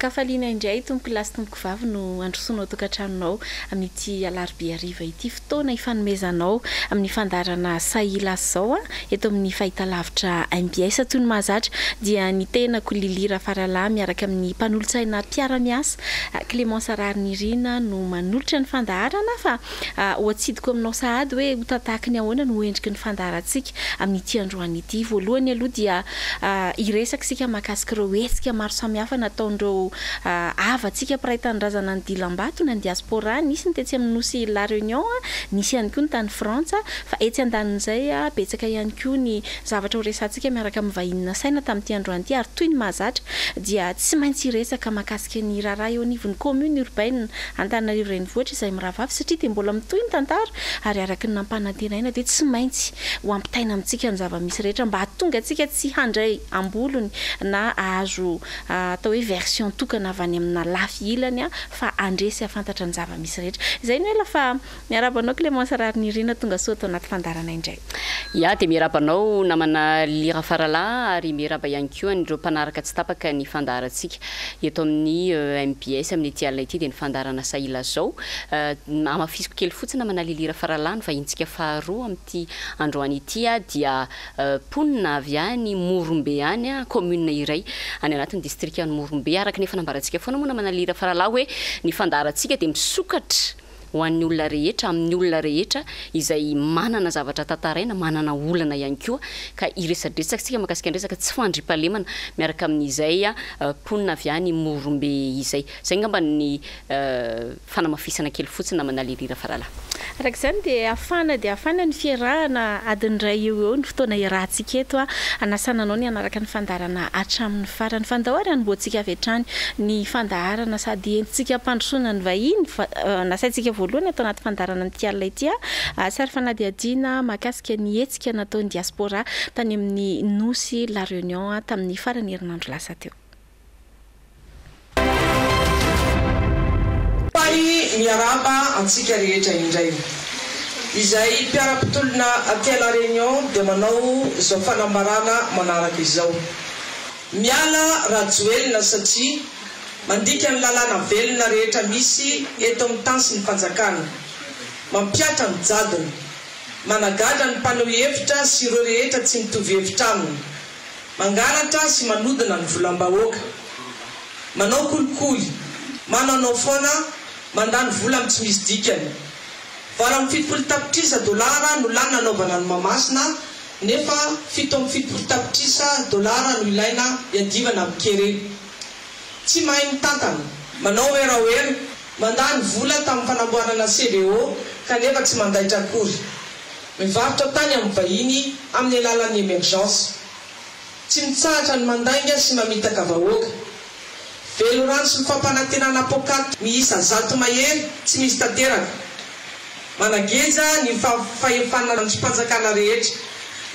An-kafaliana indray tompoko lahy sy tompoko vavy no androsoanao tokantranonao amin'ity alarobia hariva ity fotoana ifanomezanao amin'ny fandaharana Sahila izao eto amin'ny fahitalavitra mbs. Toy ny mahazatra dia ny tenako Lily Rafaralahy miaraka amin'ny mpanolotsaina mpiara-miasa Clémence Raharinirina no manolotra ny fandaharana fa Ho atsidiko aminao sahady hoe ho tataky ny ahoana no ho endriky ny fandaharantsika amin'ity androany ity. Voalohany aloha dia hiresaka isika mahakasika ireo hetsika maro samihafa nataon'ireo havantsika mpiray tanindrazana any dilam-bato na ny diaspora. Nisy ny tetsy amin'ny nosy La Réunion, nisy ihany koa ny tany Frantsa. Fa etsy andanin'izay, betsaka ihany koa ny zavatra ho resahantsika miaraka amin'ny vahiny nasaina tamin'ity androany ity ary toy ny mahazatra dia tsy maintsy hiresaka mahakasika ny raharaha eo anivon'ny commune urbaine Antananarivo Renivohitra izay mirahavavy satria dia mbola mitohy ny tantara ary araka ny nampanantenaina dia tsy maintsy ho ampitaina amintsika ny zava-misy rehetra mba hahatonga antsika tsy handray am-bolony na hahazo atao hoe version tokana avy any amina lafy ilany fa handre sy hahafantatra ny zava-misy rehetra. Izay no ela fa Miarahaba anao Clémence Raharinirina tonga soa ato anaty fandaharana indray. Ya dia miarahaba anao namana Lira Faralahy ary miarahaba ihany koa an'ireo mpanaraka tsy tapaka ny fandaharantsika eto amin'ny mbs amin'ity alina ity dia ny fandaharana Sahilazao. Hamafisiko kely fotsiny namana Lily Rafaralahy ny vahintsika faharoa amin'ity androany ity dia mponina avy any Morombe any, commune iray any anatin'ny distrikan'i Morombe. Araka ny efa nambarantsika foana moa namana Lily Rafaralahy hoe ny fandaharantsika dia misokatra ho an'ny olona rehetra, amin'ny olona rehetra izay manana zavatra tantaraina, manana olana ihany koa, ka hiresadresaka isika mahakasika ny resaka tsy fandriampahalemana miaraka amin'izay mponina avy any Morombe izay. Izay angamba ny fanamafisana kely fotsiny namana Lily Rafaralahy. Araka izany dia hafana dia hafana ny fiarahana, adiny iray eo ho eo ny fotoana iarahantsika eto, hanasana anao ny hanaraka ny fandaharana hatramin'ny farany. Fa ndao ary hanombohantsika avy hatrany ny fandaharana sady entintsika hampandrosoana ny vahiny nasaintsika voalohany ato anaty fandaharana amin'ity alina ity, sary fanadihadiana mahakasika ny hetsika nataon'ny diaspora tany amin'ny nosy La Réunion tamin'ny faran'ny herinandro lasa teo. Faly miarahaba antsika rehetra indray. Izay mpiara-pitolona aty La Réunion dia manao izao fanambarana manaraka izao. Miala Rajoelina satria mandika ny lalàna velona rehetra misy eto amin'ny tany sy ny fanjakana. Mampihatra ny jadona. Managadra ny mpaneho hevitra sy ireo rehetra tsy mitovy hevitra aminy. Mangalatra sy manodina ny volam-bahoaka. Manao kolikoly. Manaonao foana, mandany vola amin'ny tsy misy dikany. 78 tapitrisa dolara no lany nanaovana an'i Mahamasina nefa 77 tapitrisa dolara no ilaina hiadivana amin'ny kere. Tsy mahay mitantana. Manao werawera. Mandany vola tamin'ny fanamboarana CVO kanefa tsy mandaitra akory. Mivarotra tany amin'ny vahiny amin'ny alalan'ny emergence. Tsy mitsahatra ny mandainga sy mamitaka vahoaka. Velorano sy fampanantenana poakaty miisa zato mahery tsy misy tanteraka. Manageja ny fahefana andrim-panjakana rehetra.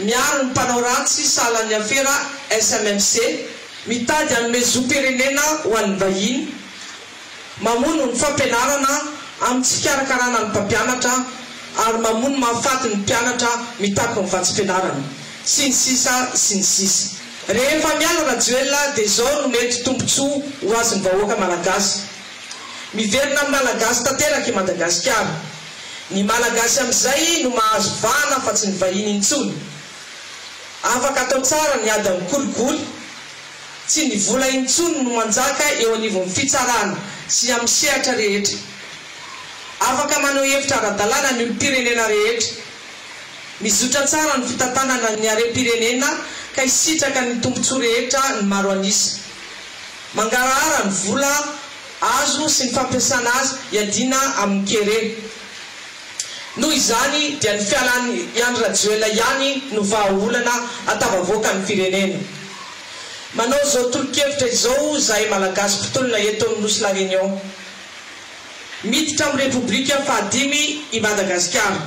Miaro ny mpanao ratsy sahalan'ny afera SMMC. Mitady hanome zom-pirenena ho an'ny vahiny. Mamono ny fampianarana amin'ny tsy fikarakarana ny mpampianatra ary mamono mahafaty ny mpianatra mitaky ny vatsim-pianarana. Sy ny sisa sy ny sisa. Rehefa miala Rajoelina dia izao no mety tombontsoa ho azon'ny vahoaka Malagasy. Miverina amin'ny Malagasy tanteraka i Madagasikara. Ny Malagasy amin'izay no mahazo vahana fa tsy ny vahiny intsony. Afaka atao tsara ny ady amin'ny kolikoly. Tsy ny vola intsony no manjaka eo anivon'ny fitsarana sy amin'ny sehatra rehetra. Afaka maneho hevitra ara-dalàna ny olom-pirenena rehetra. Mizotra tsara ny fitantanana ny harem-pirenena ka hisitraka ny tombontsoa rehetra ny maro an'isa. Mangarahara ny vola azo sy ny fampiasana azy hiadiana amin'ny kere. Noho izany dia ny fialan'i Andry Rajoelina ihany no vahaolana hatavavoaka ny firenena. Manao izao tolo-kevitra izao izahay Malagasy mpitolona eto amin'ny Nosy La Réunion. Miditra amin'ny Repoblika fahadimy i Madagasikara.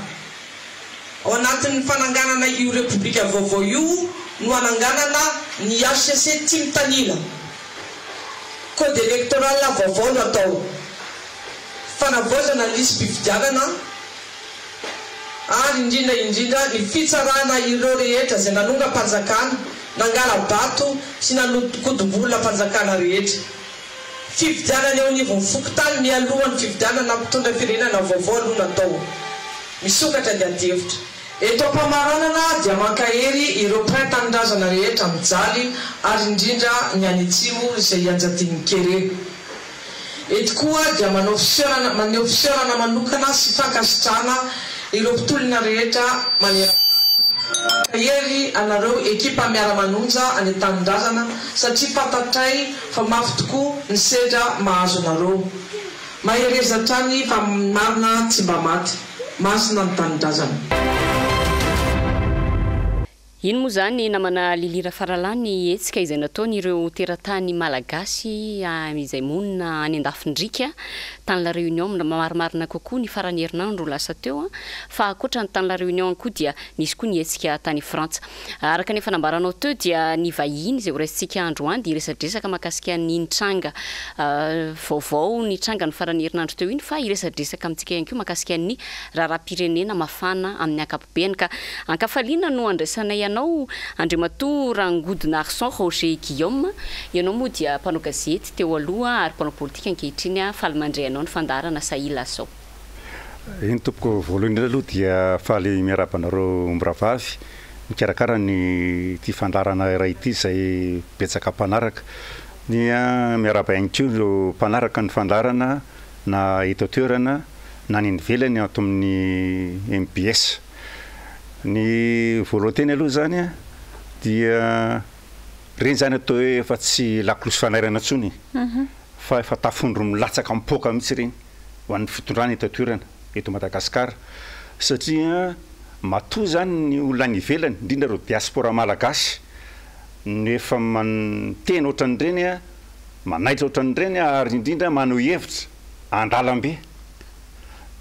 Ao anatin'ny fananganana io Repoblika vaovao io no hananganana ny hcc tsy mitanila. Code électoral vaovao no atao. Fanavaozana ny lisi-pifidianana ary indrindra indrindra ny fitsarana ireo rehetra izay nanongam-panjakana, nangala-bato sy nanodinkodim-bolam-panjakana rehetra. Fifidianana eo anivon'ny fokontany mialohan'ny fifidianana mpitondra firenana vaovao aloha natao. Misokatra ny adihevitra. Eto am-pamaranana dia mankahery ireo mpiray tanindrazana rehetra mijaly ary indrindra ny any atsimo izay ianjadian'ny kere. Eto koa dia manao fisaorana maneho fisaorana manokana sy fankasitrahana ireo mpitolona rehetra manerana Mankahery anareo ekipa miara-manonja any an-tanindrazana satria fantatray fa mafy tokoa ny sedra mahazo anareo. Mahereza hatrany fa ny marina tsy mba maty. Masina ny tanindrazana. Iny moa izany namana Lily Rafaralahy ny hetsika izay nataon'ireo teratany malagasy izay monina any andafin-driaka tany La Réunion marimarina kokoa ny faran'ny herinandro lasa teo fa ankoatra ny tany La Réunion koa dia nisy koa ny hetsika tany Frantsa. Araka ny efa nambaranao teo dia ny vahiny izay horaisintsika androany dia hiresadresaka mahakasika ny nitranga vaovao nitranga ny faran'ny herinandro teo iny fa hiresadresaka amintsika ihany koa mahakasika ny raharaham-pirenena mafana amin'ny ankapobeny ka ankafaliana no andraisanay anao Andriamatoa Rangodinarison Roger Guillaume. Ianao moa dia mpanao gazety teo aloha ary mpanao politika ankehitriny. Faly mandray anao ny fandaharana Sahila Zao. Eny tompoko, voalohany indrindra aloha dia faly miarahaba anareo mirahavavy nikarakara ny ity fandaharana iray ity izay betsaka mpanaraka. Ny miarahaba ihany koa ireo mpanaraka ny fandaharana na eto an-toerana na any ivelany ato amin'ny mbs. Ny voalohan-teny aloha izany dia ireny izany atao hoe efa tsy lakolosy fanairana intsony fa efa tafondro milatsaka mipoaka mihitsy ireny. ho an'ny fitondrana eto an-toerana, eto Madagasikara, satria matoa izany ny olona any ivelany, indrindra ireo diaspora malagasy no efa miteny ohatran'ireny, manaitra ohatran'ireny ary indrindra maneho hevitra an-dalambe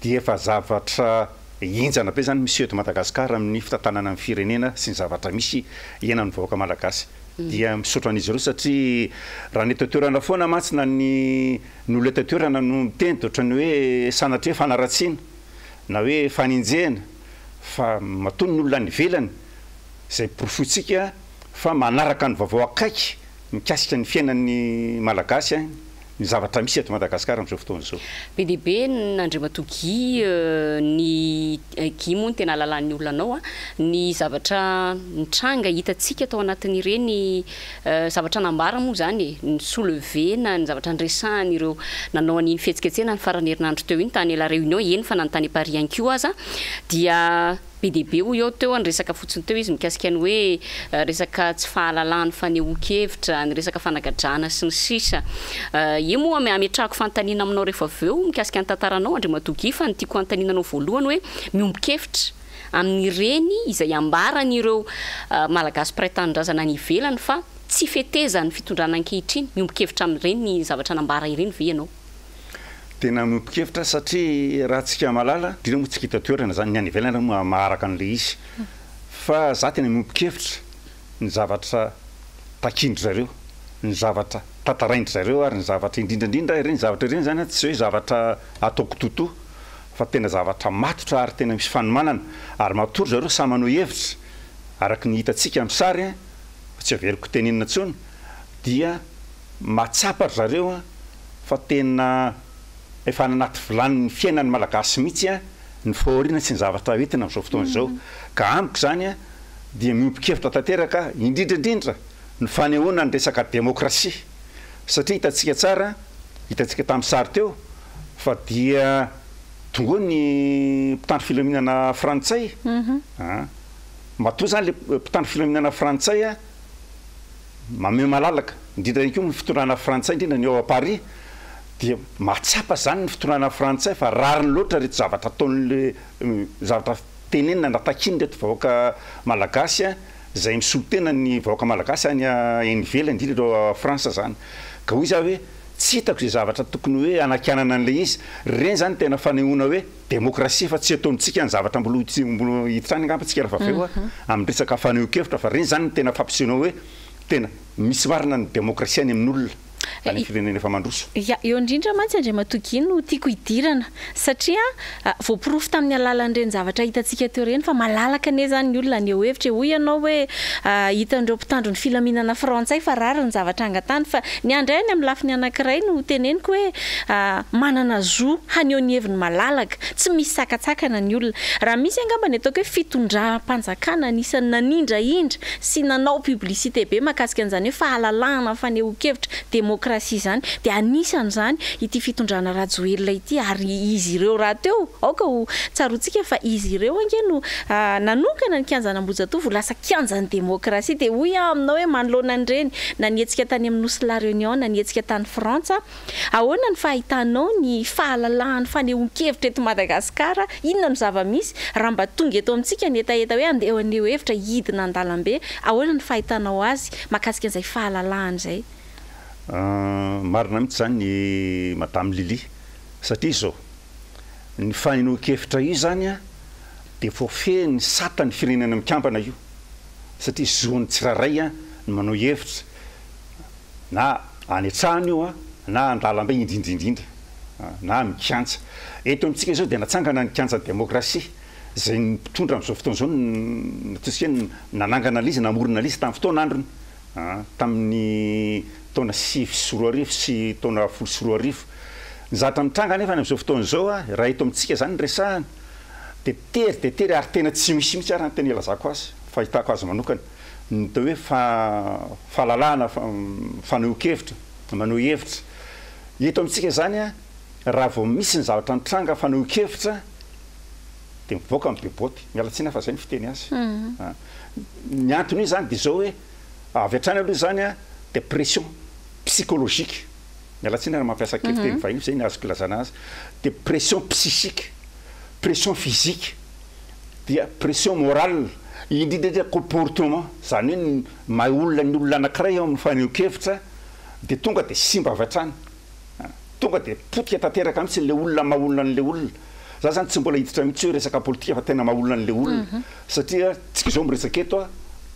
dia efa zavatra henjana be izany miseho eto Madagasikara amin'ny fitantanana ny firenena sy ny zavatra misy iainan'ny vahoaka malagasy. Dia misaotra an'izy ireo satria raha ny eto an-toerana foana mantsy na ny Ny olona eto an-toerana no miteny dia ohatran'ny hoe sanatria fanaratsiana na hoe fanenjehana fa matoa ny olona any ivelany izay porofointsika fa manaraka ny vaovao akaiky mikasika ny fiainan'ny Malagasy ny zavatra misy eto Madagasikara amin'izao fotoana izao. Be dia be Andriamatoa Guy ny Guy moa no tena ahalalan'ny olona anao ny zavatra nitranga hitantsika tao anatin'ireny Zavatra nambara moa izany e, ny soulever-na, ny zavatra niresahan'ireo nanao an'iny fihetsiketsehana ny faran'ny herinandro teo iny tany La Réunion, eny fa na ny tany Paris ihany koa aza, dia be dia be hoy aho teo, niresaka fotsiny teo izy mikasika ny hoe resaka tsy fahalalahan'ny fanehoan-kevitra, ny resaka fanagadrana sy ny sisa. Io moa ametrahako fanontaniana aminao rehefa avy eo mikasika ny tantaranao Andriamatoa Guy fa ny tiako hanontaniana anao voalohany hoe miombon-kevitra amin'ireny izay ambaran'ireo Malagasy mpiray tanindrazana any ivelany fa tsy fetezan'ny fitondrana ankehitriny. Miombon-kevitra amin'ireny zavatra nambara ireny ve ianao? Tena miombon-kevitra satria raha tsika mahalala, indrindra moa tsika eto an-toerana izany, ny any ivelany aloha moa maharaka an'ilay izy, fa za tena miombon-kevitra ny zavatra takian-dry zareo, ny zavatra tantarain-dry zareo ary ny zavatra indrindra indrindra ireny zavatra ireny izany tsy hoe zavatra atao kitoatoa fa tena zavatra matotra ary tena misy fanomanana ary matoa ry zareo samy manao hevitra araka ny hitantsika amin'ny sary fa tsy averiko tenenina intsony dia mahatsapa ry zareo fa tena efa any anaty vilanin'ny fiainan'ny Malagasy mihitsy ny fahoriana sy ny zavatra entina amin'izao fotoana izao ka amiko izany dia miombon-kevitra tanteraka indrindra indrindra ny fanehoana ny resaka demokrasia satria hitantsika tsara hitantsika tamin'ny sary teo fa dia tonga eo ny mpitandro filaminana frantsay a, matoa zany le mpitandro filaminana frantsay a mamehy malalaka, indrindra ihany koa ny fitondrana frantsay indrindra ny ao à Paris dia mahatsapa zany ny fitondrana frantsay fa rariny loatra ireto zavatra ataon'le zavatra tenenina na takian'ireto vahoaka malagasy a, izay misolo tena ny vahoaka malagasy any any ivelany indrindra ireo ao France zany ka hoy za hoe tsy hitako izay zavatra tokony hoe hanakianana an'ilay izy, ireny zany tena fanehoana hoe demokrasia fa tsy ataontsika ny zavatra mbola mbola hiditra any angamba tsika rehefa avy eo amin'ny resaka fanehoan-kevitra fa ireny zany no tena fampisehoana hoe tena misy marina ny demokrasia any amin'olona. Any amin'ny firenena efa mandroso. Ya, eo indrindra mantsy Andriamatoa Guy no tiako hidirana satria voaporofo tamin'ny alalan'ireny zavatra hitantsika teo ireny fa malalaka anie izany ny olona haneho hevitra e. Hoy ianao hoe hitan'ireo mpitandro ny filaminana frantsay fa rariny ny zavatra angatahany fa ny ahy indray any amin'ny lafiny anankiray no teneniko hoe manana zo haneho ny heviny malalaka tsy misy sakantsakana ny olona. Raha misy angamba ny ataoko hoe fitondram-panjakana anisan'ny nanindrahindra sy nanao publicité be mahakasika an'izany hoe fahalalahana fanehoan-kevitra, demokrasia izany, dia anisan'izany ity fitondrana Rajoelina ity ary izy ireo rahateo, aoka ho tsaroantsika fa izy ireo ange no nanokana ny kianjan'Ambohijatovo ho lasa kianjan'ny demokrasia, dia hoy aho aminao hoe manoloana an'ireny na ny hetsika tany amin'ny nosy La Réunion na ny hetsika tany Frantsa, Ahoana ny fahitanao ny fahalalahan'ny fanehoan-kevitra eto Madagasikara? Inona no zava-misy raha mba tonga eto amintsika ny hetaheta hoe andeha haneho hevitra hidina an-dalambe? Ahoana ny fahitanao azy mahakasika an'izay fahalalahana izay? Marina mihitsy izany Madame Lily, satria izao, ny fanehoan-kevitra io izany dia voafehin'ny satan'ny Firenena Mikambana io, satria zon'ny tsirairay ny maneho hevitra, na any an-trano io an, na an-dalambe indrindra indrindra, na amin'ny kianja. Eto amintsika izao dia natsangana ny kianjan'ny demokrasia, izay ny mpitondra amin'izao fotoana izao no ataontsika hoe nanangana an'ilay izy, namorona an'ilay izy tamin'ny fotoan'androny, tamin'ny taona 2009 sy taona 2010. Ny zavatra mitranga anefa any amin'izao fotoana izao an, raha eto amintsika izany no resahana, dia tery dia tery ary tena tsy misy mihitsy ary ny tena ilazako azy, fahitako azy manokana. Ny atao hoe fahalalahana fanehoan-kevitra, maneho hevitra. Eto amintsika izany, raha vao misy ny zavatra mitranga fanehoan-kevitra dia mivoaka ny beboty. Miala tsiny aho fa izay no fiteny azy. Ny anton'io izany dia izao hoe, avy hatrany aloha izany dia pression psychologique. Miala tsiny raha mampiasa kely teny vahiny fa izay no azoko ilazana azy. Dia pression psychique, pression physique. dia pression morale, indrindra indrindra comportement, izany hoe ny maha olona ny olona anankiray eo amin'ny fanehoan-kevitra dia tonga dia simba avy hatrany, tonga dia potika tanteraka mihitsy ilay olona maha olona an'ilay olona. Za zany tsy mbola hiditra mihitsy hoe resaka politika fa tena maha olona an'ilay olona satria tsika izao miresaka eto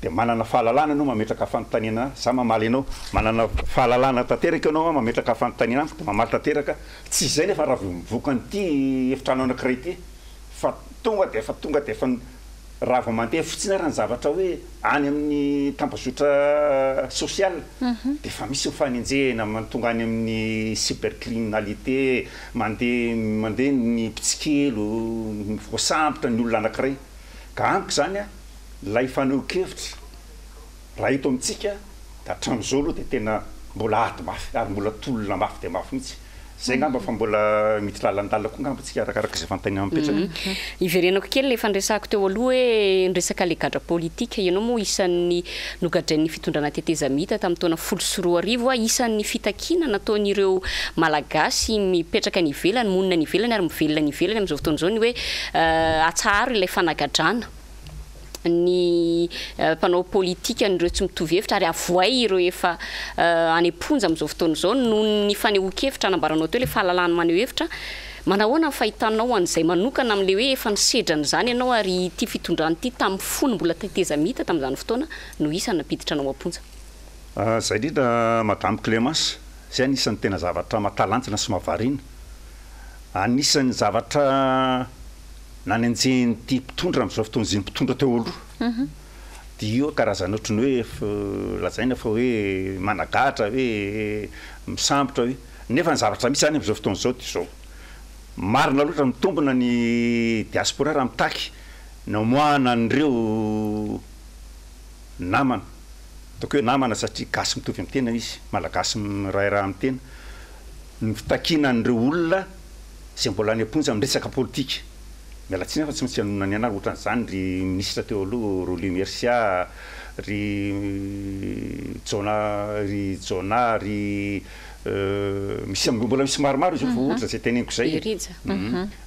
dia manana fahalalana ianao mametraka fanontaniana za mamaly anao, manana fahalalana tanteraka ianao mametraka fanontaniana amiko dia mamaly tanteraka, tsy izay nefa raha vao mivoaka an'ity efitrano anankiray ity Fa tonga dia efa tonga dia efa raha vao mandeha fotsiny ary ny zavatra hoe any amin'ny tambazotra social dia efa misy ny fanenjehana tonga any amin'ny cybercriminalité, mandeha mandeha ny mpitsikilo, voasambotra ny olona anankiray. Ka amiko izany an, ilay fanehoan-kevitra raha eto amintsika dia hatramin'izao aloha dia tena mbola ady mafy ary mbola tolona mafy dia mafy mihitsy. Zay angamba fa mbola miditra lalandalina koa angamba tsika arakaraka izay fanontaniana mipetraka. Hiverenako kely ilay efa niresahako teo aloha hoe ny resaka ilay gadra politika. Ianao moa isan'ny nogadrain'ny fitondrana tetezamita tamin'ny taona 2010, isan'ny fitakiana nataon'ireo Malagasy mipetraka any ivelany, monina any ivelany ary mivelona any ivelany amin'izao fotoana izao ny hoe atsaharo ilay fanagadrana. ny mpanao politikan'ireo tsy mitovy hevitra ary avohay ireo efa any am-ponja amin'izao fotoana izao noho ny fanehoan-kevitra nambaranao teo ilay fahalalahana maneho hevitra. Manahoana ny fahitanao an'izay manokana amin'ilay hoe efa nisedra an'izany ianao ary ity fitondrana ity tamin'ny fony mbola tetezamita tamin'izany fotoana no isan'ny nampiditra anao am-ponja? Izay indrindra Madame Clémence, izay anisan'ny tena zavatra mahatalanjona sy mahavariana. Anisan'ny zavatra Nanenjehin'ity mpitondra amin'izao fotoana izay ny mpitondra teo aloha dia io karazana ohatran'ny hoe lazaina fa hoe managadra hoe misambotra hoe nefa ny zavatra misy izany amin'izao fotoana izao dia izao marina loatra mitombina ny diaspora raha mitaky ny hamoahana an'ireo namana ataoko hoe namana satria gasy mitovy amin'ny tena izy malagasy miray ra amin'ny tena ny fitakiana an'ireo olona izay mbola any am-ponja amin'ny resaka politika. Miala tsiny aho fa tsy maintsy hanonona ny anarany ohatran'izany ry minisitra teo aloha Rolly Mercia, ry Jonah, ry Jonah, ry misy mbola misy maromaro izy io fa ohatra izay teneniko izay e. Rija.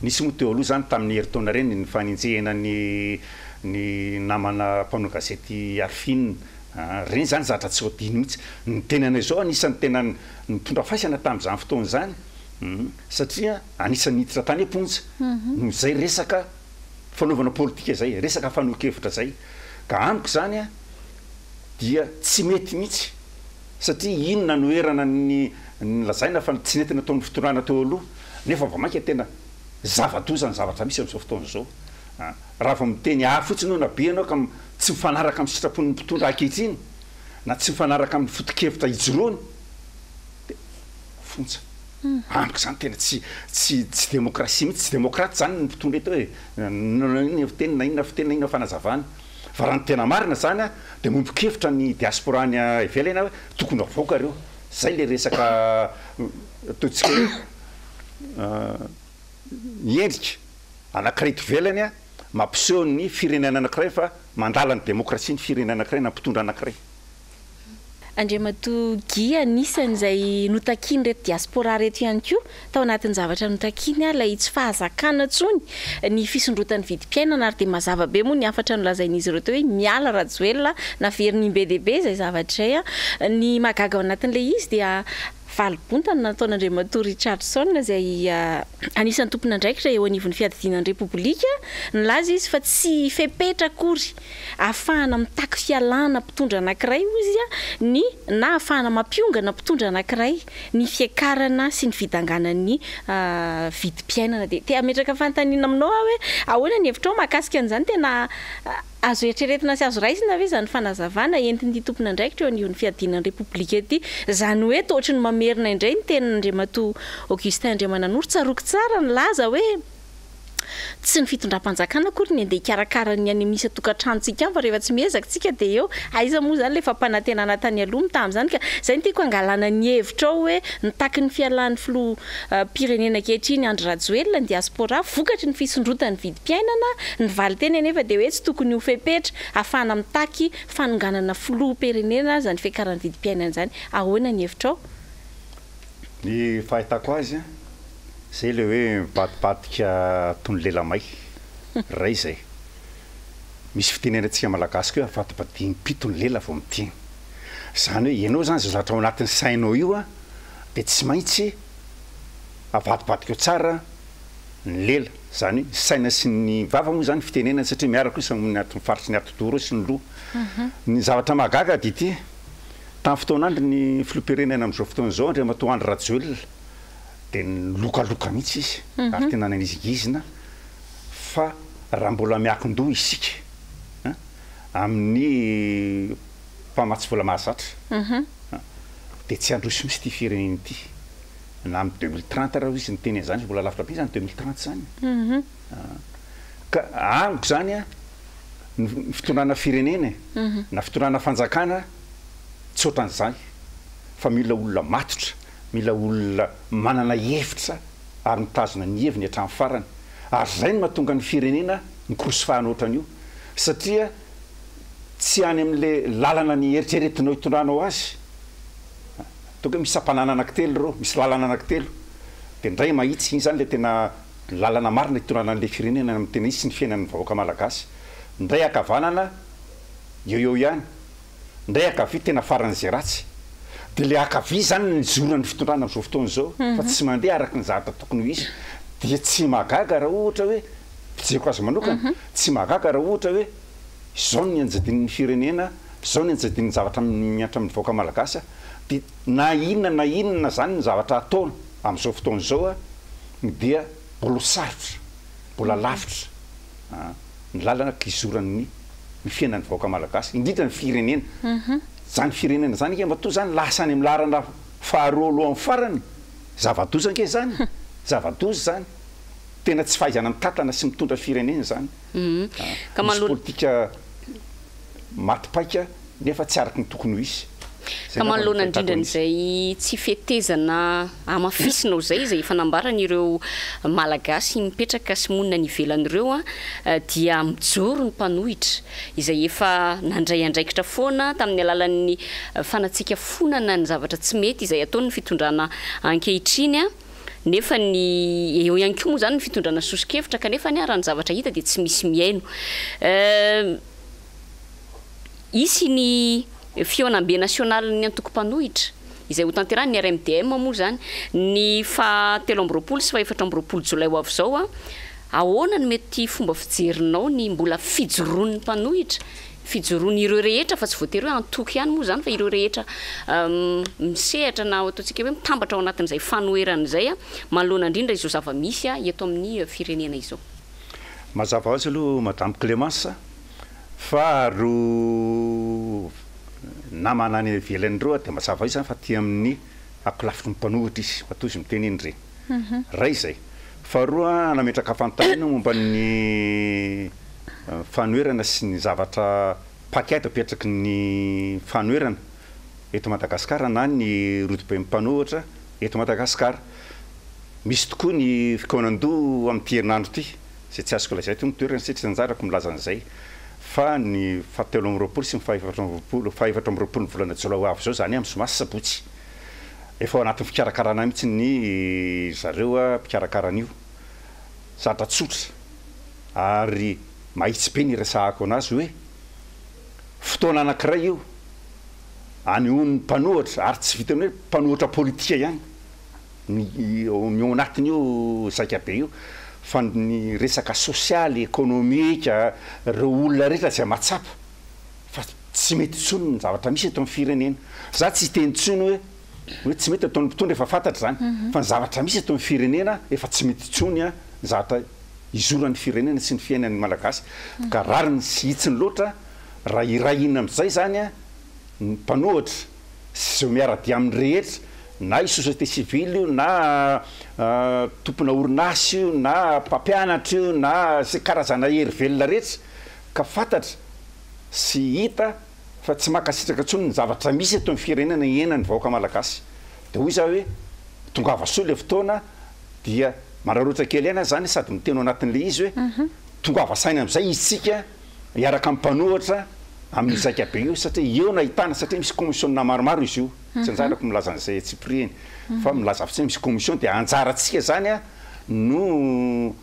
Nisy moa teo aloha izany tamin'ny herintaona ireny ny fanenjehana ny ny namana mpanao gazety Arfin. Ireny izany zavatra tsy ho adino mihitsy. Ny tenanay izao anisan'ny tena nitondra faisana tamin'izany fotoana izany. Satria anisan'ny niditra tany am-ponja noho izay resaka fanaovana politika izay, resaka fanehoan-kevitra izay. Ka amiko izany dia tsy mety mihitsy. Satria iny nanoherana ny lazaina fa tsy nety nataon'ny fitondrana teo aloha, nefa vao mainka tena zava-doza ny zavatra misy amin'izao fotoana izao. Raha vao miteny A fotsiny eo na B ianao ka tsy mifanaraka amin'ny sitrapon'ny mpitondra ankehitriny na tsy mifanaraka amin'ny foto-kevitra ijoroany dia fonja. Amiko izany tena tsy tsy tsy demokrasia mihitsy, tsy demokraty izany ny mpitondra eto e, na inona fiteny na inona fiteny na inona fanazavana. Fa raha ny tena marina izany dia miombon-kevitra ny diaspora any ivelany hoe tokony havoaka ireo. Izay ilay resaka ataontsika hoe ny endrika anankiray eto ivelany mampiseho ny firenena anankiray fa mandala ny demokrasia ny firenena anankiray na mpitondra anankiray. Andriamatoa Guy, anisan'izay notakian'ireto diaspora ireto ihany koa tao anatin'ny zavatra notakiany ilay tsy fahazakana intsony ny fisondrotan'ny vidim-piainana ary dia mazava be moa ny hafatra nolazain'izy ireo teo hoe miala Rajoelina, naveriny im-be dia be izay zavatra izay. Ny mahagaga ao anatin'ilay izy dia valy bonta no nataon'Andriamatoa Richardson izay anisan'ny tompon'andraikitra eo anivon'ny fiadidiana ny Repoblika, nilaza izy fa tsy fepetra akory Ahafahana mitaky fialana mpitondra anankiray hoy izy ny na ahafahana mampiongana mpitondra anankiray ny fiakarana sy ny fidanganan'ny vidim-piainana. Dia te hametraka fanontaniana aminao aho hoe ahoana ny hevitrao mahakasika an'izany? Tena azo eritreretina sy azo raisina ve izany fanazavana entin'ity tompon'andraikitra eo anivon'ny fiadiana ny Repoblika ity? Izany hoe toa ohatry ny mamerina indray ny tenin'Andriamatoa Augustin Andriamananoro. Tsaroako tsara nilaza hoe. Tsy ny fitondram-panjakana akory ny andeha hikarakara ny any amin'ny isan-tokantranontsika any fa rehefa tsy miezaka tsika dia eo. Aiza moa izany ilay fampanantenana tany aloha mitaha amin'izany ka. Izay no tiako hangalana ny hevitrao hoe nitaky ny fialan'ny filoham-pirenena ankehitriny Andry Rajoelina ny diaspora vokatry ny fisondrotan'ny vidim-piainana. Ny valin-teny anefa dia hoe tsy tokony ho fepetra ahafahana mitaky fanonganana filoham-pirenena izany fiakaran'ny vidim-piainana izany. Ahoana ny hevitrao? Ny fahitako azy an, zay le hoe mivadibadika toy ny lela may, ray zay. Misy fitenenantsika malagasy koa hoe avadibadiho im-pito ny lela vao miteny. Zany hoe ianao zany zay zavatra ao anatin'ny sainao io an, dia tsy maintsy avadibadikao tsara ny lela, zany hoe ny saina sy ny vava moa zany fitenenana satria miaraka io samy anatin'ny faritry ny atidoha ireo sy ny loha. Ny zavatra mahagaga dia ity. Tamin'ny fotoan'andro ny filoham-pirenena amin'izao fotoana izao, Andriamatoa Andry Rajoelina, dia nilokaloka mihitsy izy ary tena nanizingizina fa raha mbola miakin-doha isika amin'ny mpamatsy vola mahazatra dia tsy handroso mihitsy ity firenena ity na amin'ny 2030 raha hoy izy niteny an'izany, mbola lavitra be izany 2030 izany. Ka amiko izany ny fitondrana firenena e, na fitondrana fanjakana tsy ohatran'izany fa mila olona matotra, mila olona manana hevitra ary mitazona ny heviny hatramin'ny farany. Ary izay no mahatonga ny firenena mikorosifahana ohatran'io satria tsy any amin'ilay lalana ny eritreretinao hitondranao azy. Ataoko hoe misy sampanana anankitelo ireo, misy lalana anankitelo dia indray mahitsy, iny izany ilay tena Ny lalana marina hitondrana an'ilay firenena amin'ny tena izy sy ny fiainan'ny vahoaka malagasy. Ndray ankavanana, eo eo ihany. Ndray ankavia, tena faran'izay ratsy. Dia ilay ankavia izany no nizoran'ny fitondrana amin'izao fotoana izao, fa tsy mandeha araka ny zavatra tokony ho izy. Dia tsy mahagaga raha ohatra hoe, fijeriko azy manokana, tsy mahagaga raha ohatra hoe izao no nianjadian'ny firenena, izao no nianjadian'ny zavatra mihatra amin'ny vahoaka malagasy. Dia na inona na inona izany ny zavatra ataony amin'izao fotoana izao, dia mbola sarotra, mbola lavitra ny lalana kizoran'ny ny fiainan'ny vahoaka malagasy, indrindra ny firenena. Izany firenena izany ange matoa izany lasa any amin'ny laharana faharoa alohan'ny farany, zava-doza ange izany, zava-doza izany. Tena tsy fahaizana mitantana sy mitondra firenena izany. Misy politika maty paika nefa tsy araka ny tokony ho izy. Ka manoloana indrindra an'izay tsy fetezana hamafisinao izay, izay efa nambaran'ireo Malagasy mipetraka sy monina any ivelany ireo dia mijoro ny mpanohitra izay efa nandray andraikitra foana tamin'ny alalan'ny fanatsikafonana ny zavatra tsy mety izay ataon'ny fitondrana ankehitriny nefa ny eo ihany koa moa izany ny fitondrana soso-kevitra kanefa raha ny zavatra hita dia tsy misy mihaino. Hisy ny fihaonambe nasionalin'ny antoko mpanohitra, izay hotanterahin'ny RMDM moa izany, ny faha 23 sy faha 24 jolay ho avy izao. Ahoana no mety fomba fijerinao ny mbola fijoroan'ny mpanohitra, fijoroan'ireo rehetra fa tsy voatery hoe antoko ihany moa izany fa ireo rehetra misehatra na ataontsika hoe mitambatra ao anatin'izay fanoherana izay manoloana indrindra izao zava-misy eto amin'ny firenena izao? Mazava ho azy aloha Madame Clémence fa ro namana any ivelany ireo dia mazava ho azy izany fa aty amin'ny ankolafitry ny mpanohitra izy matoa izy miteny iny re. Iray izay. Faharoa, nametraka fanontaniana momba ny fanoherana sy ny zavatra paikady apetraky ny fanoherana eto Madagasikara na ny rodoben'ny mpanohitra eto Madagasikara. Misy tokoa ny fikaonan-doha amin'ity herinandro ity, izay tsy azoko lazaina eto ny toerana satria tsy anjarako milaza an'izay, fa ny fahatelo amby 20 sy ny fahefatra amby 20, fahefatra amby 20 ny volana jolay ho avy izao, izany hoe amin'ny zoma sy sabotsy. Efa ao anatin'ny fikarakarana mihitsy ny zareo mpikarakara an'io. Zavatra tsotra ary mahitsy be ny iresahako anazy hoe fotoana anankiray io anehoan'ny mpanohatra ary tsy vitan'ny hoe mpanohatra politika ihany ny ny ao anatin'io zaikabe io fa ny resaka sosialy, ekonomika, ireo olona rehetra izay mahatsapa fa tsy mety intsony ny zavatra misy eto amin'ny firenena. Za tsy hiteny intsony hoe hoe tsy mety ataon'ny mpitondra efa fantatra izany fa ny zavatra misy eto amin'ny firenena efa tsy mety intsony ny zavatra izoran'ny firenena sy ny fiainan'ny Malagasy ka rariny sy hitsiny loatra raha hiray hina amin'izay izany ny mpanohitra sy izay miara-dia aminy rehetra na io société civile io na tompona orinasa io na mpampianatra io na izay karazana hery velona rehetra ka fantatra sy hita fa tsy mankasitraka intsony ny zavatra misy eto amin'ny firenena iainan'ny vahoaka malagasy. Dia hoy za hoe tongava soa ilay fotoana dia manararaotra kely aina zany sady miteny ao anatin'ilay izy hoe tongava saina amin'izay isika hiaraka amin'ny mpanohitra amin'io zaikabe io satria eo no ahitana satria misy commission maromaro izy io, tsy anjarako milaza an'izay antsipirihiny fa milaza fotsiny hoe misy commission dia anjarantsika zany no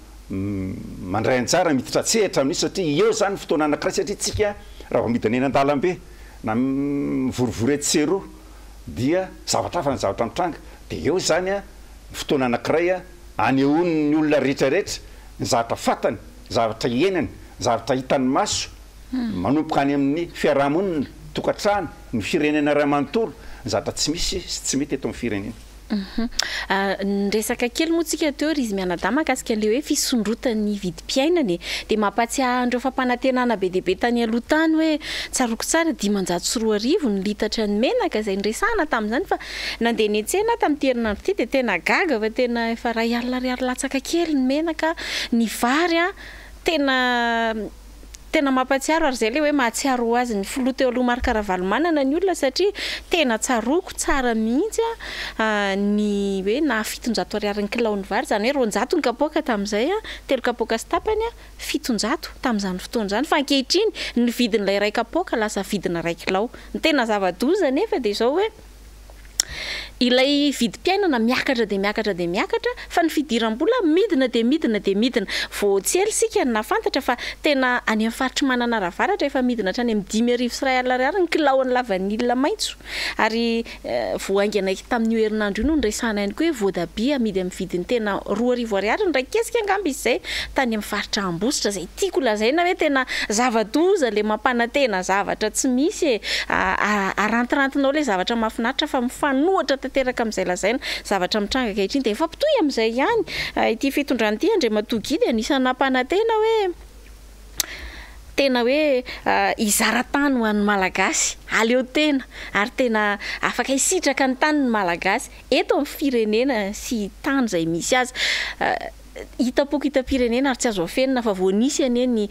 mandray anjara miditra an-tsehatra amin'io satria eo izany ny fotoana anankiray satria tsika raha vao midina eny an-dalambe na mivorivory etsy sy eroa dia zavatra hafa ny zavatra mitranga dia eo izany ny fotoana anankiray anehoan'ny olona rehetra rehetra ny zavatra fantany, ny zavatra iainany, ny zavatra hitan'ny maso manomboka any amin'ny fiarahamonina, tokantrano, ny firenena iray manontolo, ny zavatra tsy misy sy tsy mety eto amin'ny firenena. Niresaka kely moa tsika teo ry izy mianadahy mahakasika an'ilay hoe fisondrotan'ny vidim-piainana e. Dia mampatsiahy an'ireo fampanantenana be dia be tany aloha tany hoe tsaroako tsara 2500 ny litatra ny menaka izay niresahana tamin'izany fa nandeha niantsena aho tamin'ity herinandro ity dia tena gaga fa tena efa 1000 ariary latsaka kely ny menaka, ny vary an, tena Tena mampatsiaro ary izay ilay hoe mahatsiaro ho azy ny filoha teo aloha Marc Ravalomanana ny olona satria tena tsaroako tsara mihitsy ny hoe naha 700 ariary ny kilaon'ny vary, izany hoe 200 ny kapoaka tamin'izay, telo kapoaka sy tapany, 700 tamin'izany fotoana izany fa ankehitriny ny vidin'ilay iray kapoaka lasa vidina iray kilao. Ny tena zava-doza anefa dia izao hoe. Ilay vidim-piainana miakatra dia miakatra dia miakatra fa ny fidiram-bola midina dia midina dia midina. Vao tsy ela isika no nahafantatra fa tena any amin'ny faritr'i Mananara Avaratra efa midina hatrany amin'ny 5500 ariary ny kilaon'ny lavanila maitso. Ary vao haingana tamin'io herinandro io no niresahana ihany koa hoe voadabia amidy amin'ny vidiny tena 2000 ariary ny iray kesika angamba izy izay tany amin'ny faritra Ambositra izay Tiako lazaina hoe tena zava-doza le mampanantena zavatra tsy misy e! Arantirantinao le zavatra mahafinaritra fa mifanohitra tanteraka amin'izay lazaina zavatra mitranga ankehitriny. Dia mifampitohy amin'izay ihany ity fitondrana ity Andriamatoa Guy dia anisan'ny nampanantena hoe tena hoe hizara tany ho an'ny Malagasy, aleo tena ary tena afaka hisitraka ny tany ny Malagasy eto amin'ny firenena sy tany izay misy azy. Hitam-poko hitam-pirenena ary tsy azo afenina fa vao nisy anie ny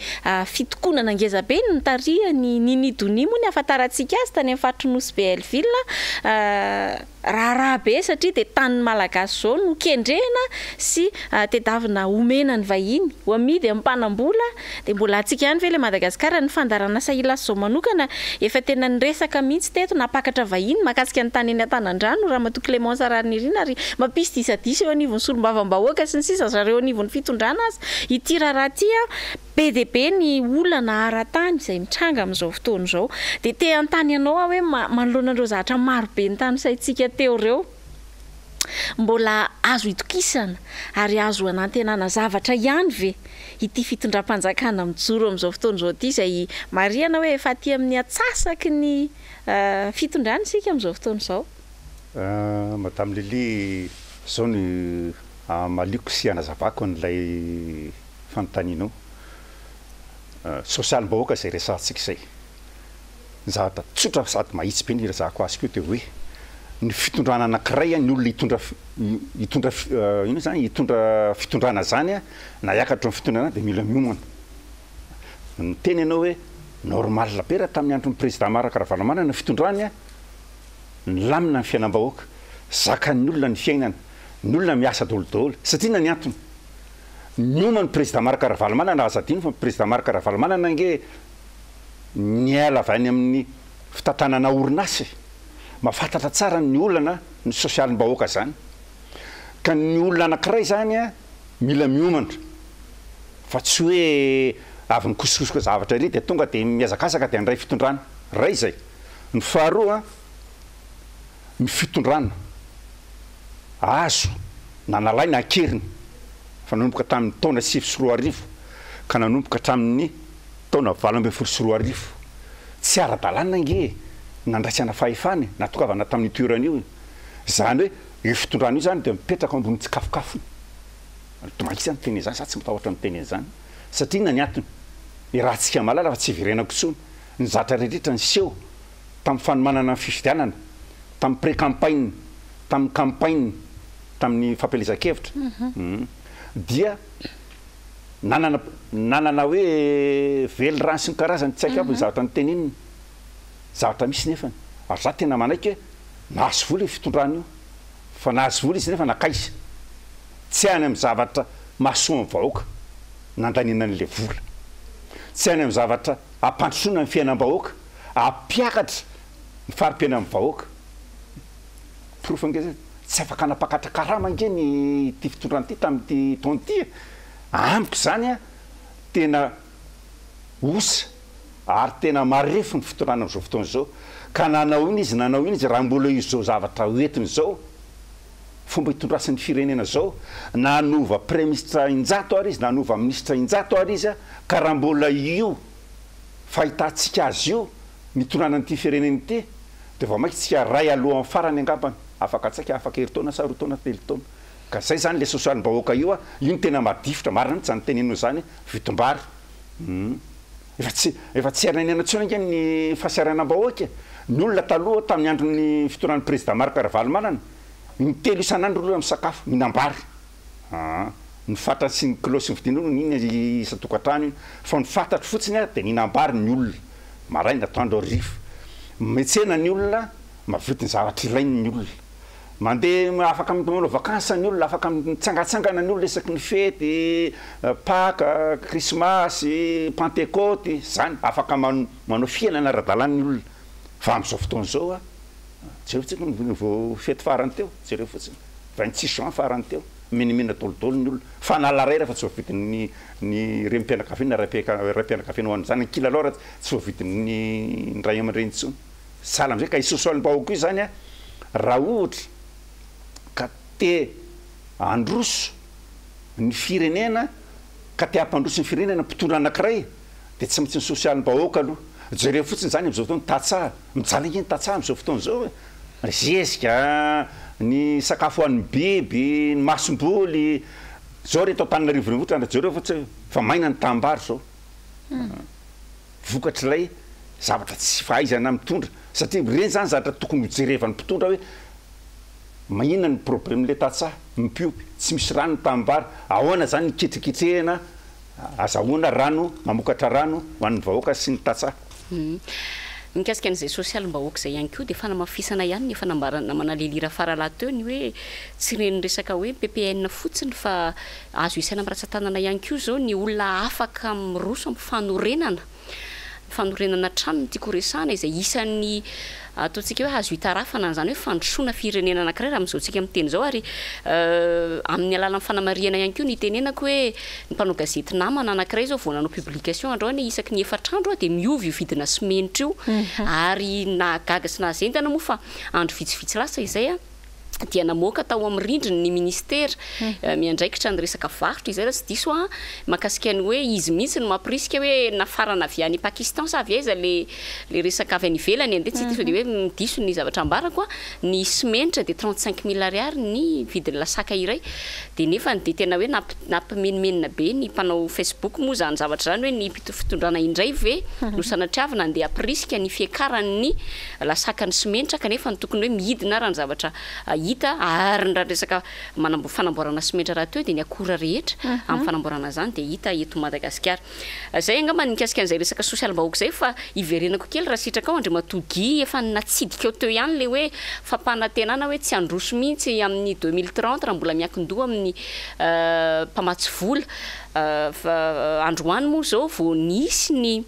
fitokonana ngezabe notarihan'i Nini Donia moa ny ahafantarantsika azy tany amin'ny faritr'i Nosy Be Hell-Ville. Raharaha be satria dia tanin'ny Malagasy izao no kendrena sy tedavina homena ny vahiny, ho amidy amin'ny mpanam-bola. Dia mbola antsika ihany ve ilay Madagasikara? Ny fandaharanasa Ilasy izao manokana efa tena niresaka mihitsy teto, nampakatra vahiny mahakasika ny tany eny Antanandrano Ramatoa Clémence Raharinirina ary mampisy disadisa eo anivon'ny solombavambahoaka sy ny sisa zareo anivon'ny fitondrana aza ity raharaha ity an! Be dia be ny olana ara-tany izay mitranga amin'izao fotoana izao. Dia te hanontany anao aho hoe manoloana an'ireo zavatra maro be notanisaintsika teo ireo. Mbola azo itokisana ary azo anantenana zavatra ihany ve ity fitondram-panjakana mijoro amin'izao fotoana izao ity izay marihana hoe efa aty amin'ny atsasaky ny fitondrana isika amin'izao fotoana izao? Madame Lily, izao no hamaliako sy hanazavako an'ilay fanontanianao. Sosialim-bahoaka izay resahantsika izay. Ny zavatra tsotra sady mahitsy be ny ilazako azy koa dia hoe ny fitondrana anankiray, ny olona hitondra hitondra inona izany, hitondra fitondrana izany na hiakatra eo amin'ny fitondrana dia mila miomana. Niteny ianao hoe normal be raha tamin'ny andron'ny président Marc Ravalomanana ny fitondrany, nilamina ny fiainam-bahoaka, zakan'ny olona ny fiainana, ny olona miasa daholo satria inona ny antony? Niomana ny président Marc Ravalomanana, aza adino fa ny président Marc Ravalomanana ange niala avy any amin'ny fitantanana orinasa e! Mahafantatra tsara ny olana ny sosialim-bahoaka zany. Ka ny olona anankiray zany mila miomana fa tsy hoe avy nikosokosoka zavatra ery dia tonga dia mihazakazaka dia handray fitondrana. Iray izay. Ny faharoa, ny fitondrana azo na nalaina an-keriny fa nanomboka tamin'ny taona 2009 ka nanomboka hatramin'ny taona 2018. Tsy ara-dalàna ange e, nandraisana fahefana e, natongavana tamin'io toerana io e. Izany hoe io fitondrana io izany dia mipetraka ao ambony tsikafokafony. Mahitsy aho miteny an'izany, za tsy matahotra miteny an'izany. Satria inona ny antony? Iarahantsika mahalala fa tsy hiverenako intsony ny zatra rehetra niseho tamin'ny fanomanana ny fifidianana, tamin'ny pré-campagne, tamin'ny campagne, tamin'ny fampielezan-kevitra dia nanana nanana hoe velirano sy ny karazany tsy haiko aby ny zavatra noteneniny, zavatra misy nefany ary za tena manaiky hoe nahazo vola io fitondrana io fa nahazo vola izy nefa nankaiza? Tsy any amin'ny zavatra mahasoa ny vahoaka nandaniana an'ilay vola, tsy any amin'ny zavatra hampandrosoana ny fiainam-bahoaka, hampiakatra ny fari-piainan'ny vahoaka. Porofo ange zay, tsy afaka nampakatra karama ange ny ity fitondrana ity tamin'ity taona ity e! Amiko izany an, tena osa ary tena marefo ny fitondrana amin'izao fotoana izao, ka na hanao inona izy na hanao inona izy raha mbola izao zavatra hoentiny izao, fomba itondrasany ny firenena izao, na hanova praiminisitra injato ary izy na hanova minisitra injato ary izy ka raha mbola io fahitantsika azy io nitondrana an'ity firenena ity dia vao mainka tsika ray alohan'ny farany angambany, afaka tsaika afaka herintaona sa roa taona telo taona. Ka zay zany le sosialim-bahoaka io a, io no tena madifotra, marina mihitsy zany teneninao zany, vidim-bary, hum efa tsy efa tsy hiarenena intsony ange ny fahasahiranam-bahoaka e, ny olona taloha tamin'ny andron'ny fitondran'ny président Marc Ravalomanana, intelo isan'andro ny olona misakafo, mihinam-bary, aa ny fatra sy ny kilao sy ny vidin'olona iny isan-tokantrano iny, fa ny fantatro fotsiny a dia nihinam-bary ny olona, maraina, atoandro, hariva, miantsena ny olona, mahavita ny zavatra ilainy ny olona, mandeha afaka manao vacances ny olona, afaka mitsangatsangana ny olona isaky ny fety, paka, krismasy, pantekoty, zany, afaka manao fiainana ara-dalàna ny olona, fa amin'izao fotoana izao a, jereo fotsiny ny vao fety farany teo, jereo fotsiny, 26 juin farany teo, minomino daholo ny olona, fa na laray rehefa tsy voavidin'ny ny renim-pianakaviana na raim-pianakaviana ho an'ny zanany, kilalao raha tsy voavidin'ny ray aman-dreny intsony. Sahala amin'izay ka io sosialim-bahoaka io izany raha ohatra ka te handroso ny firenena ka te hampandroso ny firenena ny mpitondra anankiray dia tsy maintsy ny sosialim-bahoaka aloha. Jereo fotsiny izany amin'izao fotoana, tantsaha, mijaly ange ny tantsaha amin'izao fotoana izao e! Zezika, ny sakafo ho an'ny biby, ny masomboly, zao ry eto Antananarivo renivohitra raha jereo fa tsy fa maina ny tanimbary zao. Vokatr'ilay zavatra tsy fahaizana mitondra satria ireny zany zavatra tokony ho jerevan'ny mpitondra hoe maninona ny problème le tantsaha, mipiompy, tsy misy rano ny tanimbary, ahoana zany ny ketriketrehana azahoana rano, mamokatra rano ho an'ny vahoaka sy ny tantsaha. Mikasika an'izay sosialim-bahoaka izay ihany koa dia fanamafisana ihany ny efa nambaran'ny namana Lily Rafaralahy teo ny hoe tsy ireny resaka hoe ppn fotsiny fa azo isaina amin'ny ratsan-tanana ihany koa izao ny olona afaka miroso amin'ny fanorenana fanorenana trano no tiako horesahana izay isan'ny ataontsika hoe azo itarafana an'izany hoe fandrosoana firenena anankiray raha amin'izao tsika miteny izao ary amin'ny alalan'ny fanamarihana ihany koa no itenenako hoe ny mpanao gazety namana anankiray izao vao nanao publication androany hoe isaky ny efatra andro dia miova io vidina simenitra io ary nahagaga sy nahazendana moa fa andro vitsivitsy lasa izay. Dia namoaka tao amin'ny rindriny ny minisitera miandraikitra ny resaka varotra izay raha tsy diso aho mahakasika ny hoe izy mihitsy no mampirisika hoe nafarana avy any Pakistan sa avy aiza le le resaka avy any ivelany andeha tsy diso dia hoe diso ny zavatra ambarako a ny simenitra dia 35 000 ariary ny vidin'ny lasaka iray dia nefany dia tena hoe nampimenomenona be ny mpanao Facebook moa izany zavatra izany hoe ny fitondrana indray ve no sanatriavina andeha hampirisika ny fiakaran'ny Lasaka ny simenitra kanefa ny tokony hoe midina raha ny zavatra hita ary ny raha resaka fanamboarana simenitra rahateo dia ny akora rehetra amin'ny fanamboarana izany dia hita eto Madagasikara. Izay angamba ny mikasika an'izay resaka sosialim-bahoaka izay fa hiverenako kely raha sitrakao Andriamatoa Guy efa natsidika teo ihany ilay hoe fampanantenana hoe tsy handroso mihitsy amin'ny 2030 raha mbola miankin-doha amin'ny mpamatsy vola fa androany moa izao vao nisy ny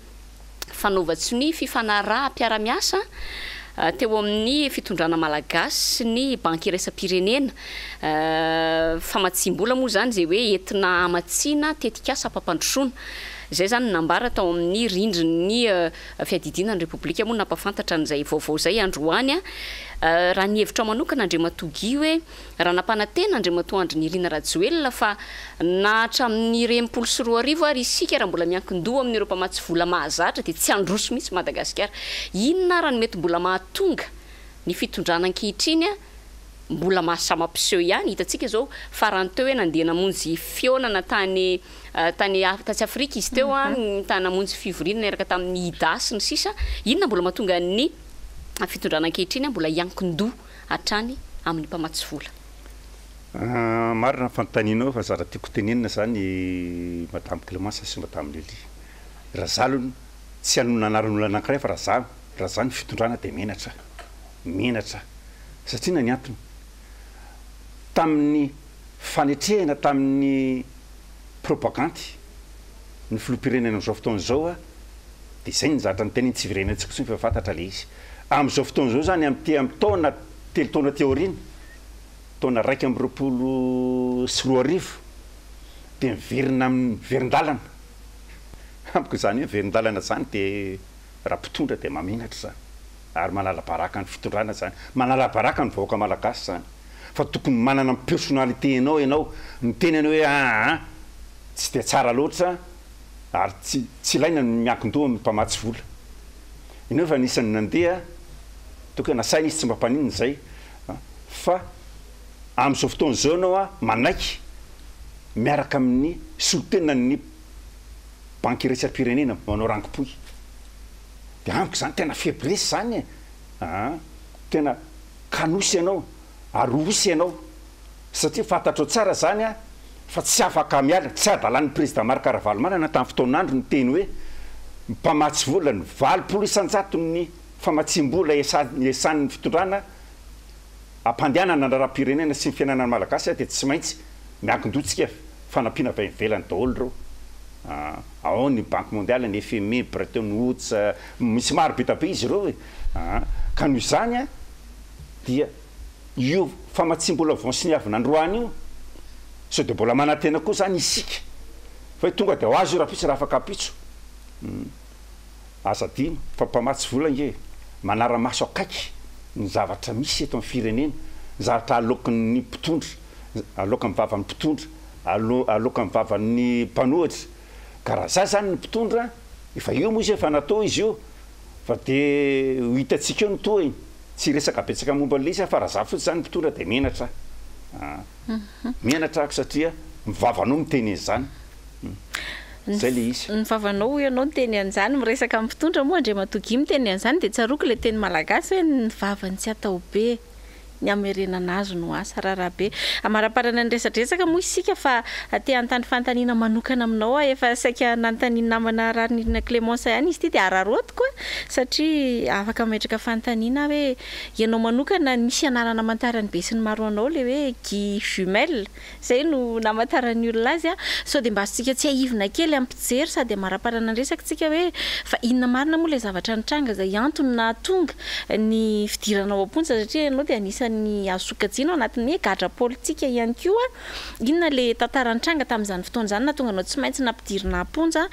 fanaovan-tsonia fifanaraham-piarahamiasa teo amin'ny fitondrana malagasy sy ny Banky iraisam-pirenena. Famatsiam-bola moa izany izay hoe entina hamatsiana tetikasa fampandrosoana. Izay izany no nambara tao amin'ny rindrin'ny fiadidiana ny Repoblika moa nampahafantatra an'izay vaovao izay androany. Raha ny hevitrao manokana Andriamatoa Guy hoe Raha nampanantena Andriamatoa Andry Nirina Rajoelina fa na hatramin'ny 2060 ary isika raha mbola miankin-doha amin'ireo mpamatsy vola mahazatra dia tsy handroso mihitsy Madagasikara. Inona ara no mety mbola mahatonga ny fitondrana ankehitriny mbola mahasahy mampiseho ihany? Hitantsika izao farany teo hoe nandeha namonjy fihaonana tany tany tatsy Afrika izy teo, tany namonjy fivoriana niaraka tamin'ny IDA sy ny sisa. Inona mbola mahatonga ny fitondrana ankehitriny mbola hiankin-doha hatrany amin'ny mpamatsy vola. Marina ny fanontanianao fa zara tiako tenenina zany madame Clemence sy madame Lily. Raha za aloha tsy hanonona anaran'olona anankiray fa raha za raha za ny fitondrana dia menatra menatra satria inona ny antony? Tamin'ny fanetrehana tamin'ny propagandy ny filoham-pirenena amin'izao fotoana izao dia izay ny zavatra noteneniny tsy hiverenantsika intsony fa efa fantatra ilay izy. Amin'izao fotoana izao izany amin'ity amin'ny taona telo taona aty aoriana, taona 2021 dia miverina amin'ny miverin-dalana. Amiko izany hoe miverin-dalana izany dia raha mpitondra dia mahamenatra izany ary manala baraka ny fitondrana izany, manala baraka ny vahoaka malagasy izany fa tokony manana ny personnalité-nao ianao, miteny ianao hoe aa tsy dia tsara loatra ary tsy tsy ilaina ny miankin-doha amin'ny mpamatsy vola. Ianao efa anisan'ny nandeha, tokony nasaina izy tsy mba mpaninona izay fa amin'izao fotoana izao ianao a manaiky miaraka amin'ny solontenan'ny banky iraisam-pirenena manao rangopohy. Dia amiko izany tena faiblesse izany e! Aa tena kanosa ianao ary osy ianao. Satria fantatrao tsara izany fa tsy afaka miala, tsy adalan'ny Président Marc Ravalomanana tamin'ny fotoan'andro niteny hoe mpamatsy vola ny 80 isan-jaton'ny famatsiam-bola iasan'ny fitondrana hampandehanana ny raharaham-pirenena sy ny fiainana ny Malagasy dia tsy maintsy miankin-doha tsika fanampiana avy any ivelany daholo ireo. Ao ny Banque Mondiale, ny FMI, Bretton Woods, misy maro be da be izy ireo e. Ka noho izany dia Io famatsiam-bola vao soniavina androany io, sao dia mbola manantena koa izany isika fa hoe tonga dia ho azo io rahampitso raha afaka ampitso. Hum. Aza adino fa mpamatsy vola ange e, manara-maso akaiky ny zavatra misy eto amin'ny firenena, ny zavatra aloakin'ny mpitondra, aloakan'ny vavan'ny mpitondra, alo- aloakan'ny vavan'ny mpanohitra. Ka raha za izany ny mpitondra, efa eo moa izy efa natao izy io, fa dia ho hitantsika eo ny tohiny. Tsy hiresaka betsaka momba an'ilay izy aho fa raha za fotsiny zany mpitondra dia menatra aho. Menatra aho satria ny vavanao miteny an'izany. Zay le izy. Ny vavanao hoy ianao niteny an'izany, miresaka amin'ny mpitondra moa Andriamatoa Guy miteny an'izany dia tsaroako ilay teny malagasy hoe ny vavany tsy atao be. Ny hamerenana azy no asa raharaha be. Amaraparana ny resadresaka moa isika fa te hanontany fanontaniana manokana aminao aho. Efa saika nanontanian'ny namana Raharinirina Clémence ihany izy ity dia araraotiko satria afaka mametraka fanontaniana aho hoe ianao manokana misy anarana amantaran'ny besinimaro anao ilay hoe Guy Jumelle. Izay no namantaran'ny olona azy. Sao dia mba azontsika tsiahivina kely amin'ny mpijery sady amaraparana ny resaka tsika hoe fa inona marina moa ilay zavatra nitranga izay antony nahatonga ny fidirana ao am-ponja satria ianao dia anisan'ny. anisan'ny azo sokajiana ao anatin'ny hoe gadra politika ihany koa. Inona ilay tantara nitranga tamin'izany fotoana izany nahatonga anao tsy maintsy nampidirina am-ponja?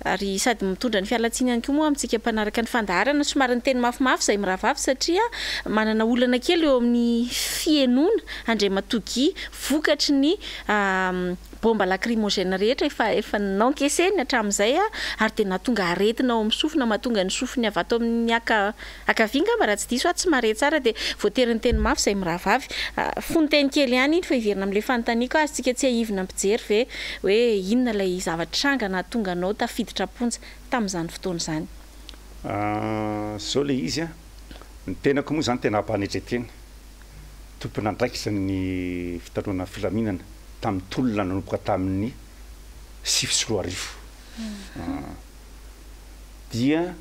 Ary sady mitondra ny fialantsiny ihany koa moa amintsika mpanaraka ny fandaharana, somary niteny mafimafy izahay mirahavavy satria manana olana kely eo amin'ny fihenoana Andriamatoa Guy vokatry ny bomba lacrymogène rehetra efa efa n'encaisser-ny hatramin'izay ary dia nahatonga aretina ao amin'ny sofina mahatonga ny sofiny avy ato amin'ny aka ankavia angamba raha tsy diso aho tsy mahare tsara dia voatery niteny mafy izay mirahavavy. Fononteny kely ihany iny fa hiverina amin'ilay fanontaniako aho azontsika tsiahivina mpijery ve hoe inona ilay zava-tranga nahatonga anao tafiditra am-ponja tamin'izany fotoana izany? Izao ilay izy an, ny tenako moa izany tena ampanetren-tena. Tompon'andraikitra ny fitandroana ny filaminana tamin'ny tolona nanomboka tamin'ny 2009 dia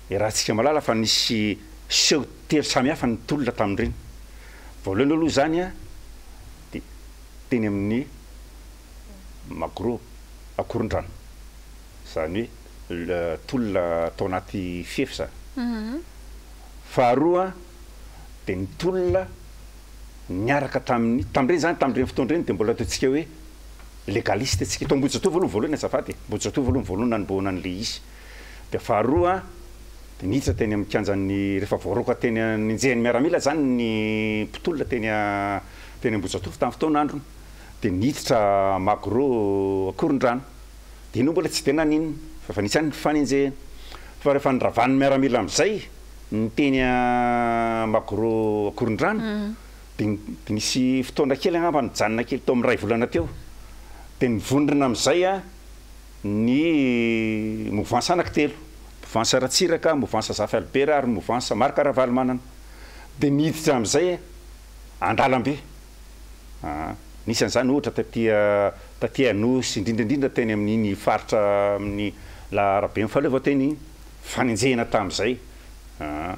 iarahantsika mahalala fa nisy seho telo samihafa ny tolona tamin'ireny. Voalohany aloha izany dia teny amin'ny Magro Ankorondrano, izany hoe tolona tao anaty fefy izany. Faharoa dia ny tolona niaraka tamin'ny, tamin'ireny izany, tamin'ireny fotoana ireny dia mbola ataontsika hoe légaliste isika. Tao Ambohijatovo aloha ny voalohany azafady e, Ambohijatovo aloha ny voalohany nanombohana an'ilay izy. Dia faharoa dia niditra teny amin'ny kianjan'ny, rehefa voaroaka teny, nenjehin'ny miaramila izany ny mpitolona teny teny Ambohijatovo tamin'ny fotoan'androny, dia niditra Magro Ankorondrano. Dia iny mbola tsy dia naninona fa efa nisy ihany ny fifanenjehana. Fa rehefa noravan'ny miaramila amin'izay ny teny Magro Ankorondrano dia nisy fotoana kely angamba nijanona kely teo amin'ny iray volana teo. Dia nivondrona amin'izay ny mouvance anankitelo, mouvance Ratsiraka, mouvance Zafy Albert ary mouvance Marc Ravalomanana. Dia niditra amin'izay an-dalambe. Aa. Nisy an'izany ohatra taty taty Anosy, indrindra indrindra teny amin'iny faritra amin'ny la araben'ny fahaleovantena iny, fanenjehana tamin'izay. Aa.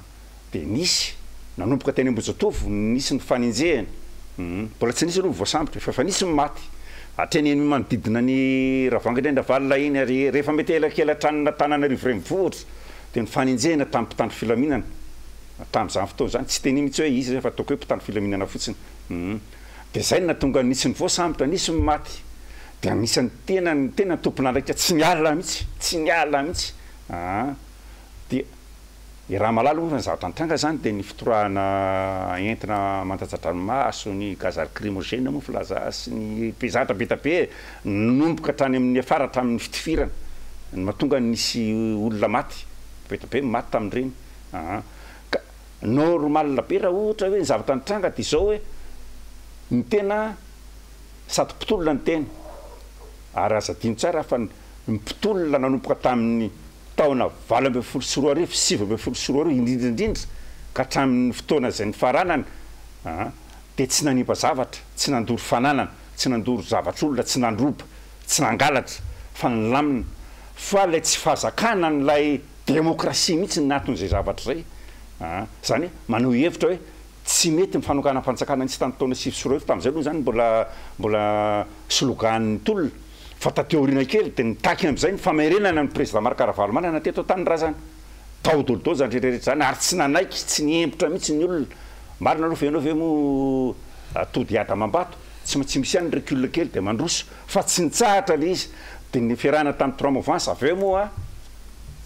Dia nisy, nanomboka teny Ambohijatovo nisy ny fanenjehana. Hum. Mbola tsy nisy aloha ny voasambotra fa efa nisy ny maty. Hatreny amin'ny manodidina ny Ravoahangy-Indrendravalona iny ary rehefa mety elakelan-tranon'Antananarivo renivohitra dia ny fanenjehana tamin'ny mpitandro filaminana. Tamin'izany fotoana izany, tsy teny mihitsy hoe iza izay fa ataoko hoe mpitandro filaminana fotsiny. Hum. Dia izay no nahatonga nisy ny voasambotra, nisy ny maty. Dia anisan'ny tena tena tompon'andraikitra tsy niala mihitsy, tsy niala mihitsy. Aa. Dia i Ramalala moa fa ny zavatra nitranga izany dia ny fitorahana entona mandatsa-dranomaso, ny gaz lacrymogène moa filaza azy sy ny be zavatra be dia be e. Nanomboka hatrany amin'ny niafara hatramin'ny fitifirana no mahatonga nisy olona maty, be dia be ny maty tamin'ireny. Aa. Ka normal be raha ohatra hoe ny zavatra nitranga dia izao hoe ny tena sady mpitolona ny tena ary aza adino tsara fa ny mpitolona nanomboka tamin'ny taona 2018, 2019 indrindra indrindra ka hatramin'ny fotoana izay nifaranany aa dia tsy nanimba zavatra, tsy nandoro fananana, tsy nandoro zavatr'olona, tsy nandroba, tsy nangalatra fa nilamina fa ilay tsy fahazakana an'ilay Demokrasia mihitsy ny anton'izay zavatra izay a! Izany hoe maneho hevitra hoe tsy mety ny fanonganam-panjakana nisy tamin'ny taona 2009, tamin'izay aloha izany mbola mbola slogan-n'ny tolona, fa taty aoriana kely dia nitaky amin'izay ny famerenana ny Président Marc Ravalomanana teto an-tanindrazana. Tao daholo daholo izany rehetra rehetra izany ary tsy nanaiky, tsy nihemotra mihitsy ny olona. Marina aloha fa ianao ve moa tody hiady amam-bato? Tsy maintsy misy ihany ny recul kely dia mandroso fa tsy nitsahatra ilay izy. Dia ny fiarahana tamin'ny trois mouvances avy eo moa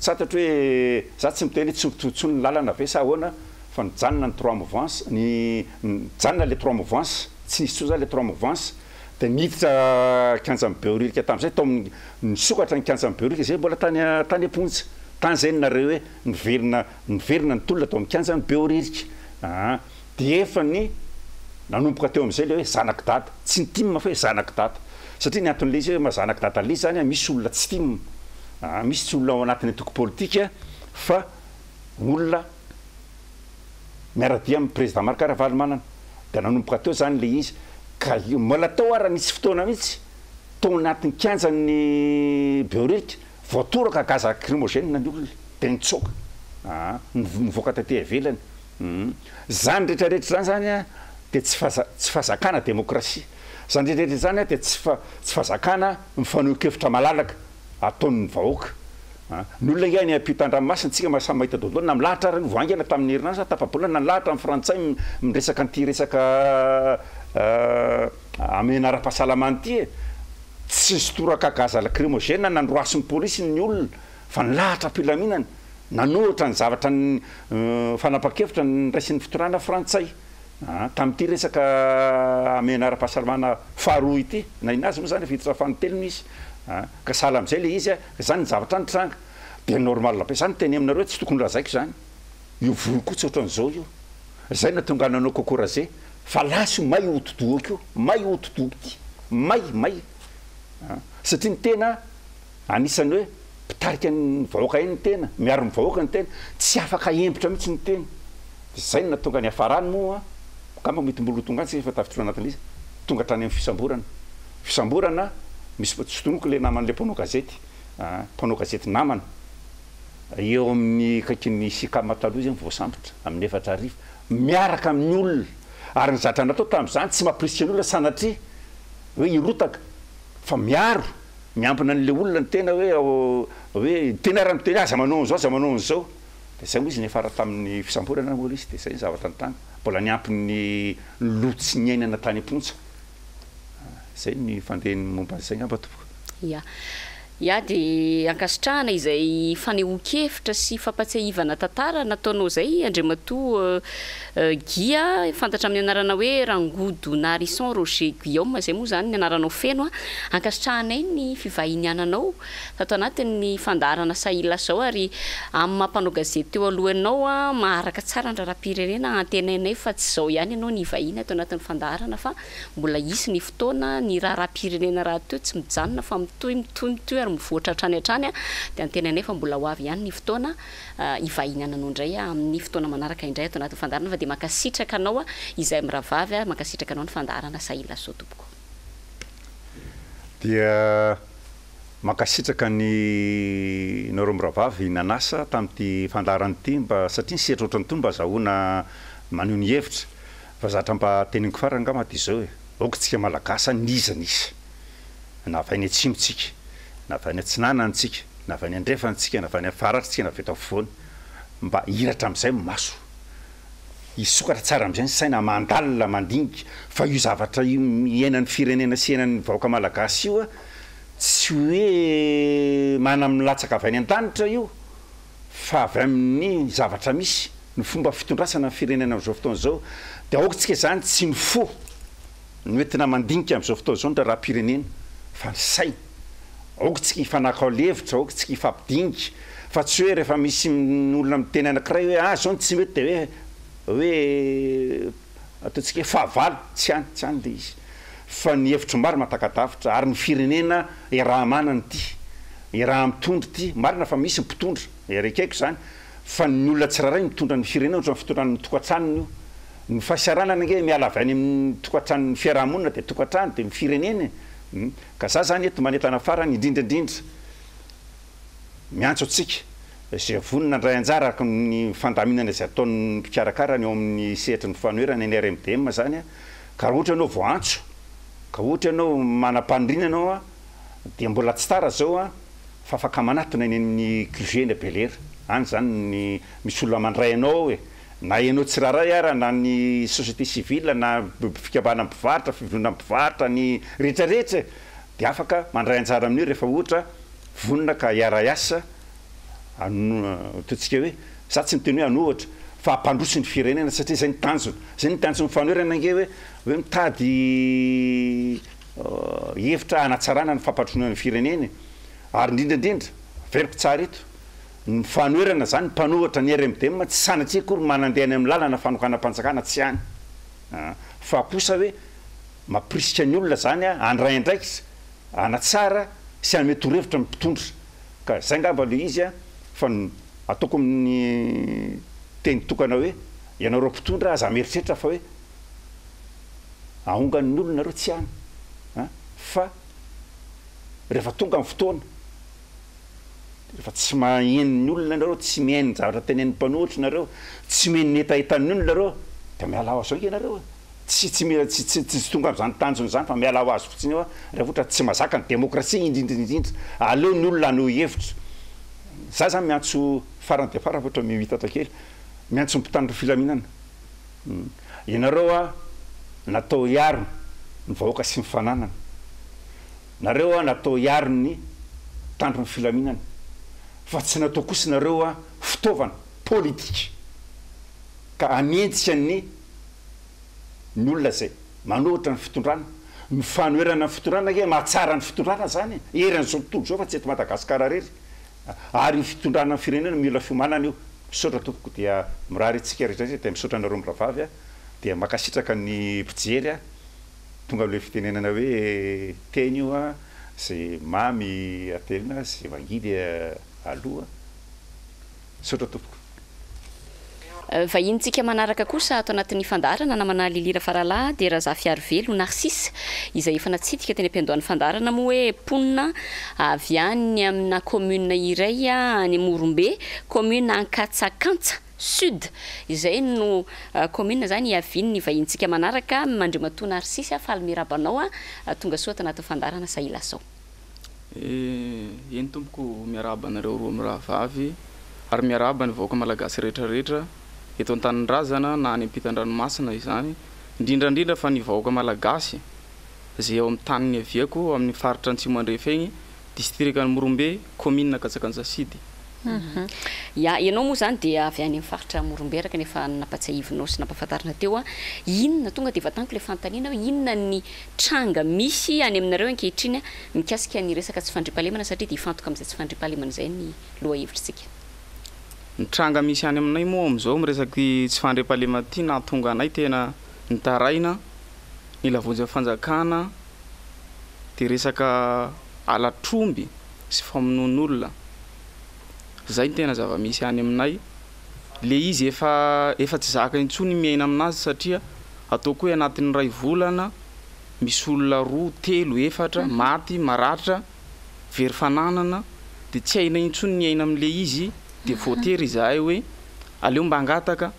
Tsy fantatro hoe za tsy miteny hoe tsy mitovy intsony ny lalana ve sa ahoana fa nijanona ny trois mouvances, ny nijanona le trois mouvances, tsy nisy intsony zany le trois mouvances dia niditra kianjan'i Behoririka tamin'izay tao amin'ny nisokatra ny kianjan'i Behoririka zay mbola tany tany am-ponja, tany zay no nareo hoe niverina niverina ny tolona tao amin'ny kianjan'i Behoririka aa. Dia efa ny nanomboka teo amin'izay ilay hoe zanak'i dada. Tsy ny tim fa hoe zanak'i dada. Satria ny anton'ilay izy hoe maha zanak'i dada an'ilay izy izany an, misy olona tsy tim, misy tsy olona ao anatin'ny antoko politika fa olona miara-dia amin'ny président Marc Ravalomanana. Dia nanomboka teo izany ilay izy. Ka mbola tao ara nisy fotoana mihitsy tao anatin'ny kianjan'ny Behoririka, voatoraka gaz lacrymogène ny olona dia nitsoaka, nivoaka taty ivelany. Humm. Zany rehetra rehetra zany zany an dia tsy faza tsy fazakana demokrasia. Zany rehetra rehetra zany an dia tsy fa tsy fazakana mifaneho-kevitra malalaka ataon'ny vahoaka. Ny olona ange any ampitan-dranomasina tsika samy mahita daholo na milahatra ary vao haingana tamin'ny herinandro sa tapa-bolana nilahatra ny frantsay miresaka an'ity resaka hamehana ara-pahasalamana ity e! Tsy nisy toraka gaz lacrymogène nandroasin'ny polisy ny olona fa nilahatra am-pilaminana nanohitra ny zavatra fanapahan-kevitra noraisin'ny fitondrana frantsay tamin'ity resaka hamehana ara-pahasalamana faharoa ity, na inona azy moa izany efa hiditra fanintelony izy. Ka sahala amin'izay ilay izy, ka izany ny zavatra nitranga. Dia normal be izany miteny aminareo hoe tsy tokony lazaiko izany. Io voloko io tsy ohatran'izao io. Izay no nahatonga ahy nanao coco rasé. Fa lasa io may io hodi-dohako io. May io hodi-dohako ity. May, may. Satria ny tena anisan'ny hoe mpitarika ny vahoaka ihany ny tena, miaro ny vahoaka ny tena. Tsy afaka hembotra mihitsy ny tena. Izay no nahatonga ny hafarany moa, angamba mety mbola ho tonga any tsika efa tafiditra ao anatin'ilay izy, tonga hatrany amin'ny fisamborana. Fisamborana, misy tsy tononiko ilay naman'ilay mpanao gazety, mpanao gazety namana, eo amin'ny akaikin'ny Sicam taloha izy no voasambotra amin'ny 4 hariva, miaraka amin'ny olona. Ary ny zatra natao tamin'izany tsy mampirisika ny olona sanatria hoe hirotaka fa miaro, miambina an'ilay olona ny tena hoe hoe ny tena ary miteny hoe aza manao an'izao, aza manao an'izao. Dia izay moa izy niafara tamin'ny fisamborana moa ilay izy dia izay ny zavatra nitranga. Mbola niampy ny loha tsy niainana tany am-ponja. Izay ny fandehan'ny momba an'izay angamba tompoko. Ya. Ya dia ankasitrahana izay fanehoan-kevitra sy fampatsiahivana tantara nataonao izay Andriamatoa Guy a, fantatra amin'ny anarana hoe Rangodonarison Roger Guillaume izay moa izany ny anaranao feno a. Ankasitrahanay ny fivahiniananao tato anatin'ny fandaharana Sahila izao ary amin'ny maha mpanao gazety teo aloha anao maharaka tsara ny raharaham-pirenena, antenainay fa tsy izao ihany ianao ny hivahiny ato anatin'ny fandaharana fa mbola hisy ny fotoana, ny raharaham-pirenena rahateo tsy mijanona fa mitohy, mitohy, mitohy ary mivoatra hatrany hatrany dia antenainay fa mbola ho avy ihany ny fotoana hivahiniananao indray amin'ny fotoana manaraka indray ato anatin'ny fandaharana fa dia mankasitraka anao izahay mirahavavy, mankasitraka anao ny fandaharana Sahila Soa tompoko. Dia Mankasitraka ny nareo mirahavavy nanasa tamin'ity fandaharana ity mba satria ny sehatra ohatran'itony mba azahoana maneho ny hevitra fa zatra mba teneniko farany angamba dia izao e, aoka tsika malagasy a n'iza n'iza na avy any atsimo tsika na avy any atsinanana tsika na avy any andrefana tsika na avy any avaratra tsika na avy eto afovoany mba hiratra amin'izay ny maso hisokatra tsara amin'izay ny saina mandalina mandinika fa io zavatra io iainan'ny firenena sy iainan'ny vahoaka malagasy io a tsy hoe mana-milatsaka avy any an-danitra io fa avy amin'ny zavatra misy, ny fomba fitondrasana ny firenena amin'izao fotoana izao dia aoka tsika izany tsy ny fo no entina mandinika amin'izao fotoana izao ny raharaham-pirenena fa ny saina. Aoka tsika hifanakalo hevitra, aoka tsika hifampidinika fa tsy hoe rehefa misy olona miteny anankiray hoe ah zao no tsy mety dia hoe hoe ataontsika hoe fahavalo, tsy any, tsy any ilay izy fa ny hevitro maro mahataka-davitra ary ny firenena iaraha-manana ity, iaraha-mitondra ity, marina fa misy ny mpitondra, ekeko izany fa ny olona tsirairay mitondra ny firenena ohatran'ny fitondran'ny tokantranony io, ny fahasahiranana ange miala avy any amin'ny tokantranon'ny fiaraha-monina dia tokantrano dia ny firenena e, Ka za zany eto manentana farany indrindra indrindra miantso antsika izay vonona handray anjara araka ny fandaminana izay ataon'ny mpikarakara ny ao amin'ny sehatry ny fanoherana ny RMDM zany a, ka raha ohatra ianao voaantso, ka ohatra ianao manam-paniriana ianao a, dia mbola tsy tara zao a, fa afaka manatona eny amin'ny QG eny Bel'Air, any zany ny misy olona mandray anao ao e. Na ianao tsirairay ara, na ny société civile, na fikambanana mpivarotra, fivondronana mpivarotra, ny rehetra rehetra e, dia afaka mandray anjara amin'io rehefa ohatra vonona ka hiara-hiasa, ataontsika hoe, za tsy miteny hoe hanohatra, fa hampandroso ny firenena satria izay no tanjona. Izay no tanjon'ny fanoherana ange hoe, hoe mitady hevitra hanatsarana ny fampandrosoana ny firenena e. Ary indrindra indrindra, averiko tsara eto, Ny fanoherana izany, mpanohitra ny RMDM tsy sanatria akory manandeha any amin'ny lalana fanonganam-panjakana, tsy any. Fa kosa hoe mampirisika ny olona izany handray andraikitra, hanatsara sy hanome torohevitra ny mpitondra. Ka izay angamba ilay izy fa ny ataoko amin'ny teny tokana hoe ianareo mpitondra aza mieritreritra fa hoe ahongan'ny olona nareo, tsy any fa rehefa tonga ny fotoana, Rehefa tsy maheno ny olona nareo, tsy mihaino ny zavatra tenenin'ny mpanohitra nareo, tsy mihaino ny hetahetan'ny olona nareo, dia miala ho azy ao ange nareo e! Tsy tsy mila tsy tsy tsy tonga amin'izany tanjona izany fa miala ho azy fotsiny eo rehefa ohatra tsy mazaka ny demokrasia indrindra indrindra. Aleo ny olona haneho hevitra. Za zany miantso farany dia farany fa ohatra miitatra kely, miantso ny mpitandro filaminana. Ianareo a natao hiaro ny vahoaka sy ny fananana. Nareo a natao hiaro ny mpitandro ny filaminana. Fa tsy natao kosa nareo a fitaovana politika ka hanenjika ny ny olona izay manohitra ny fitondrana. Ny fanoherana ny fitondrana ange mahatsara ny fitondrana zany e! Eran'izao tontolo izao fa tsy eto Madagasikara irery. Ary io fitondrana ny firenena mila fiomanana io. Misaotra tompoko dia mirary antsika rehetra rehetra dia misaotra anareo mirahavavy a! Dia mankasitraka ny mpijery a! Tonga amin'ilay fitenenana hoe teny io a! Izay mamy atelina, izay mangidy aloha. Misaotra tompoko. Vahinintsika manaraka kosa ato anatin'ny fandaharana namana Lily Rafaralahy dia Razafiarivelo Narcisse izay efa natsidika teny am-piandohan'ny fandaharana moa hoe mponina avy any amina commune iray any Morombe, commune Ankatsakantsa Sud izay no commune izany hiavian'ny vahinintsika manaraka Andriamatoa Narcisse, faly miarahaba anao tonga soa ato anatin'ny fandaharana Sahilasao. Eny tompoko, miarahaba anareo roa mirahavavy ary miarahaba ny vahoaka malagasy rehetra rehetra eto an-tanindrazana na any ampitan-dranomasina izany, indrindra indrindra fa ny vahoaka malagasy izay ao amin'ny tany niaviako ao amin'ny faritra Antsimo Andrefa igny, distrikan'i Morombe, kaominina Ankatsakansasidy. Ya, ianao moa izany dia avy any amin'ny faritra Morombe araka ny efa nampatsiahivinao sy nampahafantarina teo. Inona, tonga dia efa taniko ilay fanontaniana hoe inona ny tranga misy any aminareo ankehitriny mikasika ny resaka tsy fandriampahalemana satria dia hifantoka amin'izay tsy fandriampahalemana izay ny lohahevitritsika. Ny tranga misy any aminay moa amin'izao amin'ny resaky tsy fandriampahalemana ity nahatonga anay tena nitaraina nila vonjy amin'ny fanjakana dia resaka halatr'omby sy famonoan'olona. Izay no tena zava-misy any aminay. Le izy efa efa tsy zaka intsony miaina aminazy satria ataoko hoe anatin'ny iray volana misy olona roa, telo, efatra maty, maratra, very fananana de tsy hainay intsony ny hiaina amle izy de voatery izahay hoe aleo mba hangataka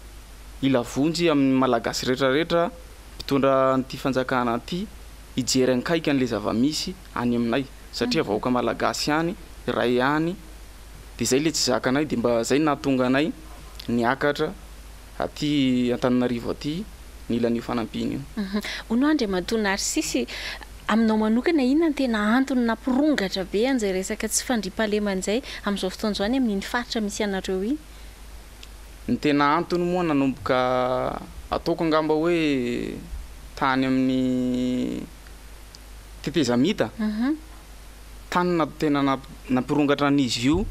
hila vonjy amin'ny malagasy retraretra mpitondra an'ity fanjakana ty hijery ankaiky an'le zava-misy any aminay satria vahoaka malagasy ihany, iray ihany. Dia izay ilay tsy zakanay dia mba izay no nahatonga anay niakatra aty Antananarivo aty nila an'io fanampiana io. Hono Andriamatoa Narcisy, aminao manokana inona no tena antony nampirongatra be an'izay resaka tsy fandriampahalemana izay amin'izao fotoana izao any amin'iny faritra misy anareo iny? Ny tena antony moa nanomboka ataoko angamba hoe tany amin'ny tetezamita. Tany no tena nampirongatra an'izy io,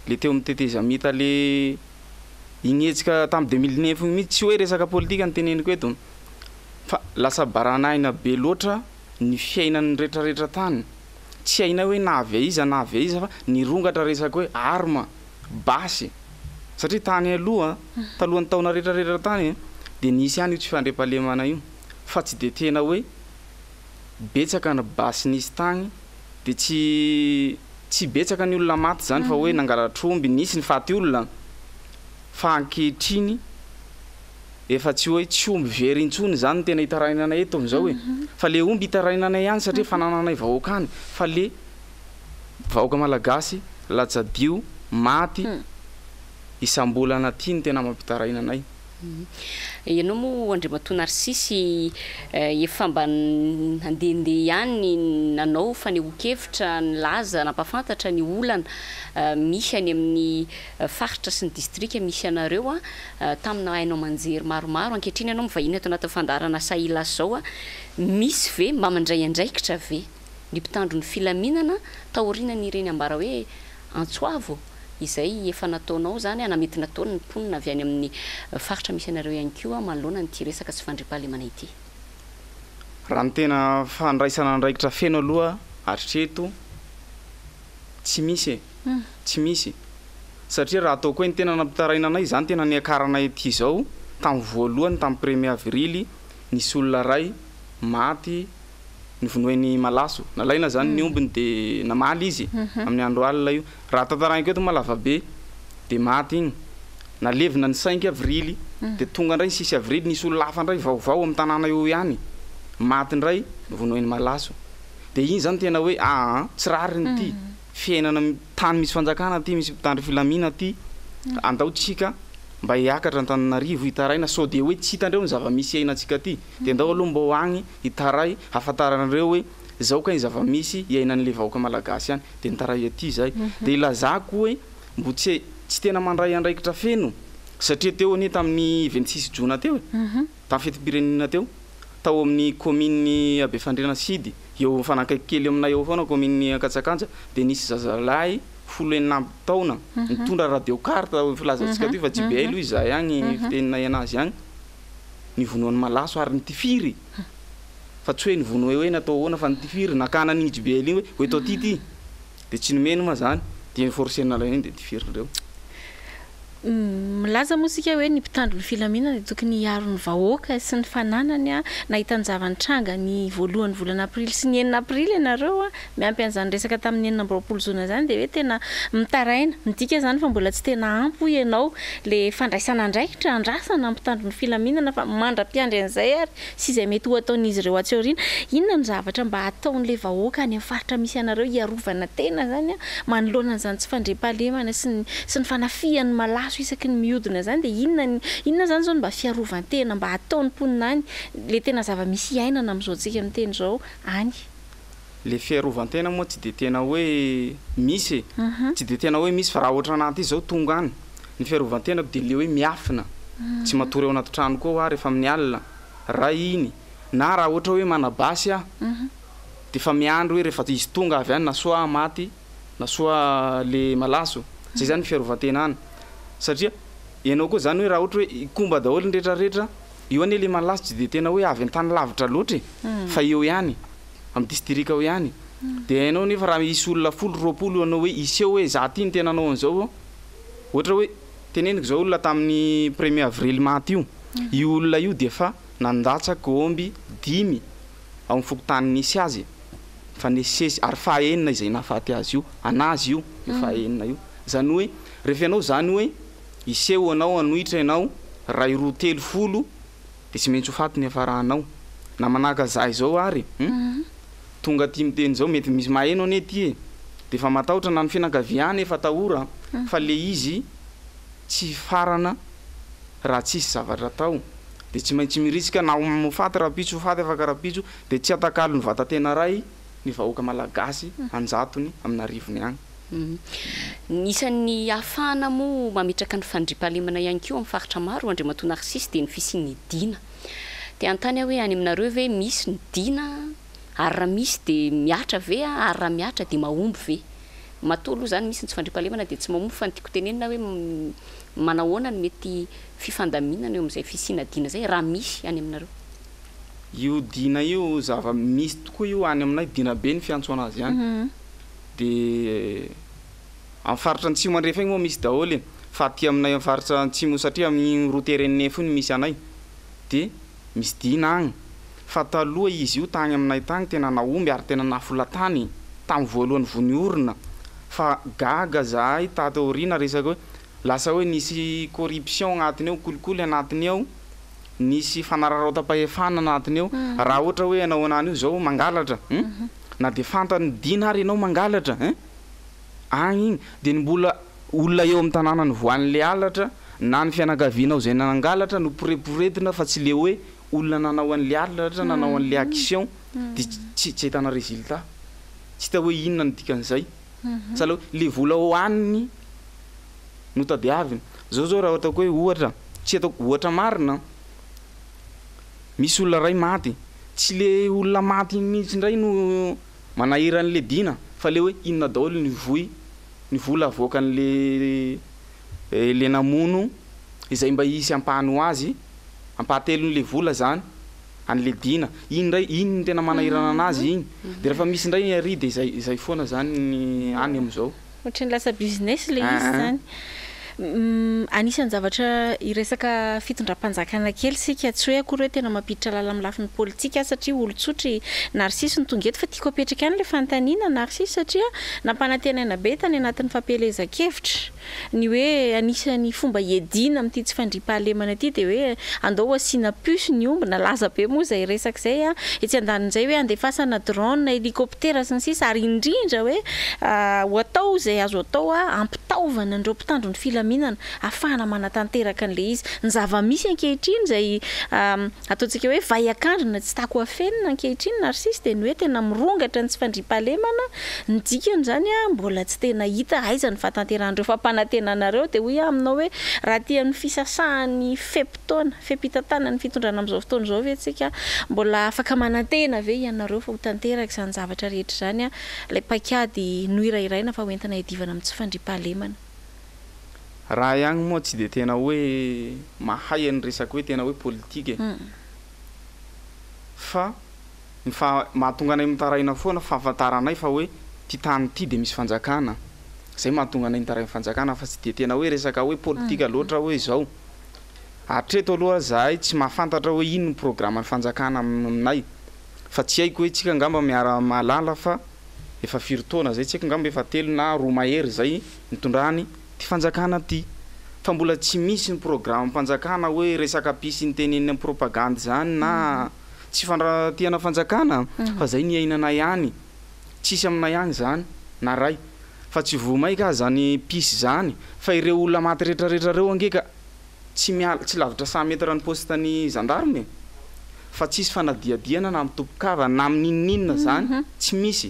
le teo amin'ny tetezamita le iny hetsika tamin'ny 2009 iny mihitsy, tsy hoe resaka politika no teneniko eto fa lasa baranahina be loatra ny fiainan'ny retraretra tany, tsy hainay hoe na avy aiza na avy aiza fa nirongatra resaka hoe arme, basy, satria tany aloha, talohan'ny taona retraretra tany dia nisy ihany io tsy fandriampahalemana io fa tsy dia tena hoe betsaka ny basy nisy tagny de tsy tsy betsaka ny olona maty zany fa hoe nangalatr'omby nisy ny faty olona fa ankehitriny efa tsy hoe tsy omby very intsony zany no tena itarainanay eto amizao e fa le omby itarainanay ihany satria fanananay vahoaka any fa le vahoaka malagasy latsadio maty isam-bolana aty no tena mampitaraina anay. Ianao moa Andriamatoa Narcisy efa mba nandehandeha ihany nanao fanehoan-kevitra nilaza nampahafantatra ny olana misy any amin'ny faritra sy ny distrika misy anareo tamina haino aman-jery maromaro. Ankehitriny ianao mivahiny ato anatin'ny fandaharana Sahilasy izao, misy ve mba mandray andraikitra ve ny mpitandro ny filaminana taorianan'ireny ambara hoe antso avo? izay efa nataonao izany na mety nataon'ny mponina avy any amin'ny faritra misy anareo ihany koa manoloana an'ity resaka tsy fandriampahalemana ity. Raha ny tena fandraisana andraikitra feno aloha hatreto tsy misy e! Tsy misy. Satria raha ataoko hoe ny tena nampitaraina anay izany tena niakaranay aty izao tamin'ny voalohany tamin'ny premier avril nisy olona iray maty novonoin'i Malaso. Nalaina zany ny ombiny de namaly izy amin'ny andro alina io. Raha tantaraiko eto moa lavabe de maty igny. Nalevina ny cinq avrily de tonga ndray ny six avrily nisy olona hafa ndray vaovao amin'ny tanàna eo ihany maty ndray novonoin'i Malaso. De igny zany tena hoe aa tsy rariny ty. fiainana tany misy fanjakana aty, misy mpitandro filamina aty, andao tsika mba hiakatra Antananarivo hitaraina sao dia hoe tsy hitandreo ny zava-misy iainantsika aty, dia andao aloha mba ho agny hitaray hahafantaranareo hoe zao kay ny zava-misy iainan'le vahoaka malagasy any, dia nitaray aty zay. Dia ilazako hoe mbo tsy tsy tena mandray andraikitra feno satria teo anie tamin'ny 26 jona teo e, tamin'ny fetim-pirenena teo, tao amin'ny kaominin'i Befandriana Sidy, eo mifanakaiky kely aminay eo foana kaominin'i Ankatsakanja, dia nisy zazalahy 16 taona nitondra radio carte filazantsika toy fa JBL hoy izahay agny fiteninay anazy agny, nivonoan'ny malaso ary nitifiry, fa tsy hoe nivono hoe natao ahoana fa nitifiry, nakana an'igny JBL igny hoe hoeto aty ty, dia tsy nomeny moa zany, dia ni-forcer-na nalaina iny dia nitifirin-dreo. Milaza moa isika hoe ny mpitandro ny filaminana dia tokony hiaro ny vahoaka sy ny fananany. Nahita ny zava-nitranga ny voalohan'ny volana aprily sy ny 6 aprily ianareo, miampy an'izany resaka tamin'ny 26 jona izany dia hoe tena mitaraina. Midika izany fa mbola tsy tena ampy hoy ianao ilay fandraisana andraikitra andrasana ny mpitandro ny filaminana fa mandra-piandry an'izay ary sy izay mety ho ataon'izy ireo atsy aoriana. Inona no zavatra mba ataon'ilay vahoaka any amin'ny faritra misy anareo hiarovana tena izany manoloana an'izany tsy fandriampahalemana sy ny sy ny fanafihan'ny malaso isaky ny mihodina izany dia inona ny inona izany izao no mba fiarovan-tena mba ataon'ny mponina any ilay tena zava-misy iainana amin'izao tsika miteny izao any? Le fiarovan-tena moa tsy dia tena hoe misy e, tsy dia tena hoe misy fa raha ohatra anaty izao tonga any, ny fiarovan-tenako dia le hoe miafina, tsy matory ao anaty trano koa aho rehefa amin'ny alina, ray iny, na raha ohatra hoe mana-basy aho dia efa miandry hoe rehefa izy tonga avy any na soit aho maty na soit le malaso, zay zany ny fiarovan-tena any, satria ianao koa zany hoe raha ohatra hoe hikomba daholo ny retraretra, io anie le malaso tsy dia tena hoe avy an-tany lavitra loatra e, fa eo ihany, amin'ny distrika ao ihany, dia hainao nefa raha hisy olona 10, 20 hanao hoe hiseho hoe za ty no tena hanao an'izao, ohatra hoe teneniko izao olona tamin'ny premier avril maty io, io olona io dia efa nandatsaka omby 5 ao amin'ny fokontany nisy azy, fa nisesy ary faha-enina izay nahafaty azy io, anazy io, io faha-enina io, izany hoe rehefa ianao izany hoe hiseho anao hanohitra ianao 1, 2, 3, 10 dia tsy maintsy ho faty ny hiafaranao, na manahaka za izao ary hum tonga aty miteny izao mety misy maheno anie ity e, dia efa matahotra na ny fianakaviana efa atahora fa le izy tsy hifarana raha tsisy zavatra atao dia tsy maintsy mirisika na ho faty rahampitso ho faty afaka rahampitso dia tsy atakalo ny vata-tena ray ny vahoaka malagasy an-jatony amin'arivony agny. Ny isan'ny ahafahana moa mametraka ny fandriampahalemana ihany koa amin'ny faritra maro, Andriamatoa Narcisse, dia ny fisian'ny dina. Te hanontany aho hoe any aminareo ve misy ny dina ary raha misy dia mihatra ve ary raha mihatra dia mahomby ve? Matoa aloha izany misy ny tsy fandriampahalemana dia tsy mahomby fa ny tiako tenenina hoe manahoana no mety fifandaminana eo amin'izay fisiana dina izay raha misy any aminareo? Io dina io zava-misy tokoa io any aminay, dina be ny fiantsoana azy any. Dia amin'ny faritra antsimo andrefa igny moa misy daholo e, fa aty aminay amin'ny faritra antsimo satria amin'igny route RN9 iny misy anay dia misy dina agny, fa taloha izy io tagny aminay tagny tena nahomby ary tena nahafola-tany tamin'ny voalohany vao niorina, fa gaga zahay tato aoriana resaka hoe lasa hoe nisy corruption agnatiny ao, kolikoly agnatiny ao, nisy fanararaotam-pahefana agnatiny ao, raha ohatra hoe ianao anany io zao mangalatra hum, na dia fantany dina ary ianao mangalatra hein, agny igny dia ny mbola olona eo amin'ny tanàna nivoahan'le halatra na ny fianakavianao izay nangalatra no poreporetina fa tsy le hoe olona nanao an'le halatra nanao an'le action dia tsy tsy ahitana résultat, tsy hita hoe inona no dikan'izay, sahala hoe le vola hohaniny no tadiaviny, zao zao raha ataoko hoe ohatra, tsy ataoko ohatra marina, misy olona ray maty, tsy le olona maty iny mihitsy indray no manahira an'le dina fa le hoe inona daholo ny voy ny vola avoakan'le le namono izay mba hisy ampahany ho azy, ampahatelon'le vola zany an'le dina, iny indray iny no tena manahirana anazy iny, de rehefa misy indray ny ary de zay zay foana zany ny any am'zao. Ohatran'ny lasa business le izy zany. Anisan'ny zavatra hiresaka fitondram-panjakana kely isika, tsy hoe akory hoe tena mampiditra lalina amin'ny lafiny politika aho satria olon-tsotra i Narciso no tonga eto fa tiako apetraka ihany ilay fanontaniana Narciso satria nampanantenaina be tany anatin'ny fampielezan-kevitra Ny hoe anisan'ny fomba hiadiana amin'ity tsy fandriampahalemana ity dia hoe andao asiana puce ny omby, nalaza be moa izay resaka izay an, etsy andanin'izay hoe andefasana drone, hélicoptère sy ny sisa ary indrindra hoe ho atao izay azo atao hampitaovana an'ireo mpitandro ny filaminana ahafahana manatanteraka an'ilay izy. Ny zava-misy ankehitriny izay Ataontsika hoe vay akandrina tsy tako afenina ankehitriny Narcisse dia ny hoe tena mirongatra ny tsy fandriampahalemana, ny dikany izany mbola tsy tena hita aiza ny fahatanterahan'ireo fampanantenana ireo dia hoy aho aminao hoe raha aty amin'ny fisasahan'ny fe-potoana, fe-pitantanan'ny fitondrana amin'izao fotoana izao ve tsika mbola afaka manantena ve ianareo fa ho tanteraka izany zavatra rehetra izany ilay paikady nohirahiraina fa hoentina hiadivana amin'ny tsy fandriampahalemana. Raha ihany moa tsy dia tena hoe mahay an'ny resaka hoe tena hoe politika e. Fa ny faha mahatonga anay mitaraina foana fahafantaranay fa hoe ty tany ty dia misy fanjakana. Zay mahatonga anay mitaraina fanjakana fa tsy dia tena hoe resaka hoe politika loatra hoe zao. Hatreto aloha zahay tsy mahafantatra hoe ino ny programan'ny fanjakana aminay. Fa tsy haiko hoe tsika angamba miara mahalala fa efa firy taona zay tsy haiko angamba efa telo na roa mahery zay nitondrany ty fanjakana ty fa mbola tsy misy ny programme mpanjakana hoe resaka pisy niteneniny am propagandy zany na tsy fandratiana fanjakana fa zay niainanay any tsisy aminay any zany na ray fa tsy voa maika aza zany pisy zany fa ireo olona maty retraretra reo ange ka Tsy miala, tsy lavitra cent mètres ny poste ny gendarme e! Fa tsisy fanadihadihana na amin'ny tompon-kavana na amin'ny n'inon'inona zany, tsy misy.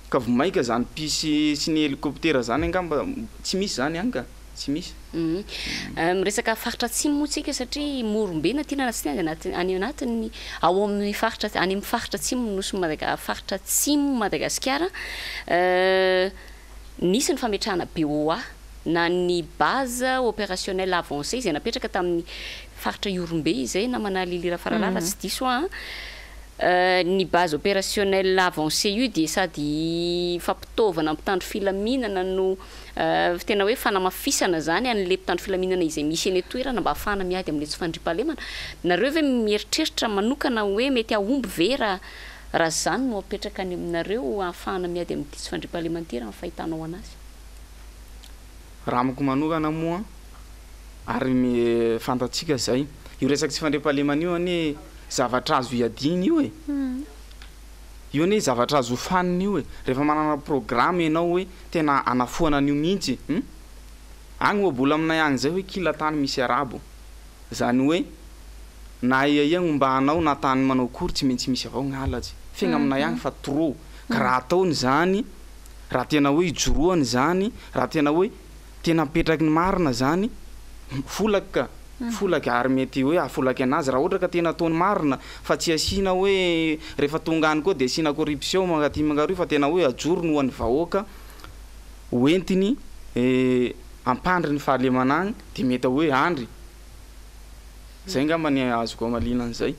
Ka vao maika zany pisy sy ny hélicoptère zany angamba tsy misy zany any ka, tsy misy. Miresaka faritra atsimo moa tsika satria Morombe na tiana na tsy tiana dia anaty any anatin'ny ao amin'ny faritra any amin'ny faritra atsimo ny nosy Madaga- faritra atsimo Madagasikara. Nisy ny fametrahana BOA na ny Base Opérationnelle Avancée izay napetraka tamin'ny faritra Ihorombe izay namana Lily Rafaralahy raha tsy diso aho an. Ny Base Opérationnelle Avancée io dia sady fampitaovana mpitandro filaminana no tena hoe fanamafisana izany an'ilay mpitandro filaminana izay misy eny an-toerana mba hahafahana miady amin'ilay tsy fandriampahalemana. Nareo ve mieritreritra manokana hoe mety hahomby ve raha Raha izany no apetraka any aminareo ahafahana miady amin'ity tsy fandriampahalemana ity raha ny fahitanao anazy? Raha amiko manokana moa, ary fantatsika izay, io resaka tsy fandriampahalemana io anie zavatra azo iadiana io e! Io anie zavatra azo ofanina io e! Rehefa manana programme ianao hoe tena hanafoana an'io mihitsy, hum? Agny ohabola aminay agny izay hoe kila tany misy arabo. Zany hoe na aia aia hombanao na tany manao akory tsy maintsy misy avao gn'alatsy. F'egny aminay agny fa trop. Ka raha ataony zany, raha tena hoe ijoroany zany, raha tena hoe tena apetraky ny marina zany, folaky ka, folaky ary mety hoe hahafolaky anazy raha ohatra ka tena ataony marina fa tsy asiana hoe rehefa tonga any koa de asiana corruption mankaty mankaroy fa tena hoe ajorony ho an'ny vahoaka hoentiny hampandry ny fahalemana agny de mety hoe andry. Zay ngamba ny azoko amaliana an'izay.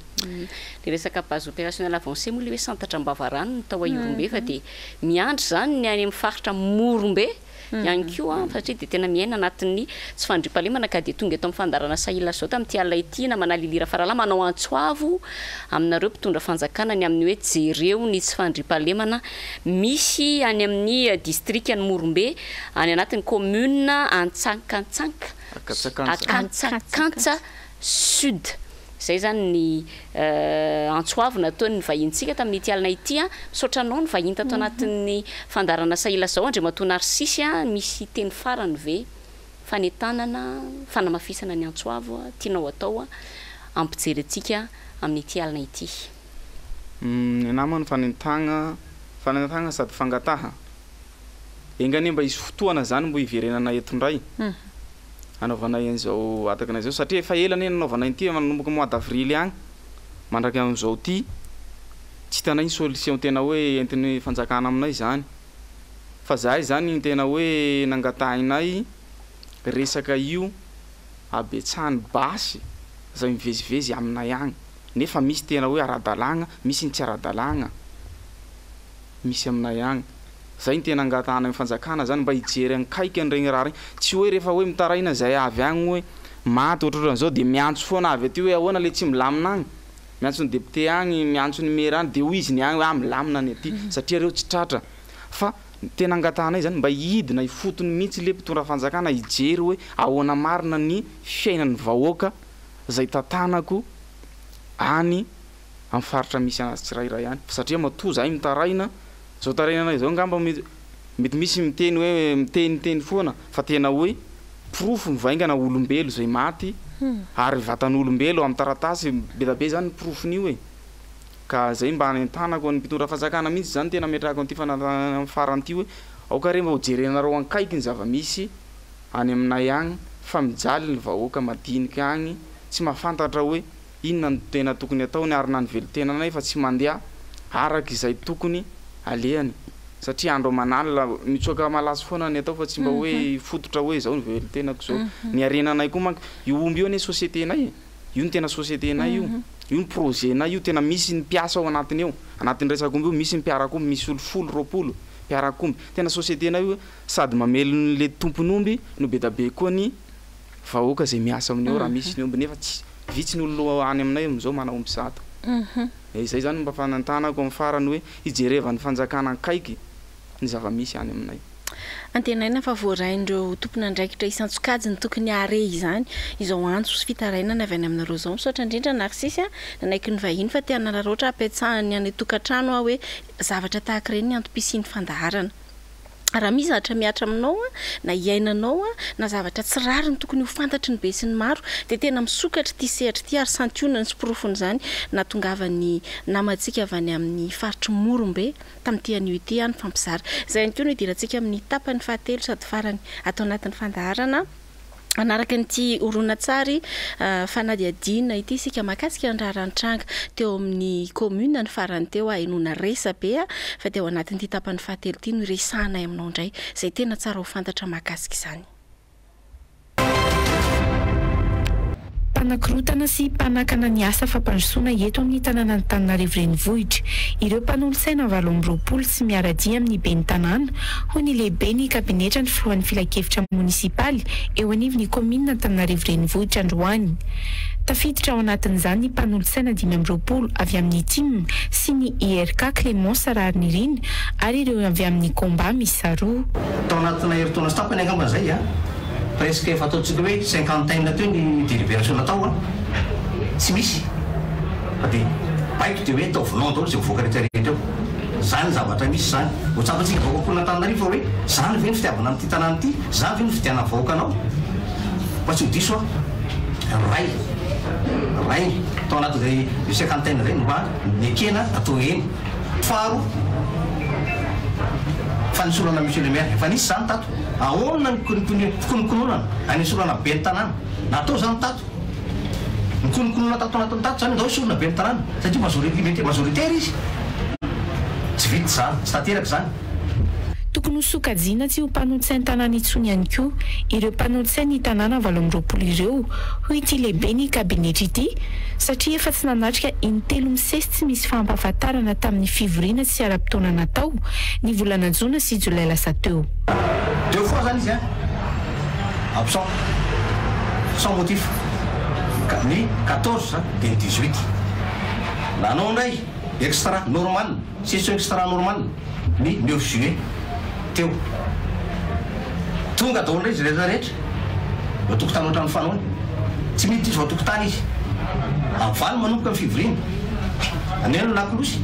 Le resaka base opérationnelle avancée moa le hoe santatra am-bavarano no tao Ihorombe fa dia miandry izany ny any amin'ny faritra Morombe ihany koa satria dia tena miaina anatin'ny tsy fandriampahalemana ka dia tonga eto amin'ny fandaharana Sahila izao tamin'ity alina ity namana Lily Rafaralahy manao antso avo aminareo mpitondra fanjakana ny amin'ny hoe jereo ny tsy fandriampahalemana misy any amin'ny distrikan'i Morombe any anatin'ny commune Antsakantsanka Akantsakantsa Sud. Izay izany ny antso avo nataon'ny vahinintsika tamin'ity alina ity. Misaotra anao ny vahiny tato anatin'ny fandaharana Sahila Zao, Andriamatoa Narcisy. Misy teny farany ve, fanentanana, fanamafisana ny antso avo tianao atao hampijery antsika amin'ity alina ity? Ny anah moa ny fanentagna, fanentagna sady fangataha. Enga anie mba hisy fotoana zany mbo hiverenana eto ndray hanaovanay an'izao hatakinay zao satria efa ela anie nanaovanay an'ity efa nanomboka mois d'avril agny mandraky am'zao ty tsy hitanay ny solution tena hoe entin'ny fanjakana aminay zany fa zahay zany ny tena hoe nangatahinay resaka io habetsahan'ny basy zay mivezivezy aminay agny nefa misy tena hoe ara-dalàgna misy ny tsy ara-dalàgna. misy aminay agny. Zay no tena angatahana amin'ny fanjakana zany mba hijery ankaiky an'iregny raha regny. Tsy hoe rehefa hoe mitaraina zay avy agny hoe maty ohatrohatran'izao de miantso foana avy aty hoe ahoana le tsy milamina agny. Miantso ny député agny, miantso ny maire agny de hoy izy ny agny hoe ah milamina ny aty satria reo tsy tratra. Fa ny tena angatahanay zany mba hidina ifotony mihitsy le mpitondra fanjakana hijery hoe ahoana marina ny fiainan'ny vahoaka zay tantanako any amin'ny faritra misy anazy tsirairay any. Satria matoa zahay mitaraina, zao tarainanay zao angamba mety mety misy miteny hoe miteniteny foana fa tena hoe porofo mivaingana olombelo zay maty ary vatan'olombelo amin'ny taratasy be da be zany ny porofon'io e. Ka zay mba anentanako ny mpitondra fanjakana mihitsy zany tena ametrahako an'ity fanentanana amin'ny farany ity hoe aoka re mba ho jerenareo ankaiky ny zava-misy any aminay agny fa mijaly ny vahoaka madinika agny tsy mahafantatra hoe inona no tena tokony ataony ary na ny velon-tenanay fa tsy mandeha araka izay tokony alehany satria andro aman'alina mitsoaka malaso foana ny atao fa tsy mba hoe hifototra hoe izao ny velon-tenako izao ny harenanay koa manko io omby io anie société-nay e. Io no tena société-nay io. Io ny projet-nay io, tena misy ny mpiasa ao anatiny ao. Anatin'ny resaka omby io misy ny mpiarak'omby, misy olo folo, 20 mpiarak'omby. Tena société-nay io sady mamelona le tompon'omby no be da be koa ny vahoaka izay miasa aminy ao raha misy ny omby nefa tsy vitsy ny olona any aminay amin'izao manao omby 100. Izay zany mba fanentanako amin'ny farany hoe hijerevan'ny fanjakana akaiky ny zava-misy any aminay. Antenaina fa voarain'ireo tompon'andraikitra isan-tsokajiny tokony hahare izany izao antso sy fitarainana avy any aminareo izao. Misaotra indrindra Narcisy a! Nanaiky ny vahiny fa te hanararaotra hampetsahany any an-tokantrano aho hoe zavatra tahaka ireny ny antom-pisian'ny fandaharana. Raha misy zavatra mihatra aminao na iainanao na zavatra tsy rariny tokony ho fantatry ny besinimaro dia tena misokatra ity sehatra ity ary santionany sy porofon'izany nahatongavan'ny namantsika avy any amin'ny faritr'i Morombe tamin'ity anio ity aho nifampizara. Izay ihany koa no hidirantsika amin'ny tapany fahatelo sady farany ato anatin'ny fandaharana. Hanaraka an'ity horonantsary fanadihadiana ity isika mahakasika ny raharaha nitranga teo amin'ny commune ny farany teo ahenoana resabe fa dia ao anatin'ity tapany fahatelo ity no hiresahanay aminao indray izay tena tsara ho fantatra mahakasika izany. Mpanakorontana sy mpanakana ny asa fampandrosoana eto amin'ny tanànan'Antananarivo Renivohitra ireo mpanolotsaina 28 tsy miara-dia amin'ny ben'ny tanàna, hoy ny lehiben'ny kabinetran'ny filohan'ny filankevitra monisipaly eo anivon'ny kaominina Antananarivo Renivohitra androany. Tafiditra ao anatin'izany ny mpanolotsaina 25 avy amin'ny tim sy ny IRK Clémence Raharinirina ary ireo avy amin'ny Combat miisa roa. Tao anatina herintaona sy tapany angamba izay an, presque efa ataontsika hoe cinquantaine teo ny délibération natao an, tsy misy fa dia baiko dia hoe ataovy non daholo izay mivoaka rehetra rehetra eo. Izany ny zavatra misy izany. Ho tsapantsika vahoaka mponin'Antananarivo fa hoe izany ve ny fitiavana an'ity tanàna ity, izany ve no fidianan'ny vahoaka anao? Fa tsy ho diso aho, ray, ray tao anatin'izay cinquantaine izay no mba nekena atao eny. Faharoa, fanesorana Monsieur le Maire. Efa nisy izany tato. Ahoana ny fikonokononana hanesorana ben'ny tanàna? Natao izany tato. Nikonokonona tato anatin'ny tato izany, andao esorina ben'ny tanàna satria majorité majoritaire izy. Tsy vita izany, tsy tanteraka izany. Tokony ho sokajiana tsy ho mpanolotsain-tanàna intsony ihany koa ireo mpanolotsain'ny tanàna 28 ireo, hoy ity lehiben'ny kabinetra ity, satria efa tsy nanatrika intelo misesy tsy misy fampahafantarana tamin'ny fivoriana tsy ara-potoana natao ny volana jona sy jolay lasa teo. Deux fois zany izy an, absent sans motif, ny 14 dia ny 18. Nanao indray extra normal. Session extra normale ny neuf juillet teo. Tonga daholo indray izy rehetra rehetra eo an-tokotany ohatran'ny fanaony. Tsy miditra izy vao an-tokotany izy. Amin'ny valo manomboka ny fivoriana. Aneno ny lakolosy.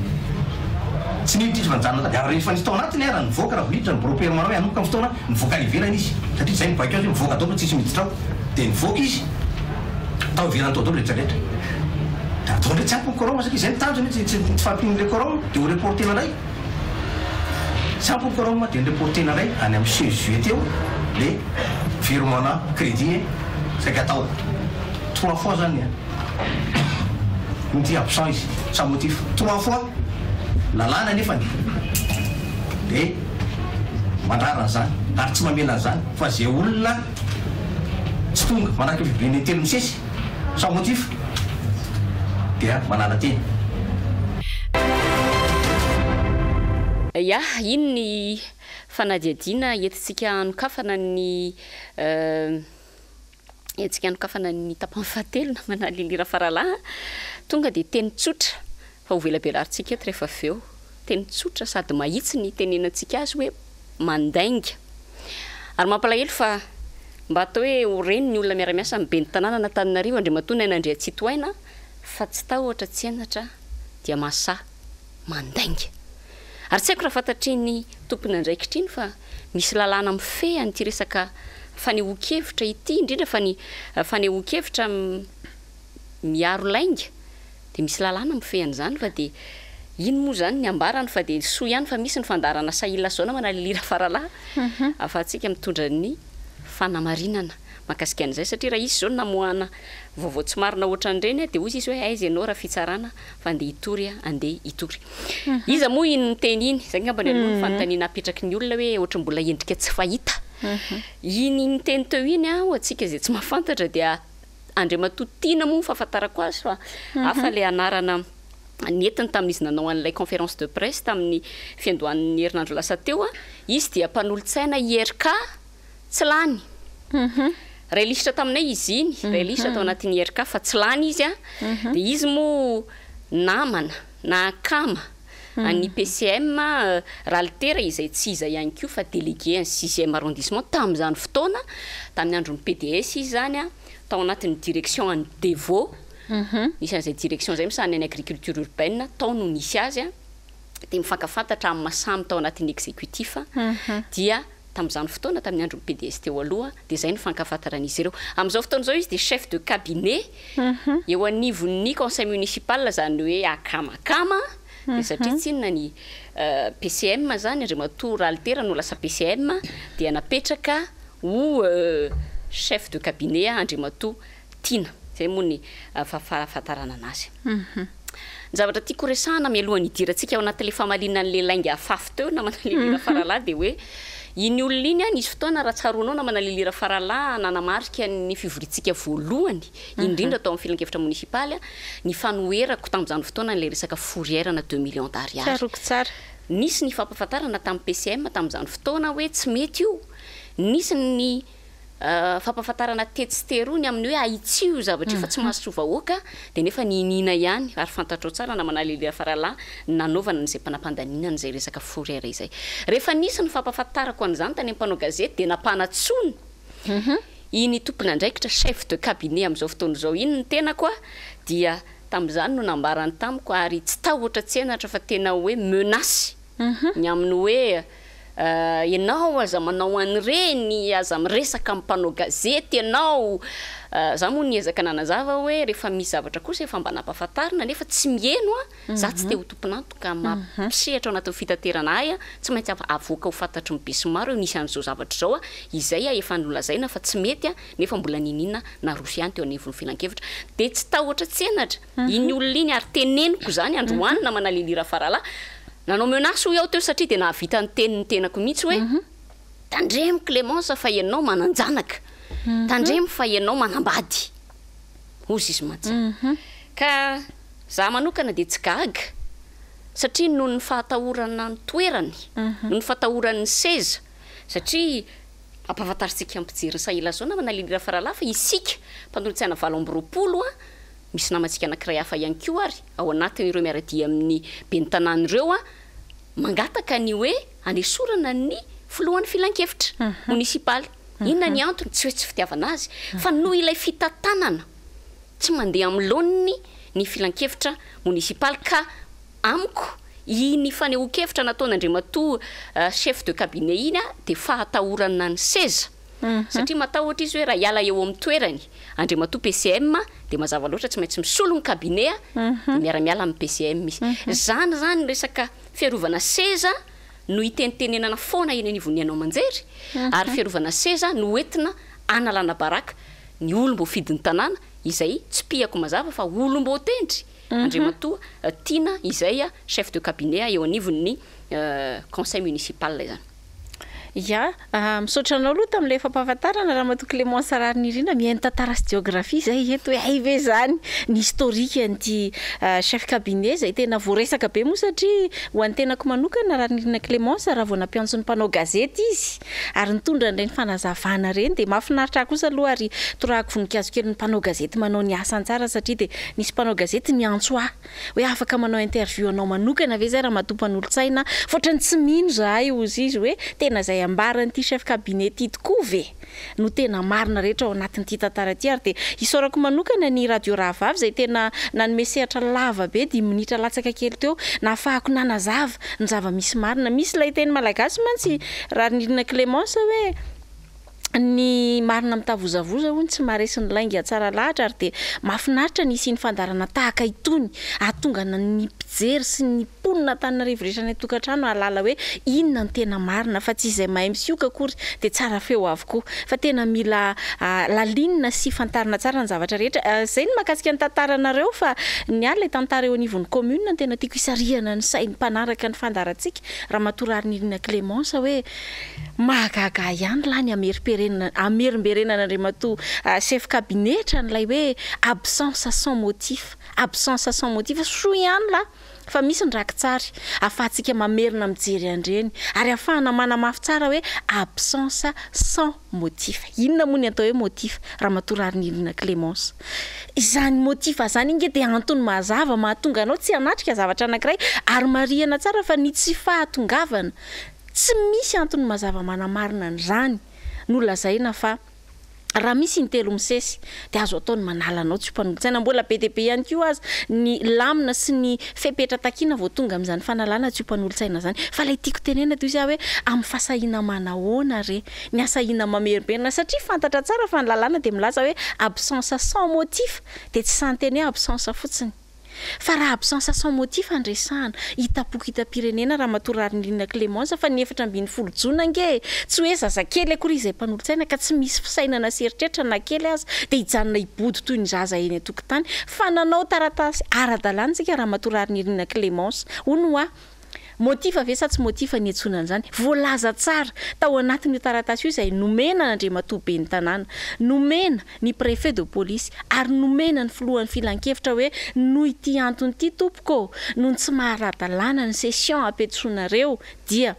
Tsy niditra izy fa nijanona tany. Ary rehefa nisy tao anatiny ary nivoaka raha vao niditra ny bureau permanent hoe hanomboka ny fotoana, nivoaka any ivelany izy. Satria izay mibaiko azy hoe mivoaka daholo fa tsisy miditra ao. Dia nivoaka izy. Tao ivelany tao daholo rehetra rehetra. Dia atao indray tsy ampy ny quorum satria izay ny tanjona hoe tsy tsy fahampian'ilay quorum dia ho reporter-na indray. Tsy ampy ny quorum dia ni-reporter-na indray any amin'ny 16 juillet teo le virement-na crédit saika atao. Trois fois zany an. Inty absent izy sans motif. Trois fois. Lalàna anefany dia mandrara an'izany ary tsy mamela an'izany fa izay olona Tsy tonga manaraka fivoriana intelo misesy sans motif dia manala tena. Ya, iny ny fanadihadiana entintsika hanokafana ny entintsika hanokafana ny tapany fahatelo namana Lily Rafaralahy a. Tonga dia teny tsotra fa hovelabelarintsika eto rehefa avy eo. Teny tsotra sady mahitsy ny itenenantsika azy hoe mandainga. Ary mampalahelo fa mba atao hoe ho reny ny olona miara-miasa amin'ny ben'ny tanànan'Antananarivo Andriamatoa Naina Andriantsitohaina fa tsy tahotra tsy henatra dia mahasahy mandainga. Ary tsy haiko raha fantatr'iny tompon'andraikitra iny fa misy lalàna mifehy an'ity resaka fanehoan-kevitra ity, indrindra fa ny fanehoan-kevitra miaro lainga dia misy lalàna mifehy an'izany fa dia iny moa izany ny ambarany fa dia soa ihany fa misy ny fandaharana Sahila Zao namana Lily Rafaralahy ahafahantsika mitondra ny fanamarinana mahakasika an'izay satria raha hisy izao ny namoahana vaovao tsy marina ohatran'ireny dia hoy izy hoe aiza ianao raha fitsarana fa andeha hitory aho andeha hitory. Iza moa iny niteny iny? Izay angambany aloha ny fanontaniana apetraky ny olona hoe ohatran'ny mbola endrika tsy fahita. Iny niteny teo iny ho antsika izay tsy mahafantatra dia Andriamatoa Tiana moa ny fahafantarako azy fa hafa ilay anarana nentiny tamin'izy nanao an'ilay conférence de presse tamin'ny fiandohan'ny herinandro lasa teo. Izy dia mpanolotsaina IRK tsy lany. Iray lisitra taminay izy iny, iray lisitra tao anatin'ny IRK fa tsy lany izy. Dia izy moa namana na akama an'ny PCM Ralitera izay tsy iza ihany koa fa délégué an'ny sixième arrondissement tamin'izany fotoana, tamin'ny andron'ny PDS izy izany, tao anatin'ny direction an'ny Devo, nisy an'izay direction izay misahana ny agriculture urbaine, tao no nisy azy, dia mifankafantatra amin'ny Masamy tao anatin'ny exécutif, dia tamin'izany fotoana, tamin'ny andron'ny PDS teo aloha, dia izay no fankafantaran'izy ireo. Amin'izao fotoana izao izy dia chef de cabinet eo anivon'ny conseil municipal, izany hoe akamakama, dia satria tsinona ny PCM izany, Andriamatoa Ralitera no lasa PCM, dia napetraka ho chef de cabinet Andriamatoa Tiana. Izay moa ny fahafantarana anazy. Ny zavatra tiako horesahana mialohan'ny hidirantsika ao anatin'ilay famaliana an'ilay lainga afafy teo namana Lily Rafaralahy dia hoe iny olona iny nisy fotoana raha tsaroanao namana Lily Rafaralahy nanamarika ny fivoriantsika voalohany indrindra tao amin'ny filankevitra monisipaly ny fanoherako tamin'izany fotoana an'ilay resaka fourrière na deux millions d'ariary. Tsaroako tsara. Nisy ny fampahafantarana tamin'ny PCM tamin'izany fotoana hoe tsy mety io. Nisy ny Fampahafantarana tetsy sy teroa ny amin'ny hoe ahitsio io zavatra io fa tsy mahasoa vahoaka dia nefa nihiniana ihany ary fantatrao tsara namana Lily Rafaralahy ny nanaovana an'izay mpanampandaniana an'izay resaka fourrière izay. Rehefa nisy ny fampahafantarako an'izany tany amin'ny mpanao gazety dia nampanantsoina iny tompon'andraikitra chef de cabinet amin'izao fotoana izao iny ny tenako dia tamin'izany no nambarany tamiko ary tsy tahotra tsy henatra fa tena hoe menace Ny amin'ny hoe ianao aza manao an'ireny, aza miresaka amin'ny mpanao gazety ianao. Za moa niezaka nanazava hoe rehefa misy zavatra kosa efa mba nampahafantarina nefa tsy miheno an, za tsy te ho tompon'antoka mampisehatra ao anatin'ny fitaterana ahy an, tsy maintsy avoaka ho fantatry ny besinimaro hoe nisy an'izao zavatra izao an, izay efa nolazaina fa tsy mety an, nefa mbola niniana naroso ihany teo anivon'ny filankevitra. Dia tsy tahotra tsy henatra iny olona iny ary teneniko izany androany namana Lily Rafaralahy, nanao menace hoy aho teo satria dia nahavita niteny ny tenako mihitsy hoe tandremo Clémence fa ianao manan-janaka, tandremo fa ianao manambady, hozy izy mantsy. Ka za manokana dia tsy gaga satria noho ny fahatahorana ny toerany, noho ny fahatahorany ny seza, satria Ampahafantarintsika mpijery ny Sahila Zao namana Lily Rafaralahy fa isika mpanolotsaina 28 a, misy namantsika anankiray hafa ihany koa ary ao anatin'ireo miara-dia amin'ny ben'ny tanàna ireo a, mangataka ny hoe hanesorana ny filohan'ny filankevitra monisipaly. Inona ny antony? Tsy hoe tsy fitiavana azy fa noho ilay fitantanana tsy mandeha amin'ny laoniny ny filankevitra monisipaly ka Amiko, iny fanehoan-kevitra nataon'Andriamatoa chef de cabinet iny dia fahatahorana ny seza. Satria matahotra izy hoe raha hiala eo amin'ny toerany Andriamatoa PCM dia mazava loatra tsy maintsy misolo ny cabinet dia miara-miala amin'ny PCM izy. Izany izany resaka fiarovana seza no itenitenenana foana eny anivon'ny haino aman-jery ary fiarovana seza no entina analana baraka ny olom-boafidin'ny tanàna izay tsipihako mazava fa olom-boatendry Andriamatoa Tiana izay chef de cabinet eo anivon'ny conseil municipal izany. Ya, misaotra anao aloha tamin'ilay fampahafantarana Ramatoa Clémence Raharinirina, mihaino tantara sy jeografia izay eto hoe hay ve izany ny historique an'ity chef cabinet izay tena voaresaka be moa satria ho an'ny tenako manokana Raharinirina Clémence raha vao nampiantso ny mpanao gazety izy ary nitondra an'ireny fanazavana ireny dia mahafinaritra ahy kosa aloha ary torahako voninkazo kely ny mpanao gazety manao ny asany tsara satria dia nisy mpanao gazety niantso ahy hoe afaka manao interview anao manokana ve izay ramatoa mpanolotsaina fa ohatran'ny tsy mino izahay hozy izy hoe tena izay ambaran'ity chef cabinet ity tokoa ve no tena marina rehetra ao anatin'ity tantara ity ary dia isaorako manokana ny radio rahavavy izay tena nanome sehatra lava be dimy minitra latsaka kely teo nahafahako nanazava ny zava-misy marina misy ilay teny malagasy mantsy Raharinirina Clémence hoe ny marina mitavozavoza hono tsy maharesy ny lainga tsara lahatra ary dia mahafinaritra ny hisian'ny fandaharana tahaka itony hahatonga ny mpijery sy ny mponina Antananarivo rehetra any an-tokantrano hahalala hoe inona no tena marina fa tsy izay mahay misioka akory dia tsara feo avokoa fa tena mila lalinina sy fantarina tsara ny zavatra rehetra. Izay ny mahakasika ny tantaranareo fa ny ahy ilay tantara eo anivon'ny commune no tena tiako hisarihana ny sain'ny mpanaraka ny fandaharantsika Ramatoa Raharinirina Clémence hoe Mahagaga ahy ihany lahy ny amerimperenana amerimberenan'Andriamatoa chef kabinetra an'ilay hoe absence sans motif, absence sans motif, soa ihany lahy fa misy ny rakitsary ahafahantsika mamerina mijery an'ireny ary ahafahana manamafy tsara hoe absence sans motif. Inona moa ny atao hoe motif Ramatoa Raharinirina Clémence? Izany motif izany ange dia antony mazava mahatonga anao tsy hanatrika zavatra anankiray ary marihana tsara fa ny tsy fahatongavana Tsy misy antony mazava manamarina an'izany no lazaina fa raha misy intelo misesy dia azo atao ny manala anao tsy ho mpanolotsaina. Mbola be dia be ihany koa aza ny lamina sy ny fepetra takiana vao tonga amin'izany fanalana tsy ho mpanolotsaina izany. Fa ilay tiako tenenina dia hoy aho hoe amin'ny fahasahiana manahoana re ny hasahiana mamerimberina satria fantatra tsara fa ny lalàna dia milaza hoe absence sans motif dia tsy sahy niteny hoe absence fotsiny. Fa raha absence sans motif andresahana, hitam-poko hitam-pirenena Ramatoa Raharinirina Clémence fa ny 14 jona ange e! Tsy hoe zazakely akory izay mpanolotsaina ka tsy misy fisainana sy eritreritra na kely aza dia hijanona hibodo toy ny zaza eny an-tokotany fa nanao taratasy ara-dalàna isika Ramatoa Raharinirina Clémence. Hono hoa, Motif ve sa tsy motif ny iantsoana an'izany? Voalaza tsara tao anatin'io taratasy io izay nomena an'Andriamatoa Ben'ny tanàna, nomena ny Préfet de police ary nomena ny filohan'ny filankevitra hoe noho ity antony ity tompoko ô, noho ny tsy maha ara-dalàna ny session ampetsoinareo dia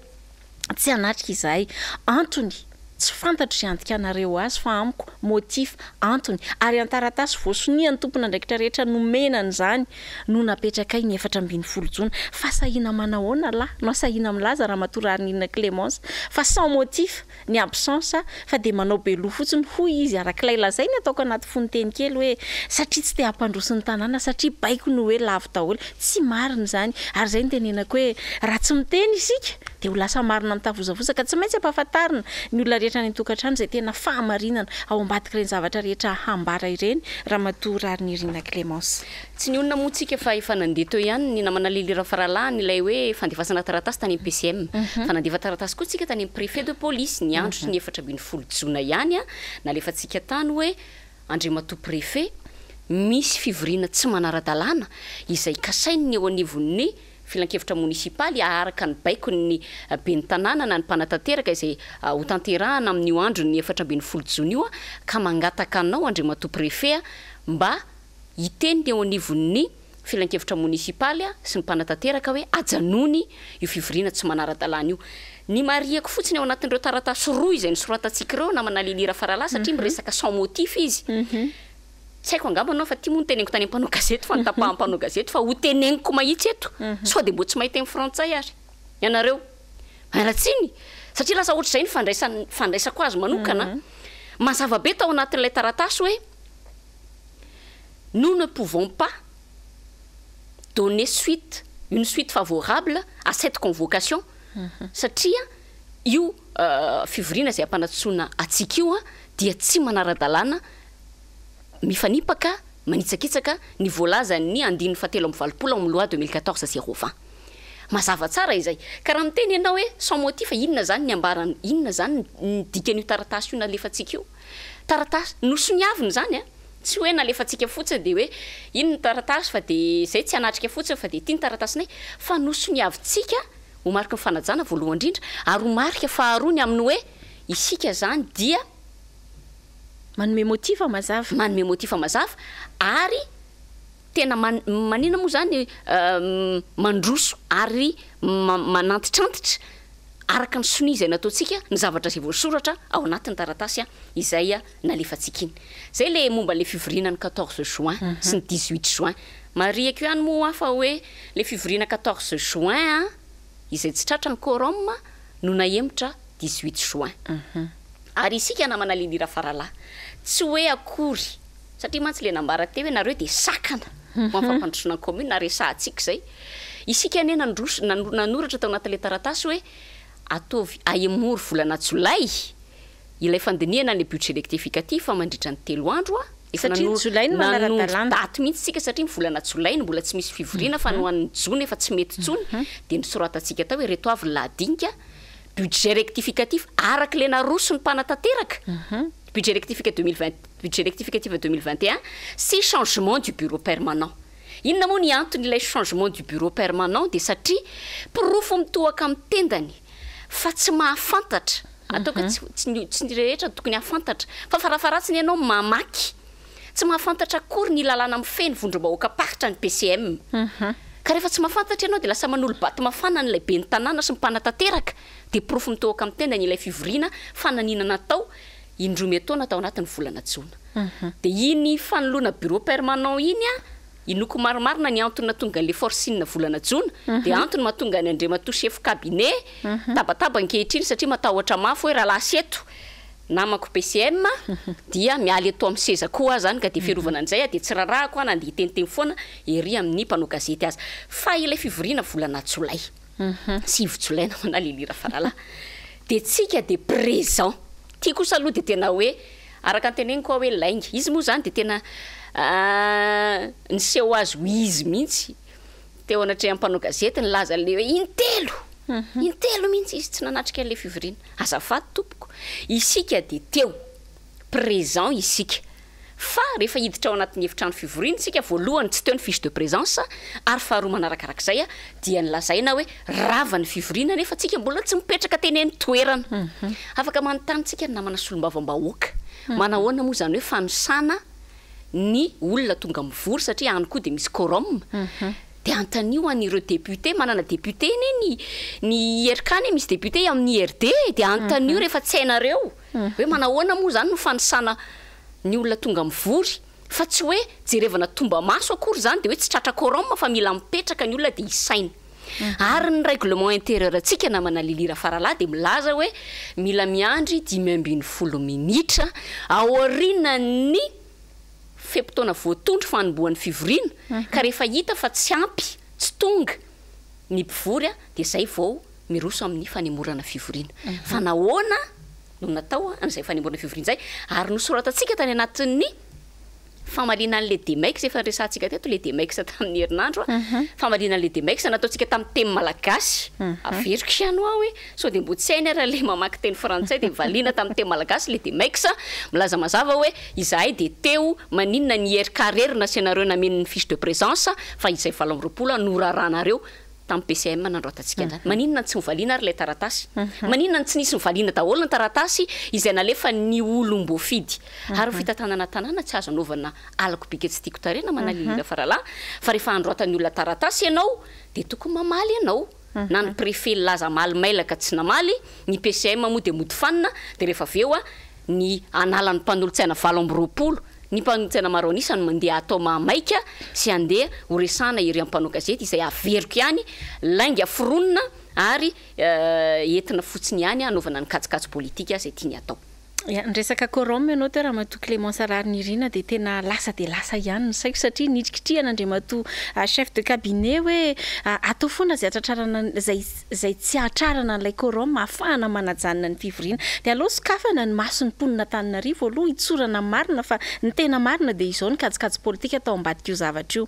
tsy hanatrika izahay. Antony, tsy fantatro izay andikanareo azy fa amiko, motif, antony, ary an-taratasy voasonian'ny tompon'andraikitra rehetra nomena an'izany no napetrakay ny 14 jona. Fahasahiana manahoana lahy no asahiana milaza Ramatoa Raharinirina Clémence fa sans motif ny absence fa dia manao be loha fotsiny hoy izy arak'ilay lazainy ataoko anaty fononteny kely hoe satria tsy te hampandroso ny tanàna satria baiko no hoe lavo daholo. Tsy marina izany ary izay no tenenako hoe raha tsy miteny isika dia ho lasa marina mitavozavoza ka tsy maintsy ampahafantarina ny olona rehetra any an-tokantrano izay tena fahamarinana ao ambadik'ireny zavatra rehetra hambara ireny Ramatoa Raharinirina Clémence. Tsy nionona moa tsika fa efa nandeha teo ihany ny namana Lily Rafaralahy ilay hoe fandefasana taratasy tany amin'ny PCM. Fa nandefa taratasy koa tsika tany amin'ny Préfet de police ny andro ny 14 jona ihany nalefantsika tany hoe Andriamatoa Préfet misy fivoriana tsy manara-dalàna izay kasain'ny eo anivon'ny Filankevitra monisipaly araka ny baikon'ny ben'ny tanàna na ny mpanatanteraka izay hotanterahana amin'io andron'ny 14 jona io ka mangataka anao Andriamatoa Préfet mba hiteny ny eo anivon'ny Filankevitra monisipaly sy ny mpanatanteraka hoe ajanony io fivoriana tsy manara-dalàna io. Ny marihako fotsiny ao anatin'ireo taratasy roa izay nosoratantsika ireo namana Lily Rafaralahy satria miresaka sans motif izy. Tsy haiko angamba anao fa ty moa noteneniko tany amin'ny mpanao gazety fa notapahan'ny mpanao gazety fa hoteneniko mahitsy eto sao dia mbo tsy mahay teny frantsay ary ianareo. Miala tsiny satria lasa ohatr'izay ny fandraisan fandraisako azy manokana. Mazava be tao anatin'ilay taratasy hoe nous ne pouvons pas donner suite une suite favorable à cette convocation satria io fivoriana izay ampanantsoina antsika io dia tsy manara-dalàna mifanipaka, manitsakitsaka ny voalazan'ny andininy fahatelo amby valopolo ao amin'ny loi 2014 020. Mazava tsara izay. Ka raha miteny ianao hoe sans motif, inona izany ny ambarany, inona izany ny dikan'io taratasy io nalefantsika io? Taratasy nosoniavina izany an! Tsy hoe nalefantsika fotsiny dia hoe iny ny taratasy fa dia izay tsy hanatrika fotsiny fa dia ity ny taratasinay, fa nosoniavintsika. Ho mariky ny fanajana voalohany indrindra, ary ho marika faharoa ny amin'ny hoe isika izany dia. Manome motif mazava. Manome motif mazava ary tena man, maninona moa izany, mandroso ary manantitrantitra araka ny sonia izay nataontsika ny zavatra izay voasoratra ao anatin'ny taratasy izay nalefantsika iny. Izay ilay momba ilay fivoriana ny 14 juin sy ny 18 juin. Marihiko ihany moa fa hoe ilay fivoriana 14 juin izay tsy tratra ny quorum no nahemotra 18 juin. Ary isika namana Lily Rafaralahy, tsy hoe akory, satria mantsy ilay nambara teo hoe nareo dia sakana ho amin'ny fampandrosoana ny commune, ary resahantsika izay. Isika anie nandroso, nanoratra tao anatin'ilay taratasy hoe ataovy ahemory volana jolay ilay fandinihana an'ilay budget rectificatif mandritra ny telo andro a. Efa Satria ny jolay no nanondro manara-dalàna. daty mihitsy isika satria ny volana jolay no mbola tsy misy fivoriana fa ny ho an'ny jona efa tsy mety intsony, dia nosoratantsika tao hoe ireto avy ny lahadinika, Budget rectificatif araka ilay naroso ny mpanatanteraka, budget rectificatif 2020, budget rectificatif 2021, sy changement du bureau permanent. Inona moa ny anton'ilay changement du bureau permanent dia satria porofo mitohaka amin'ny tendany fa tsy mahafantatra, ataoko hoe tsy tsy tsy ny rehetra no tokony hahafantatra fa farafaharatsiny ianao mamaky Tsy mahafantatra akory ny lalàna mifehy ny vondrom-bahoakam-paritra ny PCM. Ka rehefa tsy mahafantatra ianao dia lasa manolo-bato mafana an'ilay ben'ny tanàna sy ny mpanatanteraka, dia porofo mitohoka amin'ny tendany ilay fivoriana fananiana natao indroa miantaona tao anatin'ny volana jona. Dia iny fanoloana bureau permanent iny an, inoako marimarina ny antony nahatonga an'ilay forcing volana jona, dia antony mahatonga an'i Andriamatoa chef cabinet tabataba ankehitriny satria matahotra mafy hoe raha lasa eto namako PCM dia miala eto amin'ny seza koa aho zany ka dia fiarovana an'izay aho dia tsy rarahako aho na andeha hiteniteny foana ery amin'ny mpanao gazety aza fa ilay fivoriana volana jolay 9 jolay namana Lily Rafaralahy dia tsika dia présent ty kosa aloha dia tena hoe araka ny teneniko aho hoe lainga izy moa zany dia tena niseho azy ho izy mihitsy teo anatrehan'ny mpanao gazety nilaza an'ilay hoe intelo, intelo mihitsy izy tsy nanatrika an'ilay fivoriana. Azafady tompoko, isika dia teo, présent isika. Fa rehefa hiditra ao anatin'ny efitrano fivoriana isika, voalohany tsy teo ny fiche de présence, ary faharoa manarakarak'izay dia nilazaina hoe rava ny fivoriana nefa tsika mbola tsy mipetraka teny an-toerana. Afaka manontany tsika ny namana solombavambahoaka, manahoana moa izany hoe fanisana ny olona tonga mivory satria any koa dia misy quorum dia antanio any ireo député manana député anie ny ny IRK anie misy député amin'ny IRD e dia antanio rehefa tsy hainareo hoe manahoana moa izany no fanisana ny olona tonga mivory fa tsy hoe jerevana tomba-maso akory izany dia hoe tsy tratra quorum fa mila mipetraka ny olona dia isaina ary ny règlement intérieur antsika namana Lily Rafaralahy dia milaza hoe mila miandry 15 minitra aorianan'ny fe-potoana voatondro fanombohan'ny fivoriana ka rehefa hita fa tsy ampy, tsy tonga ny mpivory dia izay vao miroso amin'ny fanemorana fivoriana. Fa nahoana no natao an'izay fanemorana fivoriana izay? Ary nosoratantsika tany anatin'ny Famaliana an'ilay Demex efa niresahantsika teto ilay Demex tamin'ny herinandro a. Famaliana an'ilay Demex nataontsika tamin'ny teny malagasy. Averiko ihany hoa hoe sao dia mbo tsy hainy ary ilay mamaky teny frantsay dia valiana tamin'ny teny malagasy ilay Demex milaza mazava hoe izahay dia teo maninona ny IRK irery nasianareo nameno ny fiche de présence fa izay 28 noraranareo tamin'ny PCM nandroatantsika an'izany. Maninona no tsy novaliana ary ilay taratasy? Maninona no tsy nisy novaliana daholo ny taratasy izay nalefan'ny olom-boafidy? Ary ny fitantanana tanàna tsy azo anaovana alako bika tsy tiako tarehy namana Lily Rafaralahy fa rehefa androatan'ny olona taratasy ianao dia tokony mamaly ianao. Na ny préfet nilaza hamaly mailaka tsy namaly, ny PCM moa dia mody fanina dia rehefa avy eo ny analan'ny mpanolotsaina 28 Ny mpanolotsaina maro an'isa no mandeha atao mahamaika sy handeha ho resahana ery amin'ny mpanao gazety izay averiko ihany lainga foronina ary entina fotsiny ihany hanaovana ny kajikajy politika izay tiany hatao. Ya, niresaka quorum ianao teo Ramatoa Clémence Raharinirina dia tena lasa dia lasa ihany ny saiko satria nitrikitrihana Andriamatoa chef de cabinet hoe atao foana izay hatratrarana izay izay tsy hahatrarana an'ilay quorum ahafahana manajanona ny fivoriana. Dia aleo sokafana ny mason'ny mponin'Antananarivo aloha hitsorana ny marina fa ny tena marina dia izao ny kajikajy politika tao ambadik'io zavatra io.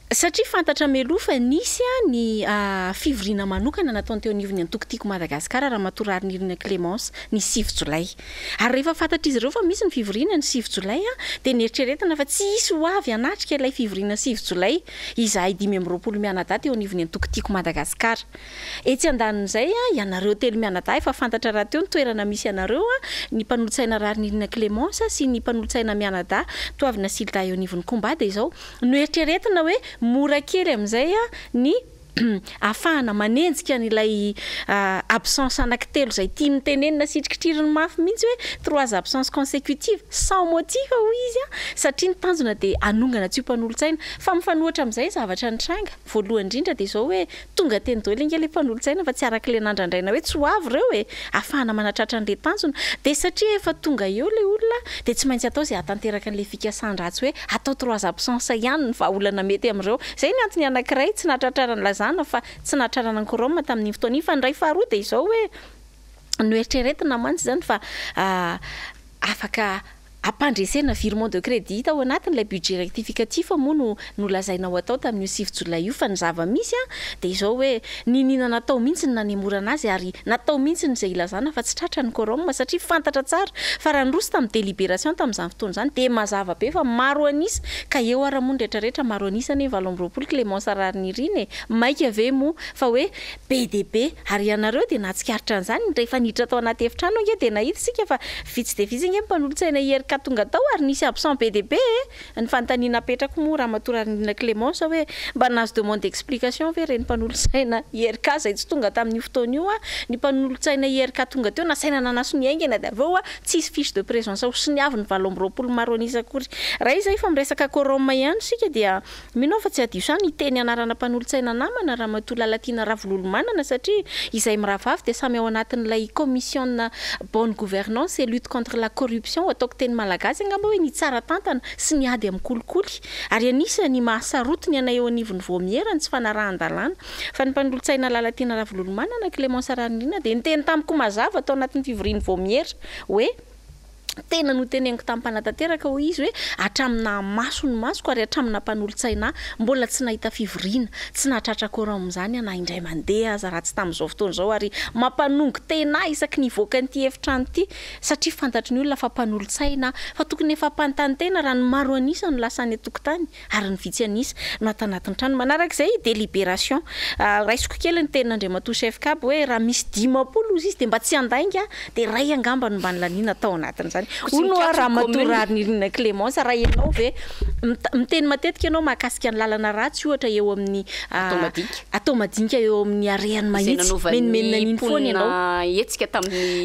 Satria fantatra mialoha fa nisy ny fivoriana manokana nataony teo anivon'ny antoko Tiako Madagasikara Ramatoa Raharinirina Clémence ny 9 jolay. Ary rehefa fantatr'izy ireo fa misy ny fivoriana ny 9 jolay dia neritreretina fa tsy hisy ho avy hanatrika ilay fivoriana 9 jolay izahay 25 mianadahy teo anivon'ny antoko Tiako Madagasikara. Etsy andanin'izay, ianareo telo mianadahy efa fantatra rahateo ny toerana misy anareo, ny mpanolotsaina Raharinirina Clémence sy ny mpanolotsaina mianadahy Toavina Silda eo anivon'ny Combat dia izao noeritreretina hoe mora kely amin'izay ny ahafahana manenjika an'ilay absence anankitelo izay tiany tenenina sy hitrikitririny mafy mihitsy hoe trois absences consecutives sans motif hoy izy satria ny tanjona dia hanongana tsy ho mpanolotsaina fa mifanohitra amin'izay zavatra nitranga. Voalohany indrindra dia izao hoe tonga teny daholo ange ilay mpanolotsaina fa tsy araka ilay nandrandraina hoe tsy ho avy ireo e! Ahafahana manatratra an'ilay tanjona. Dia satria efa tonga eo ilay olona dia tsy maintsy atao izay hahatanteraka an'ilay fikasan-dratsy hoe atao trois absences ihany ny vahaolana mety amin'ireo. Izay ny antony anankiray tsy nahatratrarana lazana fa tsy nahatrarana ny quorum tamin'iny fotoana iny. Fa ny iray faharoa dia izao hoe noeritreretina mantsy izany fa afaka Ampandresena virement de crédit tao anatin'ilay budget rectificatif moa no nolazaina ho atao tamin'io 9 jolay io fa ny zava-misy dia izao hoe niniana natao mihitsy ny nanemorana azy ary natao mihitsy ny izay ilazana fa tsy tratra ny quorum satria fantatra tsara fa raha niroso tamin'ny délibération tamin'izany fotoana izany dia mazava be fa maro an'isa ka eo ara moa ny retraretra maro an'isa anie 28 Clémence Raharinirina e! Maika ve moa fa hoe Be dia be, ary ianareo dia nahatsikaritra an'izany, rehefa niditra tao anaty efitrano ange dia nahita isika fa vitsy dia vitsy ange ny mpanolotsaina IRK tonga tao ary nisy absent be dia be e! Ny fanontaniana apetrako moa Ramatoa Raharinirina Clémence hoe mba nahazo demande d'explication ve ireny mpanolotsaina IRK izay tsy tonga tamin'io fotoana io a? Ny mpanolotsaina IRK tonga teo nasaina nanasonia haingana dia avy eo tsisy fiche de présence ho soniaviny 28 maro an'isa akory. Raha izay fa miresaka quorum ihany isika dia Mino aho fa tsy hadiso ahy ny hiteny anarana mpanolotsaina namana Ramatoa Lalatiana Ravololomanana satria izahay mirahavavy dia samy ao anatin'ilay Commission bonne gouvernance et lutte contre la corruption, ataoko teny malagasy angamba hoe ny tsara tantana sy ny ady amin'ny kolikoly. Ary anisan'ny mahasarotiny anay eo anivon'ny vaomiera ny tsy fanarahan-dalàna. Fa ny mpanolotsaina Lalatiana Ravololomanana, Clémence Raharinirina dia niteny tamiko mazava tao anatin'ny fivorian'ny vaomiera hoe, Tena noteneniko tamim-panatanteraka hoy izy hoe hatramin'ny nahamaso ny masoko ary hatramin'ny naha-mpanolotsaina ahy, mbola tsy nahita fivoriana, tsy nahatratra quorum izany aho na indray mandeha aza raha tsy tamin'izao fotoana izao ary mampanongo tena ahy isaky ny hivoaka an'ity efitrano ity satria fantatry ny olona fa mpanolotsaina aho fa tokony efa hampanontany tena raha ny maro an'isa no lasa any an-tokotany ary ny vitsy an'isa no ato anatin'ny trano. Manaraka izay, délibération. Raisiko kely ny tenin'Andriamatoa Chef Cab hoe raha misy 50 hozy izy dia mba tsy handainga dia iray angamba no mba nilaniana tao anatin'izany. Hono hoa Ramatoa Raharinirina Clémence, raha ianao ve, miteny matetika ianao mahakasika ny lalana ratsy ohatra eo amin'ny atao madinika eo amin'ny harehan'i Mahitsy, menomenona an'iny foana ianao.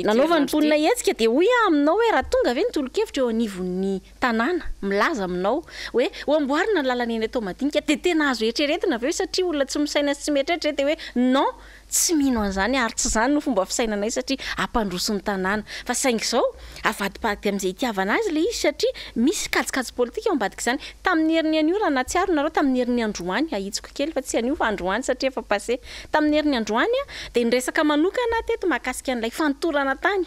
Nanaovan'ny mponina hetsika dia hoy aho aminao hoe raha tonga ve ny tolo-kevitra eo anivon'ny tanàna milaza aminao hoe ho amboarina ny lalana eny Toamadinika dia tena azo eritreretina ve hoe satria olona tsy misaina sy tsy mieritreritra dia hoe non tsy mino an'izany ary tsy izany no fomba fisainanay satria hampandroso ny tanàna fa saingy izao avadibadika amin'izay itiavana azy ilay izy satria misy kajikajy politika ao ambadik'izany tamin'ny herin'ny anio raha nahatsiaro nareo tamin'ny herin'ny androany ahitsiko kely fa tsy anio fa androany satria efa passé tamin'ny herin'ny androany dia niresaka manokana aho teto mahakasika an'ilay fanotorana tany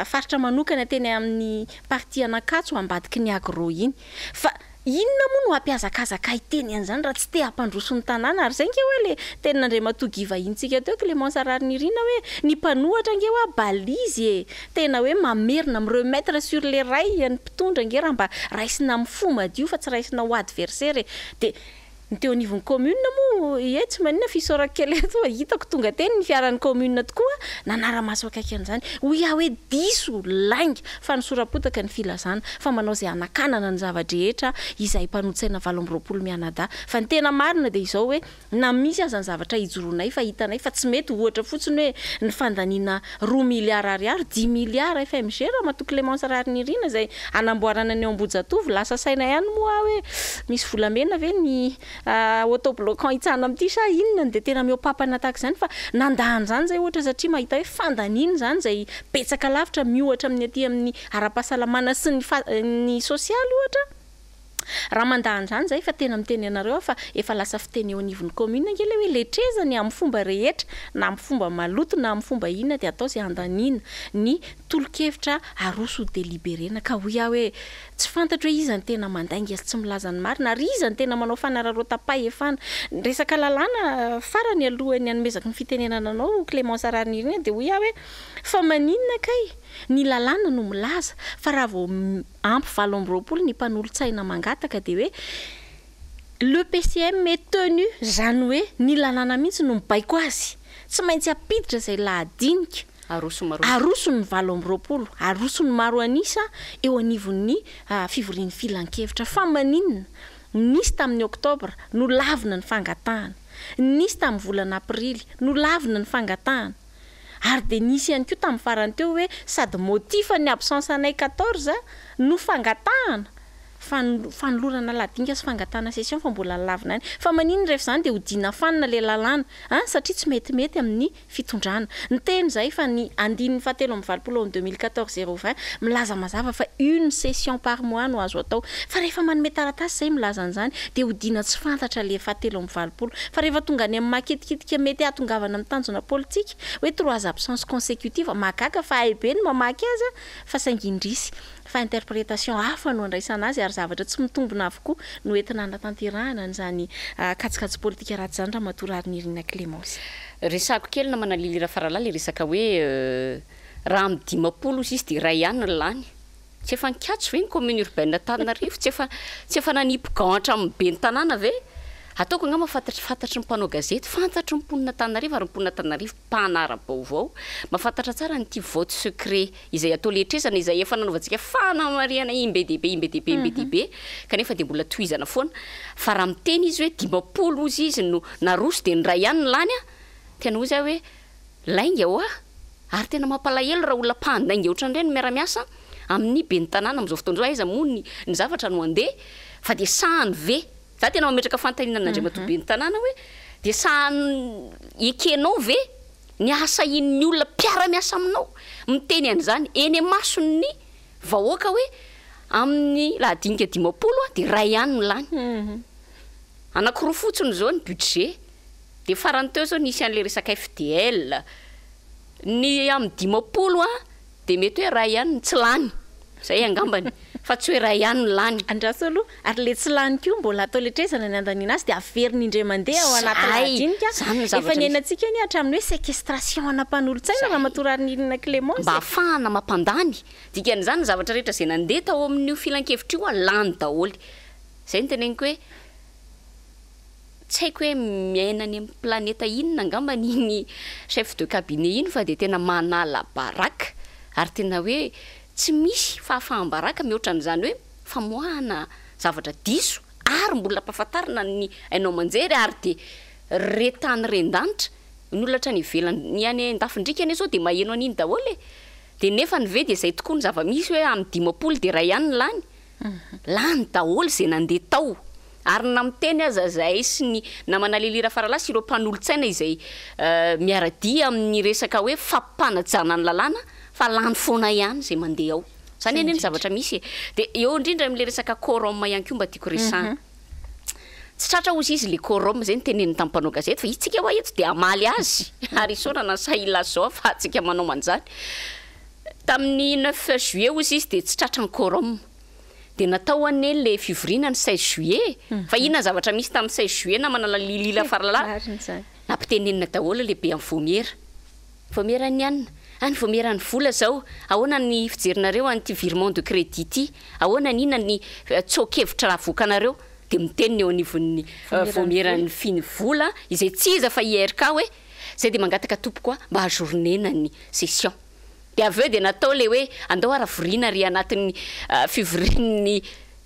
faritra manokana teny amin'ny partie an'Ankatso ambadiky ny Agro iny. Fa inona moa no hampihazakazaka hiteny an'izany raha tsy te hampandroso ny tanàna? Ary izay ange hoa le tenin'Andriamatoa Guy vahinintsika teo, Clémence Raharinirina hoe ny mpanohatra ange hoa balise e! Tena hoe mamerina, mi-remettre sur les rails ny mpitondra ange raha mba raisina amin'ny fo madio fa tsy raisina ho adversaire e! Dia Ny teo anivon'ny commune moa, ie tsy maninona fisaorako kely eto fa hitako tonga teny ny fiaran'ny commune tokoa nanara-maso akaiky an'izany. Hoy aho hoe diso, lainga, fanosoram-potaka ny filazana fa manao izay hanakanana ny zava-drehetra izahay mpanolotsaina 28 mianadahy. Fa ny tena marina dia izao hoe na misy aza ny zavatra ijoroanay fa hitanay fa tsy mety ohatra fotsiny hoe ny fandaniana roa miliara ariary, dimy miliara FMG Ramatoa Clémence Raharinirina izay hanamboarana ny eo Ambohijatovo, lasa saina ihany moa aho hoe misy volamena ve ny autobloquant hitsahana amin'ity sa inona no dia tena mihoa-papana tahaka izany fa nandà an'izany izay ohatra satria mahita hoe fandaniana izany izay betsaka lavitra miohatra amin'ny aty amin'ny ara-pahasalamana sy ny ny sosialy ohatra. Raha mandà an'izany izahay efa tena miteny anareo aho fa efa lasa fiteny eo anivon'ny commune ange ilay hoe letrezana e, amin'ny fomba rehetra, na amin'ny fomba maloto na amin'ny fomba inona dia atao izay handaniana ny tolo-kevitra aroso ho deliberena. Ka hoy aho hoe tsy fantatro hoe iza no tena mandainga sy tsy milaza ny marina ary iza no tena manao fanararaotam-pahefana. Ny resaka lalàna farany alohan'ny hanomezako ny fitenenana anao Clémence Raharinirina dia hoy aho hoe fa maninona kay ny lalàna no milaza fa raha vao ampy 28 ny mpanolotsaina mangataka dia hoe le PCM est tenu, izany hoe ny lalàna mihitsy no mibaiko azy, tsy maintsy hampiditra izay lahadinika, aroso ny 28, aroso ny maro an'isa eo anivon'ny fivorian'ny filankevitra. Fa maninona? Nisy tamin'ny oktobra, nolavina ny fangatahana. Nisy tamin'ny volana aprily, nolavina ny fangatahana. Ary dia nisy ihany koa tamin'ny farany teo hoe sady motif ny absence anay 14 no fangatahana fanolorana lahadinika sy fangatahana session fa mbola lavina ihany. Fa maninona rehefa izany dia hodiana fanina ilay lalàna an! Satria tsy metimety amin'ny fitondrana. Niteny izahay fa ny andininy fahatelo amby valopolo ao amin'ny 2014 020 milaza mazava fa une session par mois no azo atao. Fa rehefa manome taratasy izay milaza an'izany dia hodiana tsy fantatra ilay fahatelo amby valopolo. Fa rehefa tonga any amin'ny mahakitikitika mety hahatongavana amin'ny tanjona politika hoe trois absences consécutives, mahagaga fa hay be ny mamaky azy fa saingy indrisy fa interprétation hafa no andraisana azy ary zavatra tsy mitombina avokoa no entina hanatanterahana an'izany kajikajy politika ratsy izany Ramatoa Raharinirina Clémence. Resahako kely namana Lily Rafaralahy ilay resaka hoe raha amin'ny 50 ozy izy dia iray ihany no lany. Tsy efa nikatso ve ny commune urbaine Antananarivo? Tsy efa tsy efa nanipy gant hatramin'ny ben'ny tanàna ve? Ataoko angamba fantatry fantatry ny mpanao gazety, fantatry ny mponina Antananarivo ary ny mponina Antananarivo mpanara-baovao mahafantatra tsara an'ity vote secret izay atao letrezana izay efa nanaovantsika fanamarihana imbe dia be imbe dia be imbe dia be kanefa dia mbola tohizana foana. Fa raha miteny izy hoe 50 ozy izy no naroso dia ny iray ihany no lany a, tena hoy za hoe lainga hoa, ary tena mampalahelo raha olona mpandainga ohatran'ireny no miara-miasa amin'ny ben'ny tanàna amin'izao fotoana izao, aiza moa ny ny zavatra no handeha fa dia sahany ve? Za tena mametraka fanontaniana amin'Andriamatoa ben'ny tanàna hoe dia sahany ekenao ve ny hahasahian'ny olona mpiara-miasa aminao miteny an'izany eny imason'ny vahoaka hoe amin'ny lahadinika 50 dia iray ihany no lany. Anankiroa fotsiny izao ny budget. Dia farany teo izao nisy an'ilay resaka FDL. Ny amin'ny 50 dia mety hoe iray ihany no tsy lany. Izay angambany. Fa tsy hoe iray ihany no lany. Andraso aloha. Ary ilay tsy lany koa mbola atao letrezana ny handaniana azy dia averina indray mandeha ao anaty lahadinika. Izany no Efa zavatra misy. niainantsika anie hatramin'ny hoe séquestration ana mpanolotsaina Ramatoa Raharinirina Clémence Mba e. hahafahana mampandany. Dikan'izany ny zavatra rehetra izay nandeha tao amin'io filankevitra io lany daholo. Izay no teneniko hoe tsy haiko hoe miaina any amin'ny planeta inona angambany iny chef de cabinet iny fa dia tena manala baraka ary tena hoe tsy misy fahafaham-baraka mihoatra an'izany hoe famoahana zavatra diso ary mbola ampahafantarina ny haino aman-jery ary dia re tany ren-danitra ny olona hatrany ivelany ny any an-dafin-driaka anie izao dia maheno an'iny daholo e! Dia nefany ve dia izay tokoa ny zava-misy hoe amin'ny 50 dia iray ihany ny lany? Lany daholo izay nandeha tao. Ary na miteny aza izahay sy ny namana Lily Rafaralahy sy ireo mpanolotsaina izay miara-dia amin'ny resaka hoe fampanajana ny lalàna fa lany foana ihany izay mandeha ao. Izany anie ny zavatra misy e. Dia eo indrindra amin'ilay resaka quorum ihany koa mba tiako resahana. Tsy tratra hozy izy ilay quorum, izay no teneniny tamin'ny mpanao gazety fa isika hoa eto dia hamaly azy ary isaorana ny sahy hilaza izao ahafahantsika manao an'izany. Tamin'ny neuf juillet hozy izy dia tsy tratra ny quorum. Dia natao anie le fivoriana ny 16 juillet e. Fa inona ny zavatra misy tamin'ny 16 juillet namana Lily Rafaralahy? Marina izany. Nampitenenina daholo le be amin'ny vaomiera. Vaomieran'ny anona? Ah ny vaomieran'ny vola zao, ahoana ny fijerinareo an'ity virement de crédit ity? Ahoana ny inona ny tsoa-kevitra avoakanareo? Dia miteny ny eo anivon'ny vaomieran'ny fin vola izay tsy iza fa IRK hoe, zay dia mangataka tompoko a mba ajournena ny session. Dia avy eo dia natao ilay hoe andao ara voriana ary anatin'ny fivorian'ny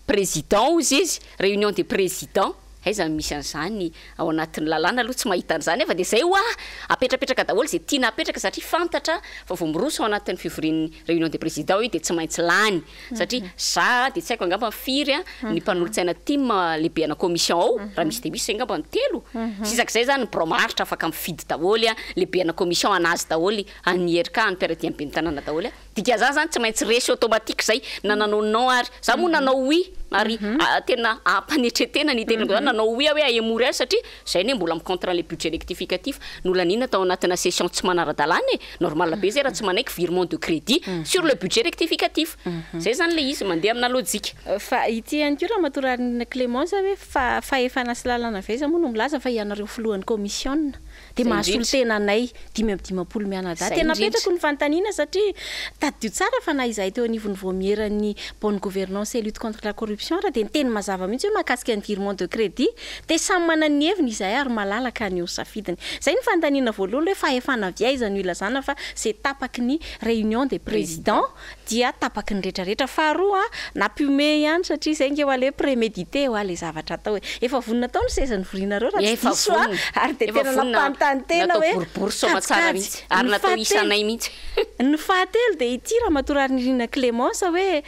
président hozy izy, réunion des présidents, aiza no misy an'izany ao anatin'ny lalàna aloha tsy mahita an'izany aho fa dia izay hoa, apetrapetraka daholo izay tiana apetraka satria fantatra fa vao miroso ao anatin'ny fivorian'ny réunion des présidents io dia tsy maintsy lany satria za dia tsy haiko angamba firy ny mpanolotsaina tim lehibe ana commission ao, raha misy dia misy izay angamba ny telo, sisak'izay izany ny birao maharitra afaka mifidy daholo, lehibe ana commission anazy daholo. An'i IRK, an'i mpiara-dia amin'ny ben'ny tanàna daholo a. Dikan'izany zany tsy maintsy resy automatique zay na nanao non ary. Za moa nanao oui ary tena ampanetren-tena ny tenako zany nanao oui aho hoe ahemory azy satria zay anie mbola mi-contre an'ilay budget rectificatif nolaniana tao anatina session tsy manara-dalàna e. Normal be zay raha tsy manaiky virement de crédit sur le budget rectificatif. Zay zany ilay izy mandeha amina lojika. Fa ity ihany koa Ramatoa Raharinirina Clémence hoe fahefana sy lalana avy aiza moa no milaza fa ianareo filohan'ny commission Dia mahasolo tena anay 55 mianadahy. Tena apetrako ny fanontaniana satria tadidio tsara fa na izahay teo anivon'ny vaomieran'ny bonne gouvernance et lutte contre la corruption ary dia niteny mazava mihitsy hoe mahakasika ny virement de crédit dia samy manana ny heviny izahay ary malalaka ny ho safidiny. Izay ny fanontaniana voalohany hoe fahefana avy aiza no ilazana fa izay tapaky ny réunion des présidents dia tapaky ny retraretra. Faharoa, nampihomehy ihany satria izay nge hoa le prémédité hoa le zavatra atao e. Efa vonona tao ny seza nivorianareo raha tsy diso aho ary dia tena nampanontany tena hoe kajikajy. Ary natao isanay mihitsy. Ny fahatelo dia ity Ramatoa Raharinirina Clémence hoe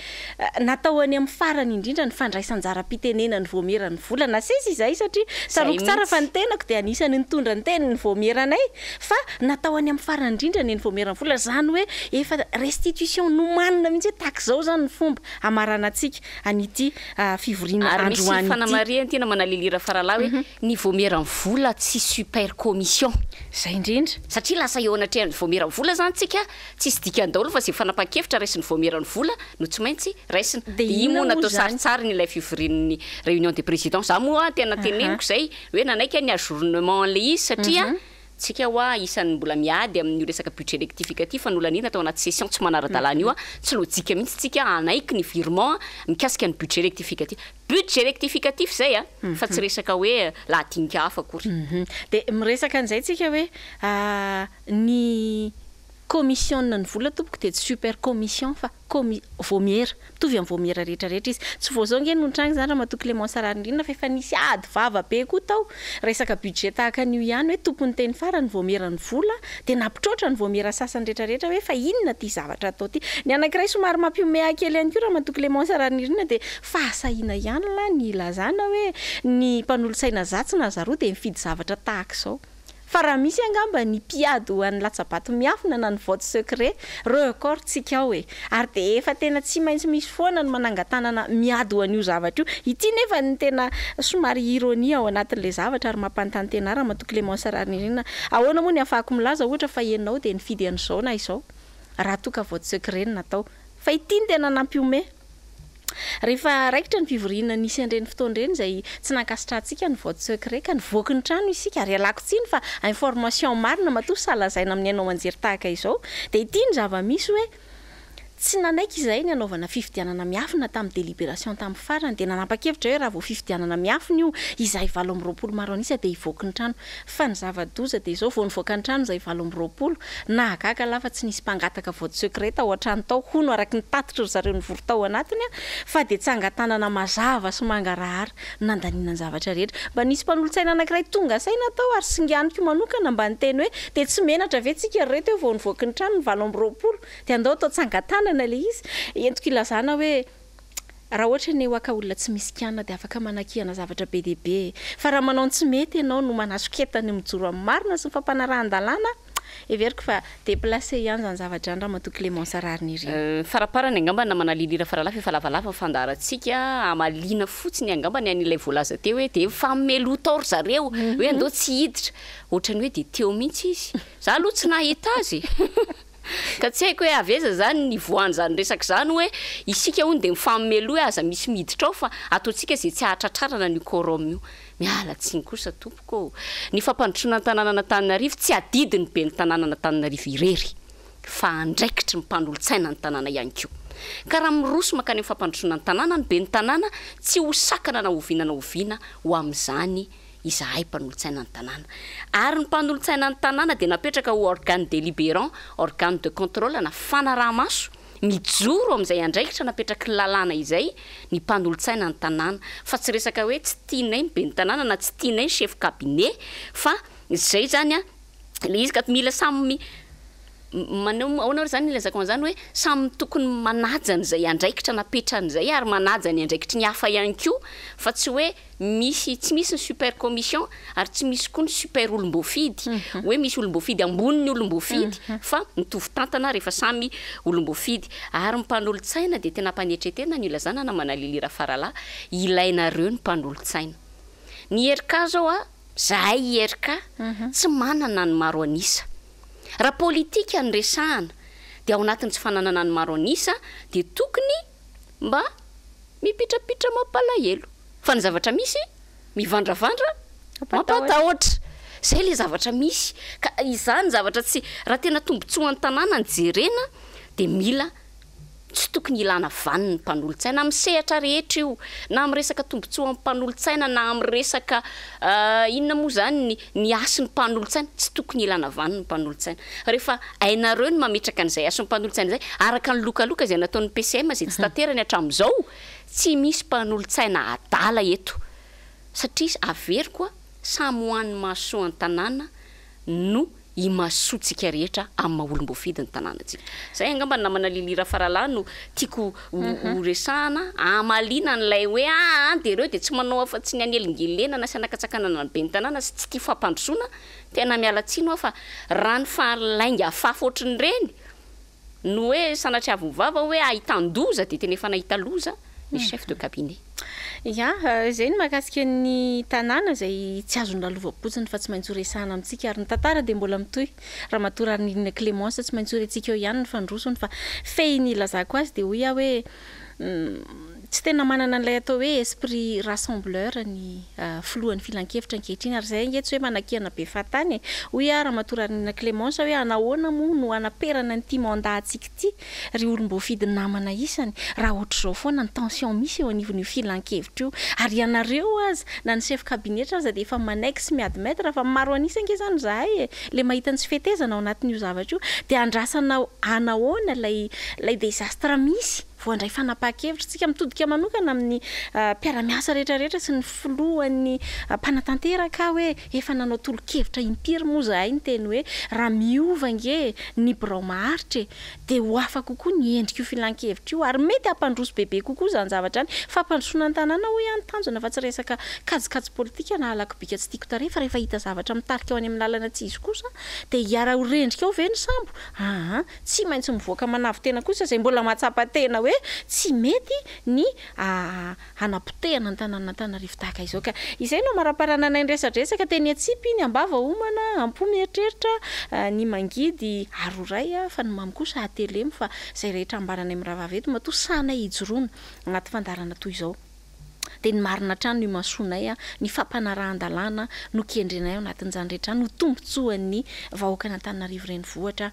natao any amin'ny farany indrindra ny fandraisan-jaram-pitenenan'ny vaomieran'ny vola. Nasesy izahay satria tsaroako tsara fa ny tenako dia anisan'ny nitondra ny tenin'ny vaomieranay. Fa natao any amin'ny farany indrindra ny eny Vaomieran'ny vola, izany hoe efa restitution nomanina mihitsy hoe tahaka izao izany ny fomba hamaranantsika an'ity fivoriana Ary misy androany ity. fanamarihana tiana manalily Rafaralahy hoe ny Vaomieran'ny vola tsy super commission. Izay indrindra. Satria lasa eo anatrehan'ny Vaomieran'ny vola izany tsika, tsisy dikany daholo fa izay fanapahan-kevitra raisin'ny Vaomieran'ny vola no tsy maintsy raisina. Dia Dia iny inona moa moa natao izany? sarintsariny ilay fivorian'ny réunion des présidents. Za moa tena teneniko izay hoe nanaiky aho ny ajournement an'ilay izy satria tsika hoa isan'ny mbola miady amin'io resaka budget rectificatif nolaniana tao anaty session tsy manara-dalàna io, tsy lojika mihitsy tsika hanaiky ny virement mikasika ny budget rectificatif. Budget rectificatif izay a, fa tsy resaka hoe lahadinika hafa akory. Dia miresaka an'izay tsika hoe ny commission ny vola tompoko dia tsy super commission fa comi vaomiera, mitovy amin'ny vaomiera rehetra rehetra izy. Tsy vao izao ange no nitranga izany Ramatoa Clémence Raharinirina fa efa nisy ady vava be koa tao resaka budget tahaka an'io ihany hoe tompon'ny teny farany vaomiera ny vola dia nampitroatra ny vaomiera sasany rehetra rehetra hoe fa inona ity zavatra atao ity. Ny anankiray somary mampihomehy ahy kely ihany koa Ramatoa Clémence Raharinirina dia fahasahiana ihany lahy ny hilazana hoe ny mpanolotsaina zatsy na zaroa dia mifidy zavatra tahaka izao. Fa raha misy angamba ny mpiady ho an'ny latsa-bato miafina na ny vote secret, record tsika ao e! Ary dia efa tena tsy maintsy misy foana ny manangan-tanana miady ho an'io zavatra io. Ity nefa ny tena somary ironie ao anatin'ilay zavatra ary mampanontany tena ahy Ramatoa Clémence Raharinirina, ahoana moa ny ahafahako milaza ohatra fa ianao dia nifidy an'izao na izao raha toa ka vote secret no natao? Fa ity no tena nampihomehy. Rehefa raikitra ny fivoriana nisy an'ireny fotoana ireny izay tsy nankasitrahantsika ny vote secret ka nivoaky ny trano isika ary ialako tsiny fa information marina matoa sahy lazaina amin'ny haino aman-jery tahaka izao dia ity ny zava-misy hoe tsy nanaiky izahay ny hanaovana fifidianana miafina tamin'ny délibération tamin'ny farany dia nanapa-kevitra hoe raha vao fifidianana miafina io izahay 28 maro an'isa dia hivoaky ny trano Fa ny zava-doza dia izao, vao nivoaka ny trano izahay 28, nahagaga lahy fa tsy nisy mpangataka vote secret tao an-trano tao, hono araka ny tatitry ry zareo nivory tao anatiny, fa dia tsangan-tanana mazava sy mangarahara no nandaniana ny zavatra rehetra. Mba nisy mpanolotsaina anankiray tonga saina tao ary singaniko manokana mba niteny hoe dia tsy menatra ve tsika ry reto hoe vao nivoaky ny trano ny 28 dia andao atao tsangan-tanana ilay izy? Entiko ilazana hoe. Raha ohatra ny haka olona tsy misy kianina dia afaka manakihana zavatra be dia be e! Fa raha manao ny tsy mety ianao no manasoketa ny mijoro amin'ny marina sy ny fampanarahan-dalàna, heveriko fa déplacé ihany izany zavatra izany Ramatoa Clémence Raharinirina. Faraparany angamba namana Lily Rafaralahy fa efa lavalava ny fandaharantsika, hamaliana fotsiny angamba ny an'ilay voalaza teo hoe dia mifameloha tao ry zareo hoe andao tsy hiditra, ohatran'ny hoe dia teo mihitsy izy, za aloha tsy nahita azy e! Ka tsy haiko hoe avy aiza izany nivoahan'izany resaka izany hoe isika hono dia mifameloha hoe aza misy miditra ao fa ataontsika izay tsy hahatratrarana an'io quorum io. Miala tsiny kosa tompoko ô! Ny fampandrosoana ny tanànan'Antananarivo tsy adidin'ny ben'ny tanànan'Antananarivo irery fa andraikitry ny mpanolotsaina ny tanàna ihany koa. Ka raha miroso mankany amin'ny fampandrosoana ny tanàna ny ben'ny tanàna tsy ho sakana na oviana na oviana ho amin'izany izahay mpanolotsaina ny tanàna. Ary ny mpanolotsaina ny tanàna dia napetraka ho organe délibérant, organe de contrôle na fanaraha-maso, mijoro amin'izay andraikitra napetraky ny lalàna izay ny mpanolotsaina ny tanàna. Fa tsy resaka hoe tsy tianay ny ben'ny tanàna na tsy tianay ny chef cabinet fa izay izany an, ilay izy ka mila samy. Maneho ahoana ary izany ny ilazako an'izany hoe samy tokony manaja an'izay andraikitra napetrany izay ary manaja ny andraikitry ny hafa ihany koa fa tsy hoe misy tsy misy ny super commission ary tsy misy koa ny super olom-boafidy hoe misy olom-boafidy ambonin'ny olom-boafidy fa mitovy tantana rehefa samy olom-boafidy ary ny mpanolotsaina dia tena ampanetren-tena ny ilazana namana Lily Rafaralahy ilainareo ny mpanolotsaina ny IRK zao a zahay IRK tsy manana ny maro an'isa Raha politika no resahana dia ao anatin'ny tsy fananana ny maro an'isa dia tokony mba mipitrapitra mampalahelo. Fa ny zavatra misy mivandravandra mampatahotra. Izay ilay zavatra misy. Ka izany zavatra tsy, raha tena tombotsoan'ny tanàna no jerena dia mila Tsy tokony hilana vaniny ny mpanolotsaina amin'ny sehatra rehetra io, na amin'ny resaka tombontsoan'ny mpanolotsaina na amin'ny resaka inona moa izany ny ny hasin'ny mpanolotsaina, tsy tokony hilana vaniny ny mpanolotsaina. Rehefa hainareo ny mametraka an'izay hasin'ny mpanolotsaina izay, araka ny lokaloka izay nataon'ny PCM izay tsy tanterany hatramin'izao, tsy misy mpanolotsaina adala eto satria averiko a, samy ho an'ny mahasoa an-tanàna no imasoantsika rehetra amin'ny maha olom-boafidy ny tanànantsika. Izay angamba ny namana Lily Rafaralahy no tiako ho resahana, hamaliana an'ilay hoe aa dia ireo dia tsy manao afa-tsy ny hanelingelenana sy hanakatsakanana ny ben'ny tanàna sy tsy tia fampandrosoana, tena miala tsiny hoa fa raha ny fahalainga afafy ohatrin'ireny no hoe sanatriavin'ny vava hoe ahitan-doza dia tena efa nahita loza ny chef de cabinet. Ya, izay ny mahakasika ny tanàna izay tsy azo nolalovampotsiny fa tsy maintsy ho resahana amintsika ary ny tantara dia mbola mitohy. Ramatoa Raharinirina Clémence tsy maintsy ho rentsika eo ihany ny fandrosony fa fehiny ilazako azy dia hoy aho hoe tsy tena manana an'ilay atao hoe esprit rassembleur ny filohan'ny filankevitra ankehitriny ary izay ange tsy hoe manakiana be fahatany e! Hoy aho Ramatoa Raharinirina Clémence hoe anahoana moa no hanaperana an'ity mandat-ntsika ity ry olom-boafidy namana isany raha ohatr'izao foana ny tension misy eo anivon'io filankevitra io ary ianareo aza na ny chef kabinetra aza dia efa manaiky sy mi-admettre fa maro an'isa ange izany izahay e! Ilay mahita ny tsy fetezana ao anatin'io zavatra io dia andrasana anahoana ilay ilay désastre misy vao handray fanapahan-kevitra isika. Mitodika manokana amin'ny mpiara-miasa rehetra rehetra sy ny filohan'ny mpanatanteraka aho hoe efa nanao tolo-kevitra impiry moa izahay niteny hoe raha miova ange ny birao maharitra e dia ho hafa kokoa ny endrik'io filan-kevitra io ary mety hampandroso bebe kokoa izany zavatra izany. Fampandrosoana ny tanàna hoy aho ny tanjona fa tsy resaka kajikajy politika na halako bika tsy tiako tarehy fa rehefa hita zavatra mitarika ho any amin'ny lalana tsy izy kosa dia hiara ho rendrika ao ve ny sambo? Aa tsy maintsy mivoaka manavo-tena kosa izay mbola mahatsapa tena hoe tsy mety ny hanapotehana ny tanànan'Antananarivo tahaka izao ka izay no amaraparananay ny resadresaka teny an-tsipy ny am-bava homana, am-po mieritreritra, ny mangidy aroray fa ny mamy kosa atelemo fa izay rehetra ambaranay mirahavavy eto matoa sahanay hijoroana anaty fandaharana toy izao. dia ny marina hatrany no imasoanay, ny fampanarahan-dalàna no kendrenay ao anatin'izany rehetra izany ho tombontsoan'ny vahoakan'Antananarivo Renivohitra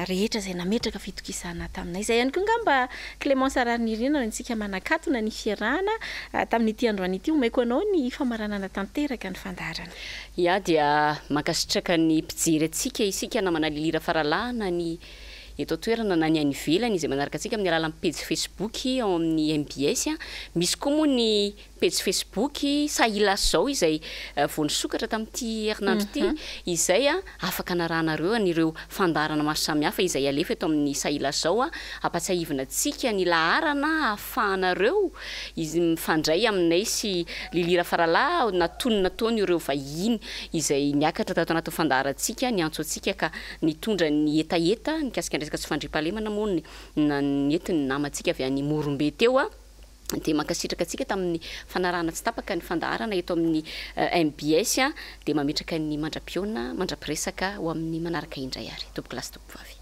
rehetra izay nametraka fitokisana taminay. Izay ihany koa angamba Clémence Raharinirina no antsika manakatona ny fiarahana tamin'ity androany ity. Omeko anao ny famaranana tanteraka ny fandaharana. Ya dia mankasitraka ny mpijery antsika isika namana Lily Rafaralahy na ny eto an-toerana na ny any ivelany izay manaraka antsika amin'ny alalan'ny pejy Facebook ao amin'ny mbs. Misy koa moa ny pejy Facebook Sahilasy izao izay vao nisokatra tamin'ity herinandro ity izay afaka anarahanareo an'ireo fandaharana maro samihafa izay alefa eto amin'ny Sahilasy izao. Ampatsiahivina antsika ny laharana ahafahanareo mifandray aminay sy Lily Rafaralahy natono nataony ireo vahiny izay niakatra tato anatin'ny fandaharantsika niantso antsika ka Nitondra ny hetaheta nikasika ny resaka tsy fandriampahalemana moa ny nentin'ny namantsika avy any Morombe teo. Dia mankasitraka antsika tamin'ny fanarahana tsy tapaka ny fandaharana eto amin'ny mbs. Dia mametraka ny mandra-pihaona, mandra-piresaka ho amin'ny manaraka indray ary. Tompokolahy sy tompokovavy.